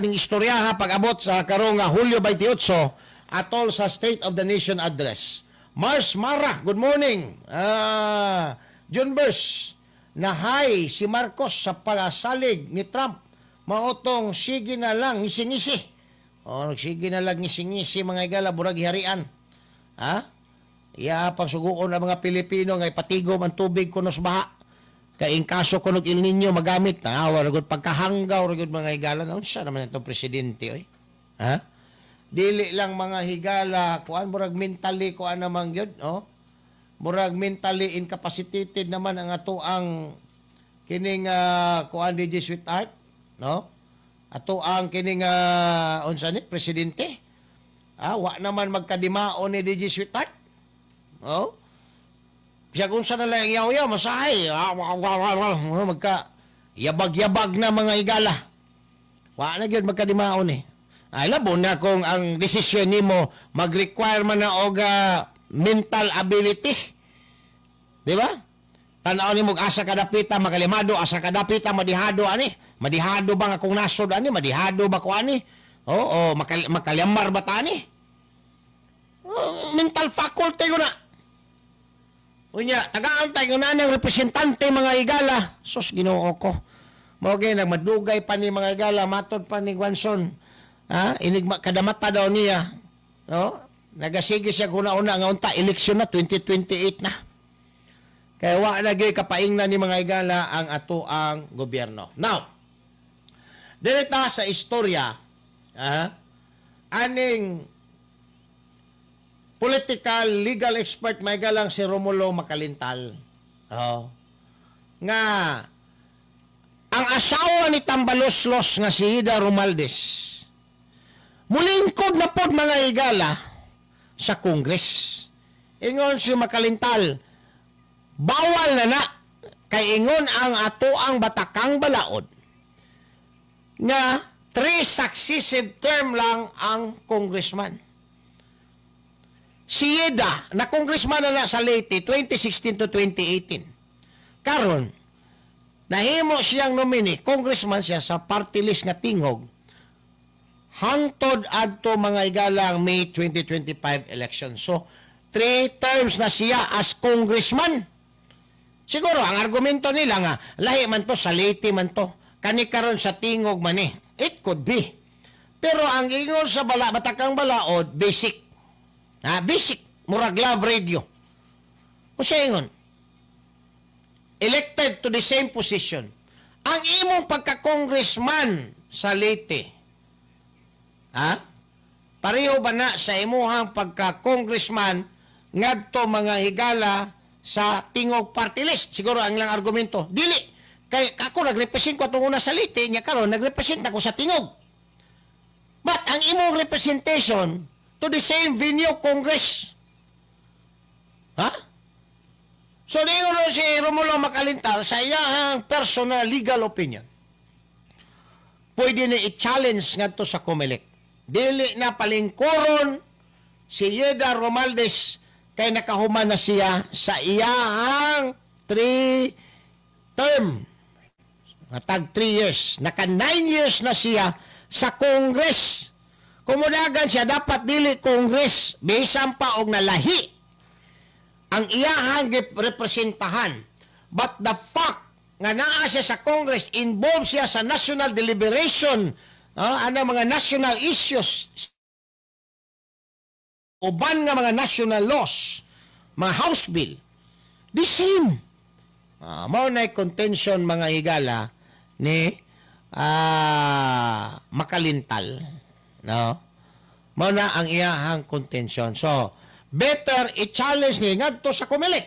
Ning istorya ha pag-abot sa karong Hulyo 28 atol sa State of the Nation Address. Mars Mara, good morning. John Burns, nahay si Marcos sa palasalig ni Trump. Maotong sige na lang ngisi-ngisi. O, sige na lang ngisi-ngisi mga igala, burag harian. Ha? Iya pagsuguon ng mga Pilipino ngay patigom ang tubig kunos baha. Kay in kaso kunog El Niño magamit, naawa ragod pagkahanggaw ragod mga higala. Unsa naman itong presidente oy? Ha? Dili lang mga higala, kuan murag mentally kuan naman gyud, oh. Murag mentally incapacitated naman ang ato ang kining kuan DJ Sweetheart, no? Ato ang kining unsa ni presidente? Ah, wa naman magkadimao ni DJ Sweetheart. Oh. Siya kung saan na lang yaw-yaw, masahay. Magka yabag-yabag na mga higala. Wa na gyud magkadimao ni. Ay, labo na kung ang desisyon nimo mag-require man na og mental ability. Di ba? Tan-aw nimo asa kadapita makalimado, asa kadapita madihado ani. Madihado ba nga kung nasod ani, madihado ba ko ani? Oo, makalyamar ba ta ani? Oh, mental faculty ko na. Unya, tagaan tayo na ng representante mga higala. Sus, Ginoo ko. Mao gyud nagmadugay pa ni mga higala, matod pa ni Guanzon. Ha? Inig kadamata daw niya. No? Nagasige siya una-una nga unta eleksyon na 2028 na. Kaya wa na gyud kapaingnan ni mga higala ang ato ang gobyerno. Now, direta sa istorya, aning political legal expert may galang si Romulo Macalintal. Oh. Nga ang asawa ni Tambaloslos nga si Yida Romualdez mulingkod na pod mga higala sa Congress. Ingon si Macalintal, bawal na na kay ingon ang ato ang batakang balaod nga 3 successive term lang ang congressman. Si Yeda, na congressman na sa Leyte, 2016 to 2018. Karon, nahimo siyang nominee, congressman siya sa party list nga Tingog, hangtod adto mga igalang May 2025 election. So, 3 terms na siya as congressman. Siguro, ang argumento nila nga, lahi man to, sa Leyte man to, kani karon sa Tingog man eh. It could be. Pero ang ingon sa batakang balaod, basic. Basic. Murag Love Radio. O siya ingon, elected to the same position. Ang imong pagka-congressman sa Leyte, ha? Pareho ba na sa imuhang pagka-congressman ngadto mga higala sa Tingog Party List? Siguro ang ilang argumento, dili. Kay ako nagrepresent ko atong una sa Leyte, nya karon nagrepresent ako sa Tingog. But ang imong representation to the same venue, Congress. Ha? So, niingon si Romulo Macalintal sa iyahang personal legal opinion, pwede na i-challenge ngadto sa COMELEC. Dili na palingkuron si Yeda Romualdez kay nakahuman na siya sa iyahang 3 term. Tag 3 years. Naka 9 years na siya sa Congress. Kumudagan siya, dapat dili Congress, bisan pa og nalahi ang iyahang representahan. But the fact nga naa siya sa Congress, involved siya sa national deliberation, ano mga national issues, uban nga mga national laws, mga house bill, the same. Mao na contention mga higala ni Macalintal. No? Mao na ang iyahang contention. So, better i-challenge ni ngadto sa COMELEC.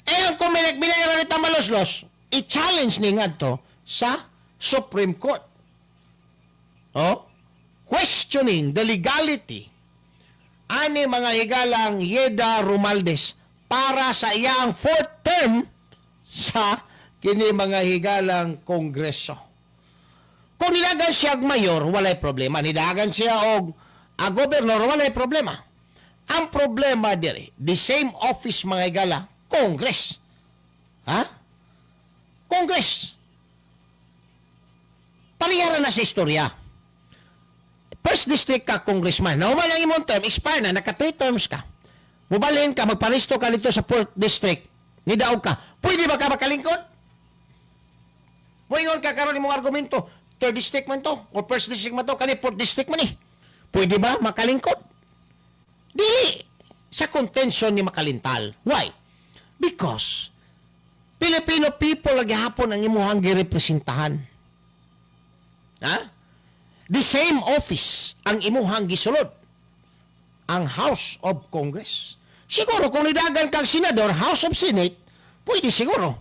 Eh, ang COMELEC, binayaran ni Tambaloslos, i-challenge ni ngadto sa Supreme Court. Oh? Questioning the legality ani mga higalang Yeda Romualdez para sa iyang 4th term sa kini mga higalang Kongreso. Kung nidagan siya og mayor, walay problema. Nidagan siya og gobernador, walay problema. Ang problema diri, the same office mga higala, Congress. Ha? Congress. Parehara na sa istorya. First district ka, congressman. Nahuman ang imong term, expire na, naka 3 terms ka. Mubalhin ka, magparisto ka dito sa 4th district. Nidaog ka. Pwede ba ka makalingkod? Moingon ka karon imong argumento, 3rd district man to, o 1st district man to, kani 4th district man eh. Pwede ba makalingkod? Dili. Sa contention ni Macalintal. Why? Because Filipino people lagi hapon ang imuhang girepresentahan. Ha? The same office ang imuhang gisulod. Ang House of Congress. Siguro kung nidagan kang senador, House of Senate, pwede siguro.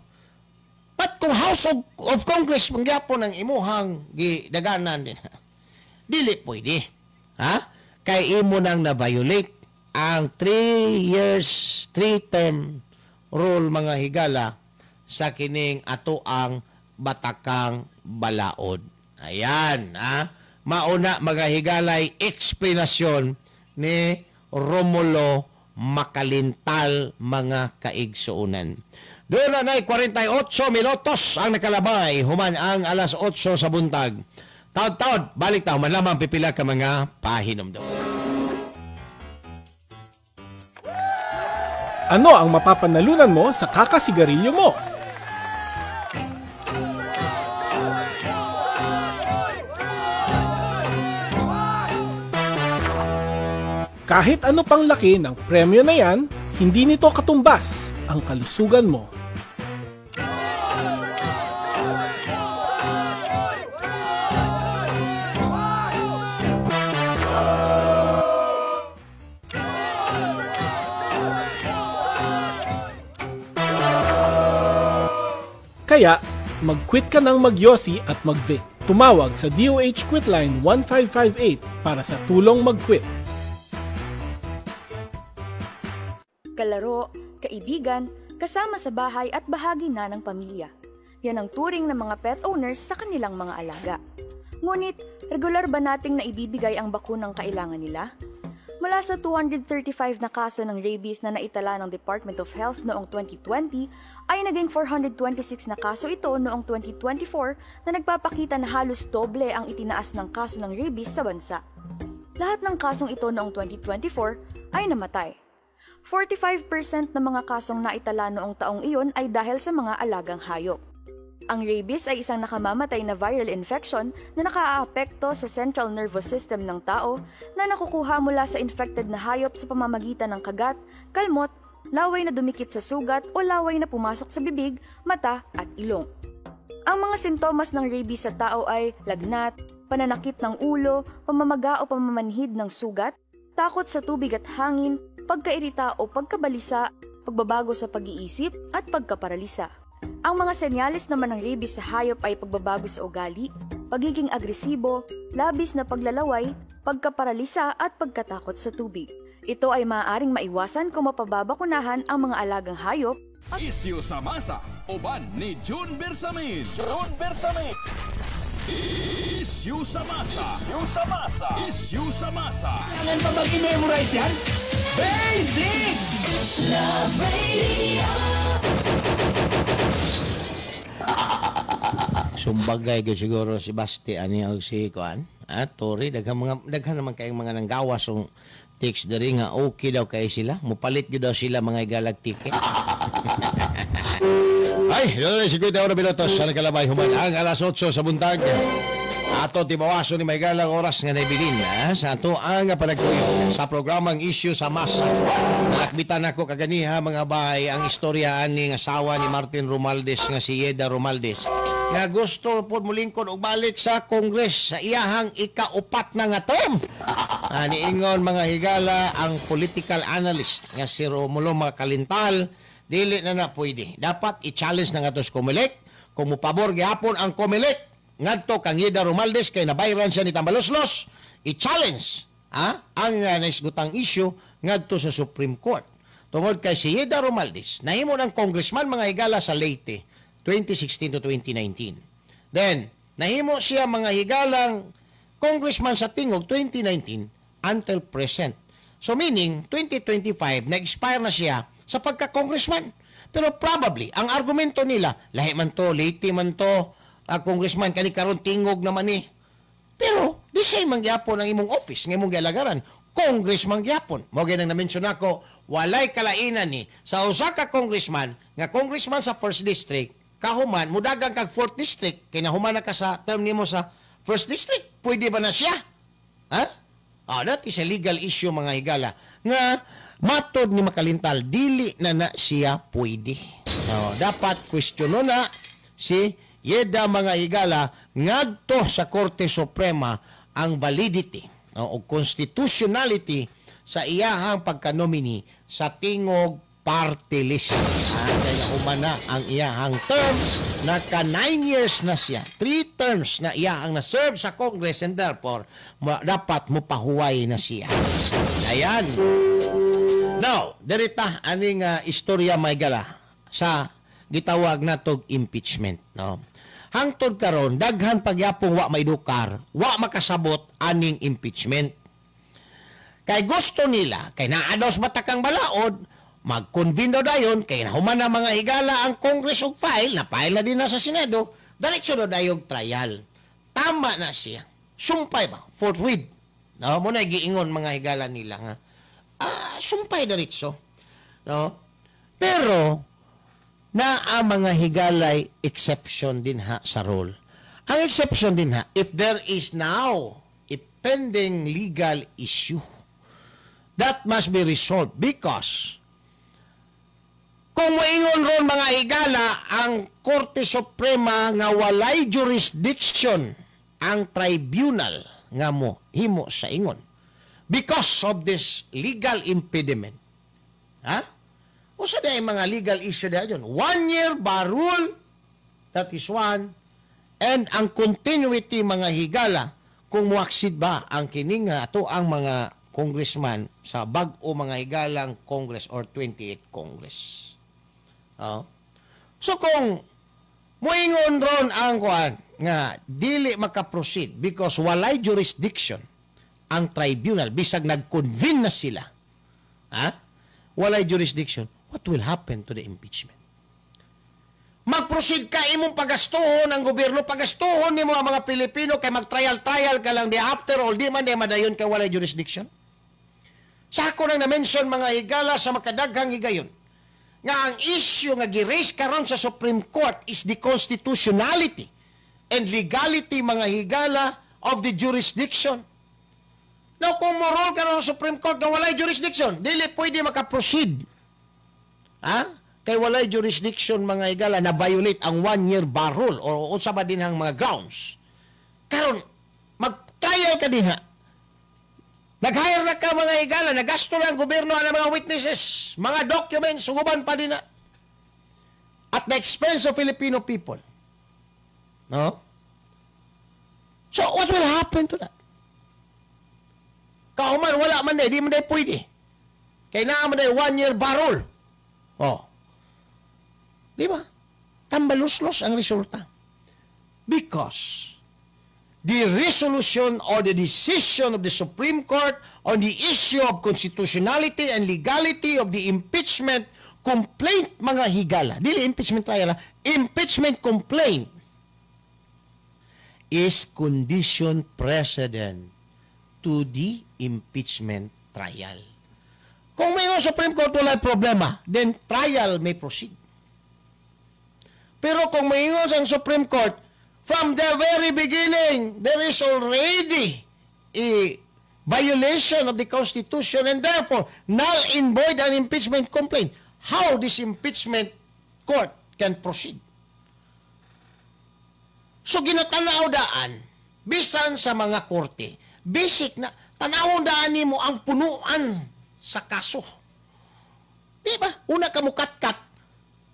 But kung House of Congress mangyapon ang imuhang gidaganan din, dili pwede. Ha? Kay imo nang na-violate ang 3 years, 3 term rule mga higala sa kining ato ang batakang balaod. Ayan, ha? Mauna mga higalay eksplanasyon ni Romulo Macalintal mga kaigsuonan. Doon na 48 minutos ang nakalabay human ang alas 8 sa buntag. Taod-taod, balik ta human lamang pipila ka mga pahinomdom. Ano ang mapapanalunan mo sa kakasigarilyo mo? Kahit ano pang laki ng premyo na yan, hindi nito katumbas ang kalusugan mo. Kaya, mag-quit ka ng magyosi at mag-vape. Tumawag sa DOH Quitline 1558 para sa tulong mag-quit. Kalaro, kaibigan, kasama sa bahay at bahagi na ng pamilya. Yan ang turing ng mga pet owners sa kanilang mga alaga. Ngunit, regular ba nating naibibigay ang bakunang kailangan nila? Mula sa 235 na kaso ng rabies na naitala ng Department of Health noong 2020, ay naging 426 na kaso ito noong 2024 na nagpapakita na halos doble ang itinaas ng kaso ng rabies sa bansa. Lahat ng kasong ito noong 2024 ay namatay. 45% ng mga kasong naitala noong taong iyon ay dahil sa mga alagang hayop. Ang rabies ay isang nakamamatay na viral infection na nakaaapekto sa central nervous system ng tao na nakukuha mula sa infected na hayop sa pamamagitan ng kagat, kalmot, laway na dumikit sa sugat o laway na pumasok sa bibig, mata at ilong. Ang mga sintomas ng rabies sa tao ay lagnat, pananakit ng ulo, pamamaga o pamamanhid ng sugat, takot sa tubig at hangin, pagkairita o pagkabalisa, pagbabago sa pag-iisip at pagkaparalisa. Ang mga senyales naman ng rabies sa hayop ay pagbabago sa ugali, pagiging agresibo, labis na paglalaway, pagkaparalisa at pagkatakot sa tubig. Ito ay maaaring maiwasan kung mapababakunahan ang mga alagang hayop. Isyu sa masa, uban ni June Bersamin. June Bersamin. Isyu sa masa. Isyu sa masa. Isyu sa masa. Kailangan pa bang i-memorize yan? Basic! Love Radio. Sumbagay gyud siguro si Basti ani og si kuan. Ah, Tori, daghan naman kayong mga nanggawas og text diri nga okay daw kay sila. Mupalit gyud daw sila mga igalag ticket. Ay, dali si Kuya Teoro Pilotos sa nagkalabay human ang alas 8 sa buntag. Ato tibawaso ni Maigalang oras nga naibilin sa ato ang panagtuyo sa programang Issue sa Masa. Nalakbitan ako kaganiha mga bay ang istorya aning asawa ni Martin Romualdez nga si Yeda Romualdez nga gusto pod molingkod og balik sa Congress sa iyahang ikaupat na nga term. Niingon mga higala ang political analyst nga si Romulo Macalintal, dili na na pwede. Dapat i-challenge na nga to sa Comelec. Kung mupabor gihapon ang Comelec ngadto kang Yeda Romualdez kay nabayran siya ni Tambaloslos, i-challenge ang naisgutang issue ngadto sa Supreme Court. Tungod kay si Yeda Romualdez, nahimo ng congressman mga higala sa Leyte 2016 to 2019. Then, nahimo siya mga higalang congressman sa Tingog 2019 until present. So meaning, 2025, na-expire na siya sa pagka-congressman. Pero probably, ang argumento nila, lahi man to, Leyte man to, congressman, kani karon Tingog naman ni. Pero, di siya mangyapon ang imong office, ng imong gialagaran. Congressman gyapon. Mao gyud ang na-mention ako, walay kalainan ni sa usa ka congressman, nga congressman sa first district, kahuman, mudagang kag fourth district, kay nahuman na ka sa term nimo sa first district. Pwede ba na siya? Ha? That is a legal issue mga higala. Nga, matod ni Macalintal, dili na na siya pwede. Dapat questiono na si Yeda mga higala ngadto sa Korte Suprema ang validity o constitutionality sa iyahang pagka-nominee sa Tingog Party List. Kaya humana ang iyahang term, naka 9 years na siya. 3 terms na iyahang na-serve sa Congress and therefore dapat mupahuway na siya. Ayan. Now, dirita aning istorya may gala sa gitawag natog impeachment, no? Hangtod karon daghan pagyapong wa maidukar, wa makasabot aning impeachment. Kay gusto nila, kay naa daw sa batakang balaod, mag-convene daw dayon, kay nahuman na mga higala ang Congress og file, na file na din na sa Senado, diretso daw dayong trial. Tama na siya. Sumpay ba? Forthwith. No, mo na giingon mga higala nila nga. Sumpay diretso. No? Pero naa mga higalay exception din ha sa rule. Ang exception din ha, if there is now a pending legal issue. That must be resolved because kung moingon ron, mga higala, ang Korte Suprema nga walay jurisdiction ang tribunal nga mo himo sa ingon because of this legal impediment. Ha? Usa diay mga legal issue diha yun. 1 year bar rule, that is one, and ang continuity, mga higala, kung muaksid ba ang kining nga ato ang mga congressman sa bag-o, mga higalang Congress or 28 Congress. Oh. So kung muingon ron ang kuan nga dili makaproceed because walay jurisdiction ang tribunal bisag nag-convene na sila. Ha? Walay jurisdiction. What will happen to the impeachment? Mag-proceed ka, imong pagastuhon ang gobyerno, pagastuhon nimo ang mga Pilipino kay mag-trial-trial ka lang di, after all di man di madayon kay walay jurisdiction. Sa ako nang na-mention, mga higala, sa makadaghang higayon nga ang issue nga gi-raise karon sa Supreme Court is the constitutionality and legality, mga higala, of the jurisdiction. Now, kung mo-rule karon sa Supreme Court nga walay jurisdiction, dili pwede makaproceed. Ha? Kay walay jurisdiction, mga higala, na violate ang 1 year bar rule o unsa ba din ang mga grounds. Karon, mag-trial ka dinha. Nag-hire na ka, mga higala, nagasto na ang gobyerno ang mga witnesses, mga documents, suguban pa din na. At the expense of Filipino people. No? So, what will happen to that? Kauman, wala man di man di pwede. Kay naa man di 1 year bar rule. Oh. Di ba? Tambaluslos ang resulta. Because the resolution or the decision of the Supreme Court on the issue of constitutionality and legality of the impeachment complaint, mga higala, dili impeachment trial, impeachment complaint is condition precedent to the impeachment trial. Kung may Supreme Court wala problema, then trial may proceed. Pero kung may sa Supreme Court, from the very beginning, there is already a violation of the Constitution and therefore null and void an impeachment complaint. How this impeachment court can proceed? So ginatanaw daan, bisan sa mga korte, basic na, tanawon daan nimo ang punuan sa kaso. Di ba? Una ka mukat-kat,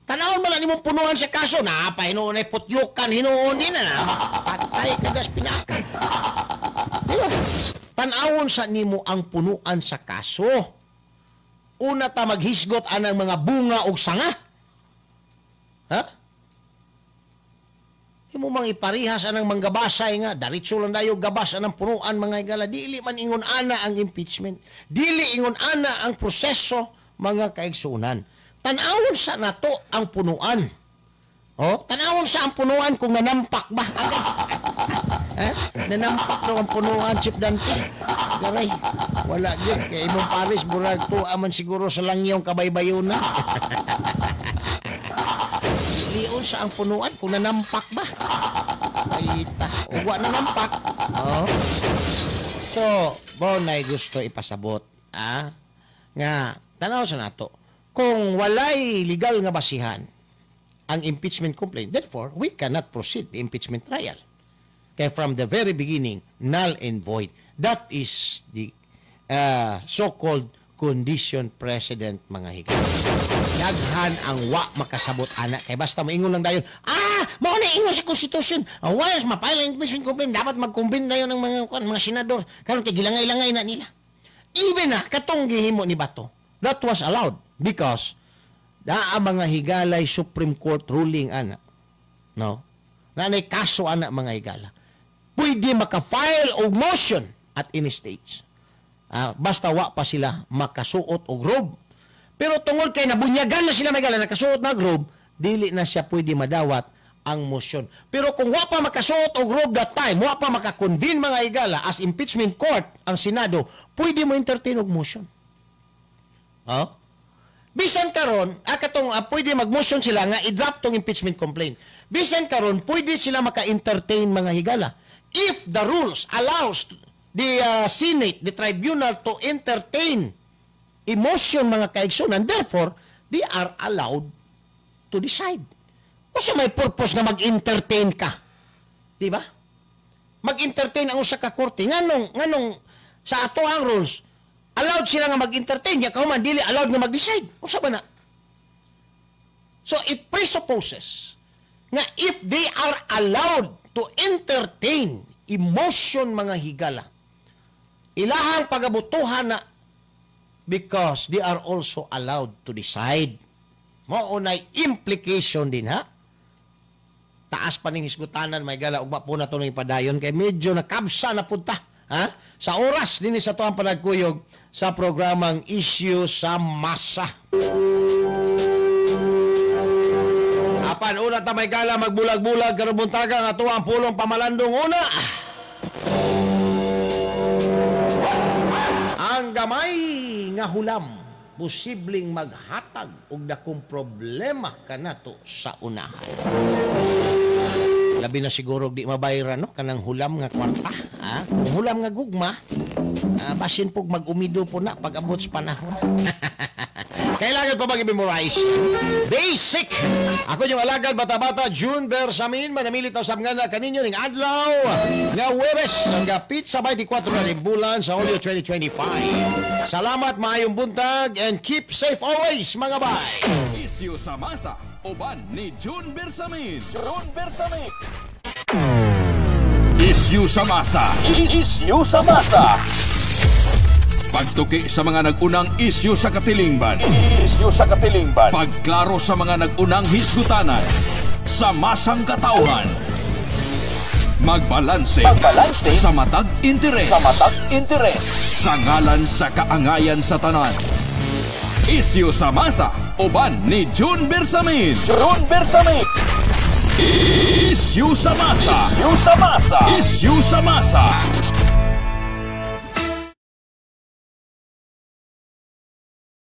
tanawon mo lang nimong punuan sa kaso, na pa hinuon ay putyukan, hinuon din na na. Patay ka das pinaka. Di ba? Tanawon sa nimo ang punuan sa kaso. Una ta maghisgot anang mga bunga og sanga. Ha? Imo mang iparihas anang manggabasay nga diretso lang dayo gabas anang punuan, mga higala, dili man ingon ana ang impeachment, dili ingon ana ang proseso, mga kaigsuonan. Tan-awon sa nato ang punuan. Oh, tan-awon sa ang punuan kung nanampak ba. Eh? Nanampak daw ang punuan, Chief Dante. Garay, wala gyud kay imong pares murag tuwa man siguro sa langyong kabaybayona. Lion sa ang punuan kung nanampak ba. Ay ta, ug wa nanampak. Oh. So, mo nay gusto ipasabot, ah, nga tanaw sa nato. Kung walay legal nga basihan ang impeachment complaint, therefore, we cannot proceed the impeachment trial. Kaya from the very beginning, null and void. That is the so-called condition precedent, mga higala. Daghan ang wa makasabot ana kay basta moingon lang dayon, mao na ingon sa Constitution. Once ma-file ang impeachment complaint, dapat mag-convene dayon ng mga kuan, mga senador karon kay gilangay-langay na nila. Even na katong gihimo ni Bato, that was allowed because naa, mga higalay, Supreme Court ruling ana. No? Naanay kaso ana, mga higala. Pwede maka-file og motion at any stage. Basta wa pa sila makasuot og robe. Pero tungod kay nabunyagan na sila, mga higala, nakasuot na og robe, dili na siya pwede madawat ang motion. Pero kung wa pa makasuot og robe that time, wa pa maka-convene, mga higala, as impeachment court ang Senado, pwede mo entertain og motion. Oh? Bisan karon, katong pwede mag-motion sila nga i-drop tong impeachment complaint. Bisan karon, pwede sila maka-entertain, mga higala. If the rules allows the Senate, the tribunal to entertain Emotion mga kaigsunan, therefore, they are allowed to decide. Usa may purpose nga mag-entertain ka. Di ba? Mag-entertain ang usa ka korte. Nganong sa ato ang rules, allowed sila nga mag-entertain, ya kauman dili allowed nga mag-decide. Unsa ba na? So it presupposes nga if they are allowed to entertain emotion mga higala, ilahang pagabutuhan na because they are also allowed to decide. Mao nay implication din ha. Taas pa ning hisgutanan may gala, ugma po na to ning padayon kay medyo nakabsa na punta ha sa oras dinhi sa tuang panagkuyog sa programang Issue sa Masa. Apan una ta may gala magbulag-bulag karong buntaga nga tuang pulong pamalandong una. Ang gamay nga hulam posibleng maghatag og dakong problema kanato sa unahan. Labi na siguro di mabayran no kanang hulam nga kwarta, ha? Kung hulam nga gugma, basin pug mag-umido po na pag abot sa panahon. Kailangan pa mag-memorize. Basic. Ako yung alagad bata-bata June Bersamin, manamilit na usab nga na kaninyo ning adlaw nga Huwebes ang gapit sa 24 na bulan sa Hulyo 2025. Salamat, maayong buntag, and keep safe always mga bay. Isyu sa masa uban ni June Bersamin. June Bersamin. Isyu sa masa. Isyu sa masa. Pagtuki sa mga nag-unang isyu sa katilingban. Isyu sa katilingban. Pagklaro sa mga nag-unang hisgutanan. Sa masang katauhan. Magbalanse. Magbalanse. Sa matag interes. Sa matag interes. Sa ngalan sa kaangayan sa tanan. Isyu sa masa. Uban ni June Bersamin. June Bersamin. Isyu sa masa. Isyu sa masa. Isyu sa masa.